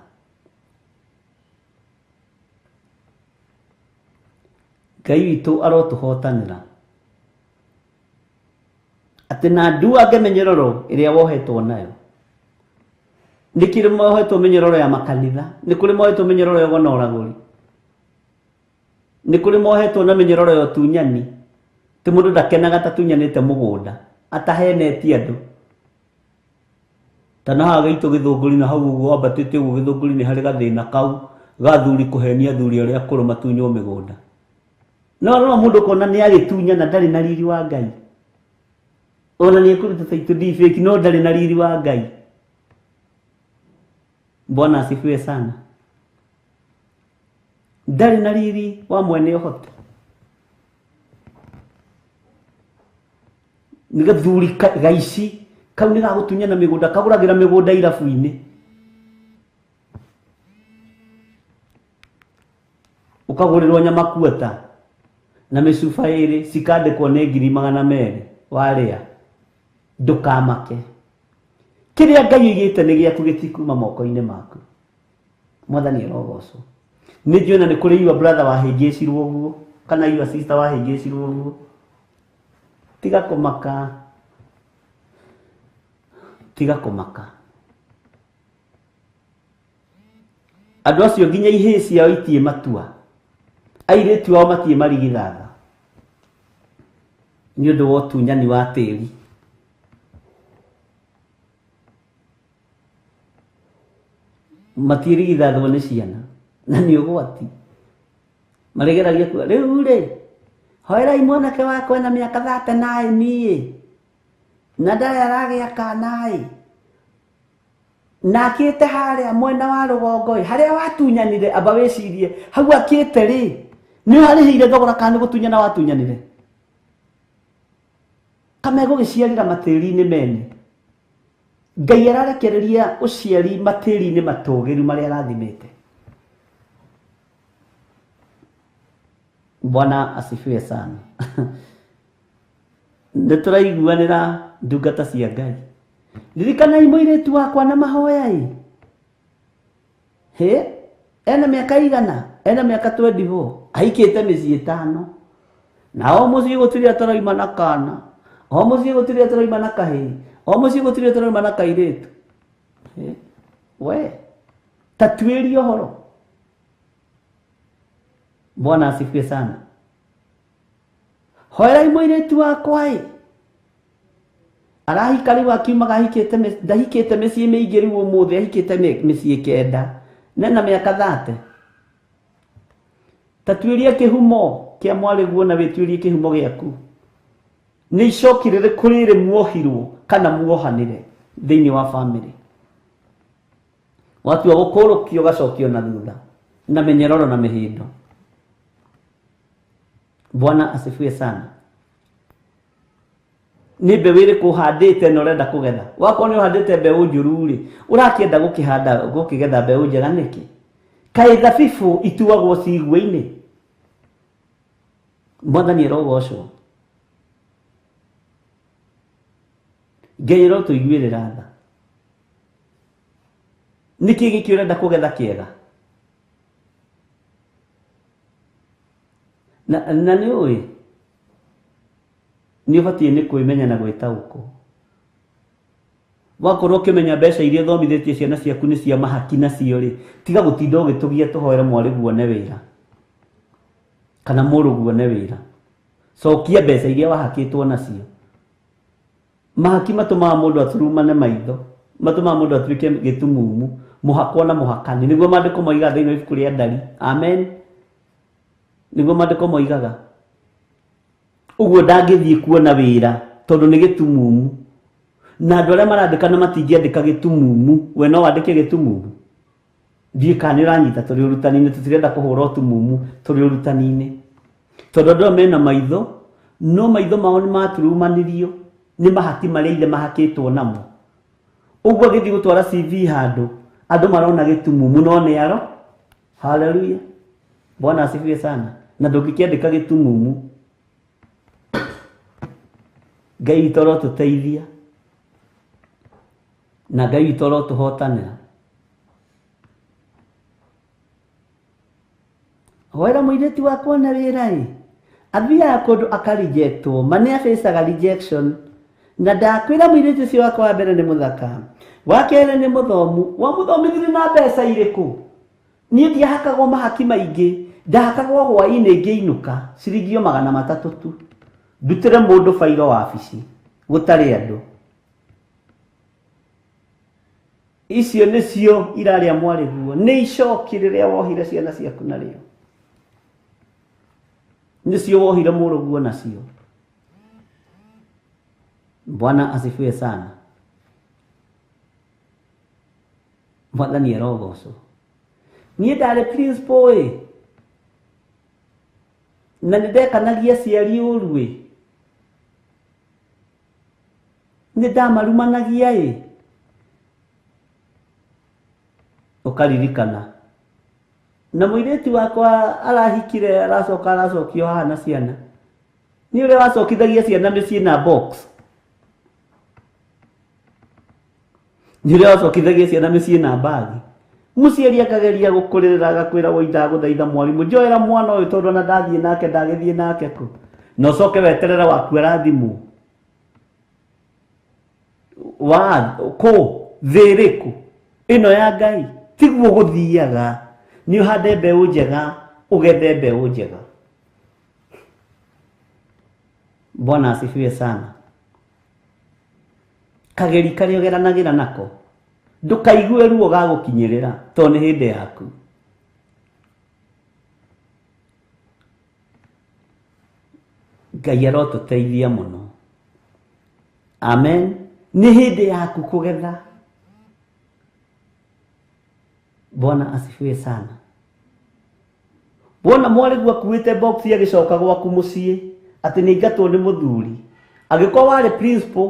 Ngai witũ arotũhotanĩra atĩ na nduange mĩnyororo ĩrĩa wohetwo nayo. Nĩ kĩrĩ mohetwo mĩnyororo ya makanitha, nĩ kũrĩ mohetwo mĩnyororo ya ũgo na ũragũri, nĩ kũrĩ mohetwo na mĩnyororo ya ũtunyani, ti mũndũ ndakenaga atatunyanĩte mũgũnda, atahenetie andũ. Ta na haha gaitũ Gĩthũngũri na hau ũguo wambatĩte ũguo Gĩthũngũri nĩ harĩ gathĩna kau ga athuri kũhenia athuri arĩa akũrũ matunywo mĩgũnda. No no mũndũ ũkona nĩ agĩtunyana ndarĩ na riri wa Ngai. Ona nĩ ekũruta title deed fake no ndarĩ na riri wa Ngai. Bwana asifiwe sana. Ndarĩ na riri wa mwene ũhoti. Nĩ gathuri gaici kau nĩ gagũtunyana mĩgũnda, kagũragĩra mĩgũnda irabu-inĩ. Ũkagũrĩrwo nyama kuota na mĩcuba ĩrĩ cikandĩkwo nĩ 200,000 warĩa. Ndũkamake. Kĩrĩa Ngai oigĩte nĩ gĩaku gĩtikuma moko-inĩ maku. Mwathani arogocwo. Nĩ njũĩ na nĩ kũrĩ your brother wahĩngĩcirwo ũguo kana your sister wahĩngĩcirwo ũguo. Tiga kũmaka. Tiga kũmaka. Andũ acio nginya ihĩĩ ciao itiĩ matua. Airĩtu ao matiĩ marigithatha. Nĩ ũndũ wa ũtunyani wa tĩri. Matiĩrigithathwo nĩ ciana na nĩ ũgwati. Marĩgeragia kuga rĩu rĩ hoerai mwanake wakwa na mĩaka 39 ĩ na ndarĩ aragĩa kana ĩ na akĩte harĩa mwena wa rũgongo ĩ harĩa watunyanire amba wĩcirie hau akĩte rĩ nĩ harĩhĩire thogora kana nĩ gũtunyana watunyanire kamegũgĩciarĩra matĩri-inĩ mene. Ngai ararekereria ũciari matĩri-inĩ matũgĩru marĩa arathimĩte. Bwana asifiwe sana. Nĩ tũraiguanĩra ndungata cia Ngai. Ririkanai mũirĩtu wakwa na mahoya ĩ. Hĩ, ena mĩaka igana, ena mĩaka 24, ahikĩte mĩciĩ 5. Na o mũciĩ gũtirĩ ataraima na kana, o mũciĩ gũtirĩ ataraima na kahĩĩ, o mũciĩ gũtirĩ ataraima na kairĩtu. Hĩ, we, ta tuĩrie ũhoro. Bwana asifiwe sana. Hoerai mũirĩtu wakwa ĩ. Arahika rĩu akiumaga ahikĩte ndahikĩte mĩciĩ mĩingĩ rĩu ũmũthĩ ahikĩte mĩciĩ 9 nena mĩaka 30. Ta tuĩrie kĩhumo kĩa mwarĩguo na wĩtuĩrie kĩhumo gĩaku. Nĩ icoki rĩrĩkũ rĩrĩ muohirwo kana muohanĩre thĩinĩ wa family. Watua gũkũrũkio ũgacokio na thutha na mĩnyororo na mĩhĩndo. Bwana asifiwe sana. Nĩ mbeũ ĩrĩkũ ũhandĩte na ũrenda kũgetha? Wakorwo nĩ ũhandĩte mbeũ njũru rĩ, ũrakĩenda gũkĩhanda gũkĩgetha mbeũ njega nĩkĩ? Kaĩ thabibũ ituagwo cigua-inĩ? Mwathani arogocwo. Ngai arotũiguĩrĩra tha. Nĩkĩ gĩkĩ ũrenda kũgetha kĩega? Na nĩ ũĩ nĩ ũbatiĩ nĩ kwĩmenya na gwĩtaũkwo. Wakorwo ũkĩmenya mbeca iria ũthomithĩtie ciana ciaku nĩ cia mahaki nacio rĩ, tiga gũtinda ũgĩtũgia tũhoere mwarĩguo one wĩra kana mũrũguo one wĩra. Cokia mbeca iria wahakĩtwo nacio. Mahaki matũmaga mũndũ aturumane maitho, matũmaga mũndũ atuĩke gĩtumumu, mũhakwo na mũhakani. Nĩguo maandĩko moigaga thĩinĩ wa ibuku rĩa Ndari. Amen. Nĩguo maandĩko moigaga. Ũguo ndangĩthiĩ kuona wĩra tondũ nĩ gĩtumumu. Na andũ arĩa marandĩka na matingĩandĩka gĩtumumu, we no wandĩke gĩtumumu. Ndiũĩ kana nĩ ũranyita tũrĩ ũrutani-inĩ, tũtirenda kũhũra ũtumumu tũrĩ ũrutani-inĩ. Tondũ andũ aya mena maitho, no maitho mao nĩ maturumanirio nĩ mahaki marĩa ithe mahakĩtwo namo. Ũguo agĩthiĩ gũtwara CV handũ, andũ marona gĩtumumu no nĩ aro. Haleluya. Bwana asifiwe sana. Na ndũngĩkĩandĩka gĩtumumu. Ngai witũ arotũteithia na Ngai witũ arotũhotanĩra. Hoera mũirĩtu wakwa na wĩra ĩ. Athiaga kũndũ akarejectwo, ma nĩ abacaga rejection. Na ndakwĩra mũirĩtu ũcio wakwa wa mbere nĩ mũthaka, wa kerĩ nĩ mũthomu, wamũthomithirie na mbeca irĩkũ? Niĩ ndiahakagwo mahaki maingĩ, ndahakagwo hwaĩ-inĩ ngĩinũka ciringi o 300 tu. Ndutĩre mũndũ bairo wabici gũtarĩ andũ. Icio nĩcio irarĩa mwarĩguo, nĩ icoki rĩrĩa wohire ciana ciaku narĩo. Nĩcio wohire mũrũguo nacio. Bwana asifiwe sana. Mwathani arogocwo. Niĩ ndarĩ principal ĩ, na nĩ ndekanagia aciari ũru ĩ, nĩ ndamarumanagia ĩ. Ũkaririkana Na mũirĩtu wakwa arahikire aracoka aracokio haha na ciana. Nĩ ũrĩa wacokithagia ciana mĩciĩ na box. Nĩ ũrĩa wacokithagia ciana mĩciĩ na bagi. Mũciari akageria gũkũrĩrĩra agakwĩra woi ndagũthaitha mwarimũ njoera mwana ũyũ tondũ ona ndathiĩ nake ndagĩthiĩ nake kũ. Na ũcoke weterere waku arathimwo. Wa kũ thĩ ĩrĩkũ ĩno ya Ngai tiguo gũthiaga. Nĩ ũhande mbeũ njega ũgethe mbeũ njega. Bwana asifiwe sana. Kageri karĩa ũgeranagĩra nako ndũkaigue ruo gagũkinyĩrĩra tondũ nĩ hĩndĩ yaku. Ngai arotũteithia mũno. Amen. Nĩ hĩndĩ yaku kũgetha. Bwana asifiwe sana. Wona mwarĩguo akuĩte box agĩcoka gwaku mũciĩ atĩ nĩ aingatwo nĩ mũthuri. Angĩkorwo warĩ principal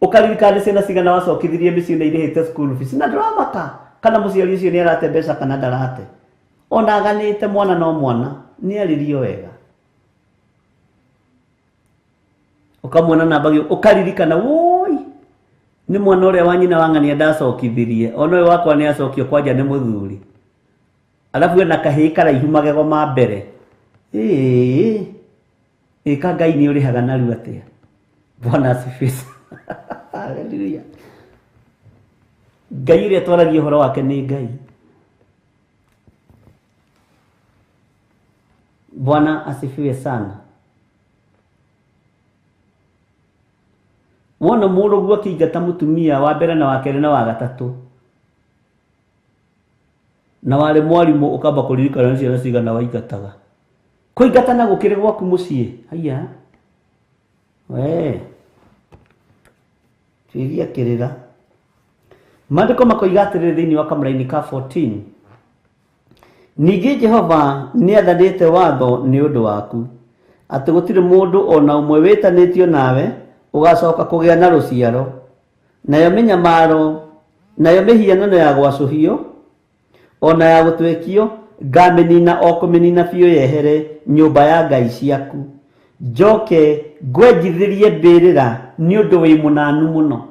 ũkaririkana nĩ ciana cigana wacokithirie mĩciĩ na irĩhĩte school fees na ndũramaka kana mũciari ũcio nĩ arate mbeca kana ndarate. Ona aganĩte mwana no mwana nĩ arĩrio wega. Ũkamuona namba ũkaririkana woi nĩ mwana ũrĩa wa nyina wa ng'ania ndacokithirie ona ũyũ wakwa nĩ acokio kwanja nĩ mũthuri. Alafu ena kahĩĩ karaihu magego ma mbere. Ĩĩ ĩka Ngai nĩ ũrĩhaga narua atĩa. Bwana asifiwe. Haleluya. Ngai ũrĩa twaragia ũhoro wake nĩ Ngai. Bwana asifiwe sana. Wona mũrũguo akĩingata mũtumia wa mbere na wa kerĩ na wa gatatũ na warĩ mwarimũ ũkamba kũririkana nĩ ciana cigana waingataga. Kũingatana gũkĩrĩ gwaku mũciĩ. Haiya we tuiria kĩrĩra. Maandĩko makoiga atĩrĩrĩ thĩinĩ wa kamũraini ka 14. Ningĩ Jehova nĩathanĩte watho nĩ ũndũ waku atĩ gũtirĩ mũndũ ona ũmwe wĩtanĩtio nawe ũgacoka kũgĩa na rũciaro nayo mĩnyamaro nayo mĩhianano ya gwacũhio ona ya gũtwekio ngamĩnina o kũmĩnina biũ yehere nyũmba ya ngai ciaku njoke ngwenjithĩrie mbĩrĩra nĩ ũndũ wĩ mũnanu mũno.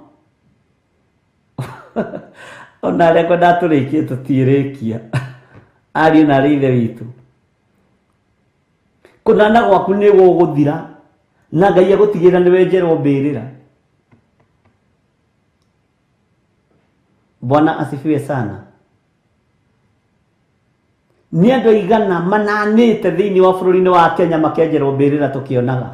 Ona arĩa kwendaga tũrĩkie tũtirĩkia. Ariũ na arĩ ithe witũ, kũnana gwaku nĩ gũgũthira na Ngai agũtigĩrĩra nĩ wenjerwo mbĩrĩra. Bwana asifiwe sana. Nĩ andũ aigana mananĩte thĩinĩ wa bũrũri-inĩ wa Kenya makenjerwo mbĩrĩra tũkĩonaga.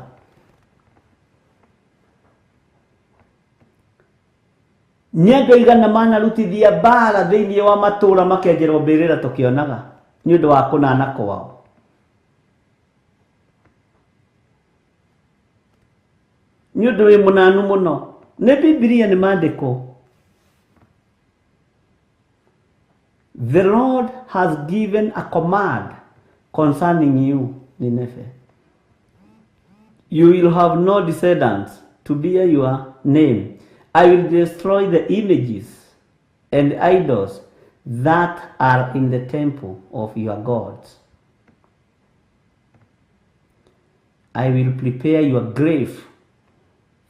Nĩ andũ aigana manarutithia mbara thĩinĩ wa matũũra makenjerwo mbĩrĩra tũkĩonaga nĩ ũndũ wa kũnana kwao. Nĩ ũndũ wĩ mũnanu mũno. Nĩ Bibilia nĩ maandĩko. The Lord has given a command concerning you, Nineveh. You will have no descendants to bear your name. I will destroy the images and idols that are in the temple of your gods. I will prepare your grave,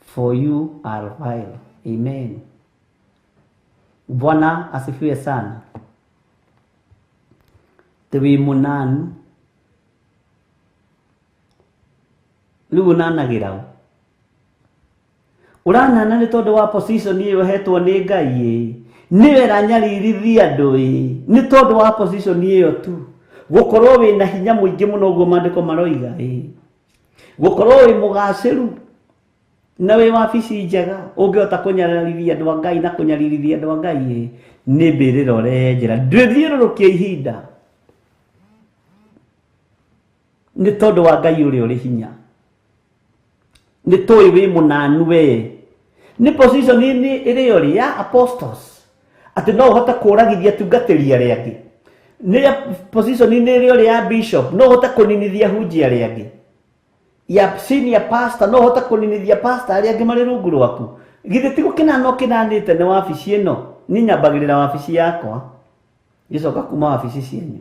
for you are vile. Amen. Bwana asifiwe sana. Wĩ mũnanu rĩu ũnanagĩra ũ? Ũranana nĩ tondũ wa position ĩyo ũhetwo nĩ Ngai ĩ, nĩwe ĩranyaririthia andũ ĩ, nĩ tondũ wa position ĩyo tu. Gũkorwo wĩna hinya mũingĩ mũno ũguo maandĩko maroiga ĩ, gũkorwo wĩ mũgacĩru na wĩ wabici njega ũngĩhota kũnyararithia andũ a Ngai na kũnyaririthia andũ a Ngai ĩ, nĩ mbĩrĩra ũrenjera. Ndwĩthiũrũrũkia ihinda nĩ tondũ wa Ngai ũrĩa ũrĩ hinya. Nĩ tũĩ wĩ mũnanu we. Nĩ position ĩrĩa ũrĩ ya apostles atĩ no ũhote kũragithia tungatĩri arĩa angĩ. Nĩ position ĩrĩa ũrĩ ya bishop no ũhote kũninithia hunjia arĩa angĩ. Ya senior pastor no ũhote kũninithia pastor arĩa angĩ marĩ rungu rwaku. Githĩ ti gũkĩnana ũkĩnanĩte nĩ wabici ĩno? Niĩ nyambagĩrĩra wabici yakwa ngĩcoka kuma wabici cianyu.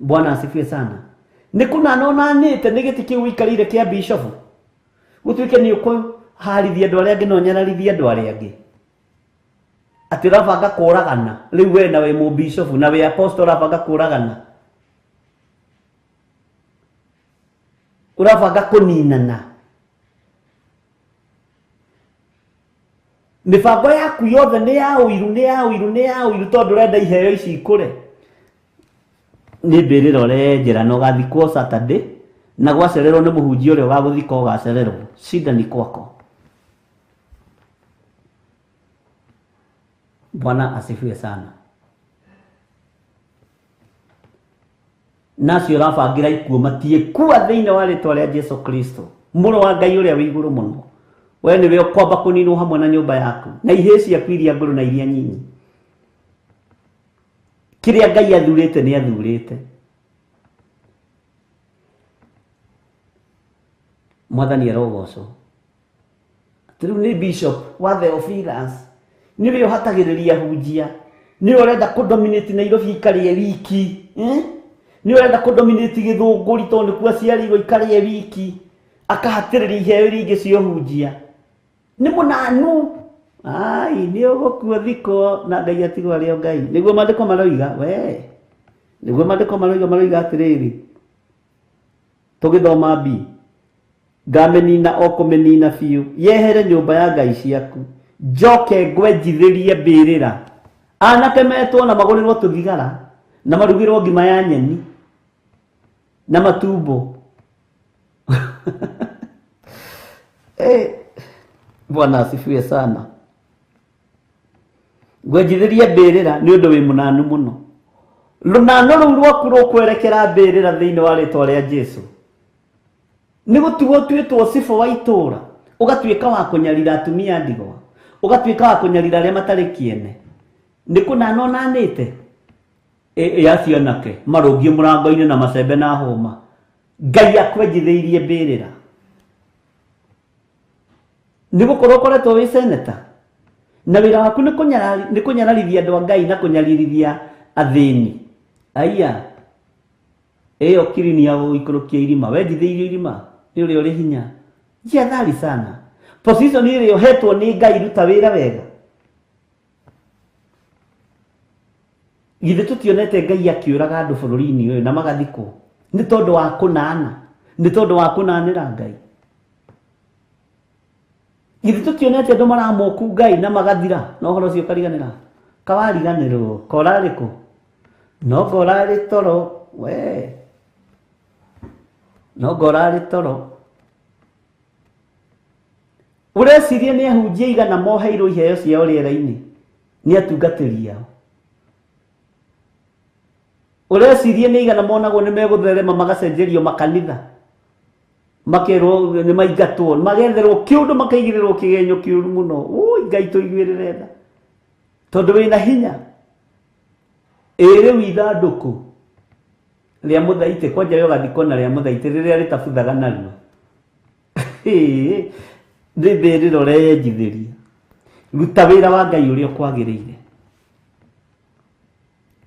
Bwana asifiwe sana. Nĩ kũnana ũnanĩte nĩ gĩtĩ kĩu ũikarĩire kĩa bishop gũtuĩke nĩ ũkũharithia andũ arĩa angĩ na ũnyararithie andũ arĩa angĩ atĩ ũrabanga kũragana rĩu we na wĩ mũbishofu na wĩ apostle ũrabanga kũragana ũrabanga kũninana mĩbango yaku yothe nĩ ya ũiru nĩ ya ũiru nĩ ya ũiru tondũ ũrenda iheo ici ikũre nĩ mbĩrĩra ũrenjera na ũgathikwo Saturday na gwacererwo nĩ mũhunjia ũrĩa ũgagũthika ũgacererwo shida ni kwako. Bwana asifiwe sana. Nacio ũrabangira ikuũ matiĩkua thĩinĩ wa rĩtwa rĩa Jesu Kristo mũrũ wa Ngai ũrĩa wĩ igũrũ mũno. We nĩwe ũkwamba kũninwo hamwe na nyũmba yaku na ihĩĩ ciaku iria ngũrũ na iria nyinyi. Kĩrĩa Ngai athurĩte nĩ athurĩte. Mwathani arogocwo. Rĩu nĩ bishop wa Theophilus nĩwe ũhatagĩrĩria hunjia nĩwe ũrenda kũdominate Nairobi ikarĩe wiki nĩwe ũrenda kũdominate Gĩthũngũri tondũ nĩkuo aciarĩirwo ikarĩe wiki akahatĩrĩria iheo iria ingĩ cia ũhunjia nĩ mũnanu ai nĩ ũgũkua thikwo na Ngai atigwo arĩ o Ngai. Nĩguo maandĩko maroiga we nĩguo maandĩko maroiga atĩrĩrĩ tũgĩthoma B ngamĩnina o kũmĩnina biũ yehere nyũmba ya Ngai ciaku njoke ngwenjithĩrie mbĩrĩra anake metwo na magũrĩrwo tũthigara na marugĩrwo ngima ya nyeni na matumbo. Bwana asifiwe sana. Ngwenjithĩrie mbĩrĩra nĩ ũndũ wĩ mũnanu mũno rũnano rũu rwaku rũkwerekera mbĩrĩra thĩinĩ wa rĩtwa rĩa Jesu. Nĩ gũtigwo ũtuĩtwo cibũ wa itũũra ũgatuĩka wa kũnyarira atumia ndigwa ũgatuĩka wa kũnyarira arĩa matarĩ kĩene nĩ kũnana ũnanĩte acio anake marũngiĩ mũrango-inĩ na macembe na hũma Ngai akwenjithĩirie mbĩrĩra nĩ gũkorwo ũkoretwo wĩ seneta na wĩra waku nĩ kũnyararithia andũ a Ngai na kũnyaririthia athĩni. Aya ĩyo kirini ya gũikũrũkia irima wenjithĩirio irima nĩ ũrĩa ũrĩ hinya. Jihadhari sana. Position ĩrĩa ũhetwo nĩ Ngai ruta wĩra wega. Githĩ tũtionete Ngai akĩũraga andũ bũrũri-inĩ ũyũ na magathikwo nĩ tondũ wa kũnana nĩ tondũ wa kũnanĩra Ngai. Githĩ tũtionete andũ maramoku Ngai na magathira na ũhoro ũcio ũkariganĩra kawariganĩrwo korarĩ kũ no ngorarĩ toro we no ngorarĩ toro. Ũreciria nĩ ahunjia igana moheirwo iheo ciao rĩera-inĩ nĩ atungatĩri ao. Ũreciria nĩ igana monagwo nĩ megũtherema magacenjerio makanitha makerwo nĩ maingatwo magetherwo kĩũndũ makaigĩrĩrwo kĩgenyo kĩũru mũno. Ui Ngai tũiguĩrĩre tha tondũ wĩna hinya. Ĩ rĩu ithandũkũ rĩa mũthaitĩ kwanja we ũgathikwo na rĩa mũthaitĩ rĩrĩa rĩtabuthaga narua nĩ mbĩrĩra ũreyenjithĩria. Ruta wĩra wa Ngai ũrĩa ũkwagĩrĩire.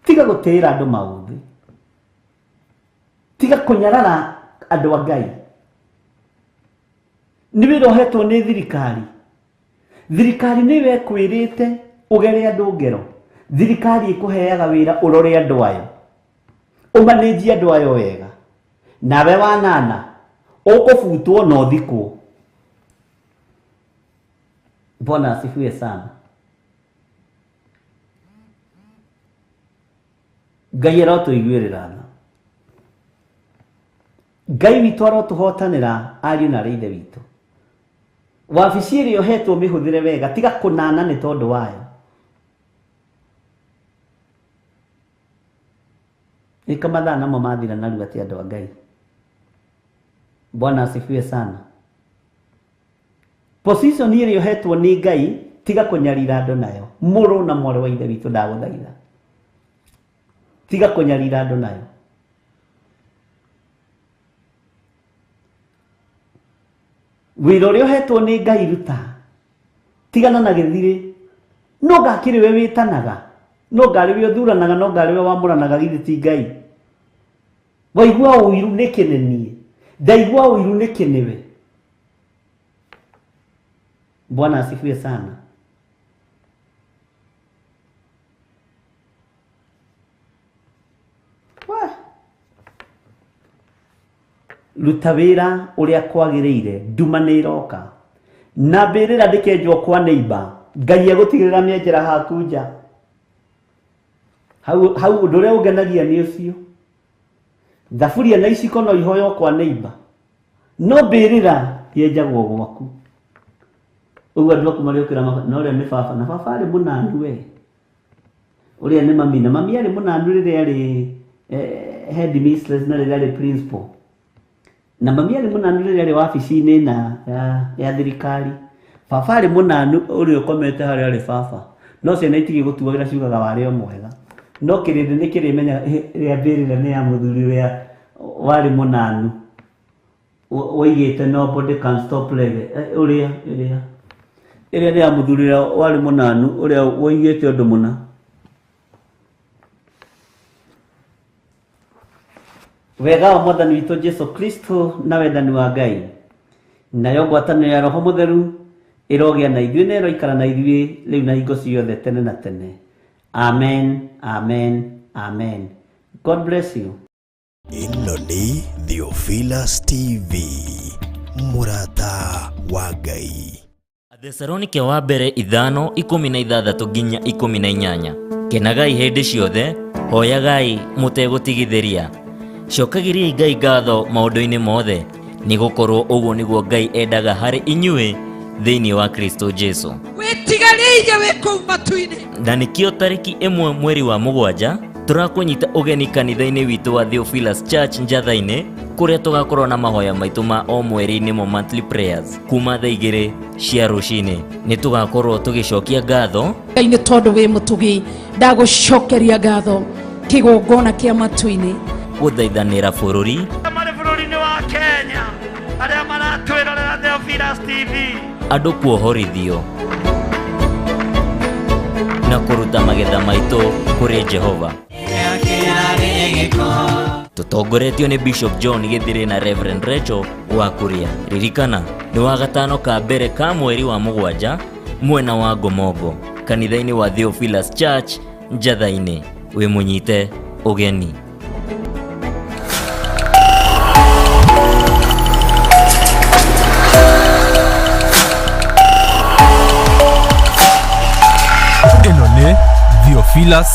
Tiga gũtĩĩra andũ maũthĩ tiga kũnyarara andũ a Ngai. Nĩ wĩra ũhetwo nĩ thirikari. Thirikari nĩyo ĩkwĩrĩte ũgere andũ ngero. Thirikari ĩkũheaga wĩra ũrore andũ ayo ũmanĩnjie andũ ayo wega nawe wanana ũkũbutwo na ũthikwo. Bwana asifiwe sana. Ngai arotũiguĩrĩra tha. Ngai witũ arotũhotanĩra ariũ na arĩ ithe witũ. Wabici ĩrĩa ũhetwo mĩhũthĩre wega tiga kũnana nĩ tondũ wayo. Nĩka mathaa namo mathira narua ti andũ a Ngai. Bwana asifiwe sana. Position ĩrĩa ũhetwo nĩ Ngai tiga kũnyarira andũ nayo. Mũrũ na mwarĩ wa ithe witũ ndagũthaitha tiga kũnyarira andũ nayo. Wĩra ũrĩa ũhetwo nĩ Ngai ruta tigana na gĩthirĩ. No ngakĩrĩ we wĩtanaga no ngarĩ we ũthuranaga no ngarĩ we wamũranaga githĩ ti Ngai. Waigua ũiru nĩkĩ nĩ niĩ? Ndaigua ũiru nĩkĩ nĩwe? Bwana asifiwe sana. Wah. Ruta wĩra ũrĩa kwagĩrĩire, nduma nĩ ĩroka na mbĩrĩra ndĩkenjwo kwa neighbor. Ngai egũtigĩrĩra mĩenjera haku nja. Hau hau ũndũ ũrĩa ũngenagia nĩ ũcio. Thaburia na iciko no ihoywo kwa neighbor, no mbĩrĩra yenjagwo gwaku. Ũguo andũ aku marĩũkĩra na ũrĩa nĩ baba, na baba arĩ mũnanu we, ũrĩa nĩ mami, na mami arĩ mũnanu rĩrĩa arĩ head mistress na rĩrĩa arĩ principal, na mami arĩ mũnanu rĩrĩa arĩ wabici-inĩ na ya thirikari. Baba arĩ mũnanu ũrĩa ũkomete harĩa arĩ baba, no ciana itigĩgũtuagĩra, ciugaga warĩ o mwega, no kĩrĩndĩ nĩ kĩrĩmenyaga ĩrĩa mbĩrĩra nĩ ya mũthuri ũrĩa warĩ mũnanu woigĩte nobody can stop reggae. Ũrĩa ĩrĩa ĩrĩa nĩ ya mũthuri ũrĩa warĩ mũnanu ũrĩa woigĩte ũndũ mũna. Wega wa Mwathani witũ Jesu Kristo na wendani wa Ngai nayo ngwatanĩro ya Roho Mũtheru ĩrogĩa na ithuĩ na ĩroikara na ithuĩ rĩu na hingo ciothe tene na tene. Amen, amen, amen. God bless you. Ĩno nĩ Theophilus TV, mũrata wa Ngai. Athesalonike wa mbere 5:16 nginya 18. Kenagai hĩndĩ ciothe, hoyagai mũtegũtigithĩria, cokagĩriai Ngai ngatho maũndũ-inĩ mothe, nĩ gũkorwo ũguo nĩguo Ngai endaga harĩ inyuĩ thĩinĩ wa Kristo Jesu. Wĩtigarĩire wĩ kũu matu-inĩ. Na nĩkĩo tarĩki 1 mweri wa 7 tũrakũnyita ũgeni kanitha-inĩ witũ wa Theophilus Church Njatha-inĩ, kũrĩa tũgakorwo na mahoya maitũ ma o mweri nĩmo monthly prayers kuma thaa 2 cia rũcinĩ. Nĩ tũgakorwo tũgĩcokia ngatho Ngai nĩ tondũ wĩ mũtugi, ndagũcokeria ngatho kĩgongona kĩa matu-inĩ, gũthaithanĩra bũrũri marĩ bũrũri-inĩ wa Kenya arĩa maratwĩrorera Theophilus TV, andũ kuohorithio na kũruta magetha maitũ kũrĩ Jehova. Tũtongoretio nĩ Bishop John Gĩthirĩ na Reverend Rachel wa Kuria. Ririkana nĩ wa gatano ka mbere ka mweri wa 7 mwena wa Ngomongo, kanitha-inĩ wa Theophilus Church Njatha-inĩ. Wĩ mũnyite ũgeni. Ĩno nĩ Theophilus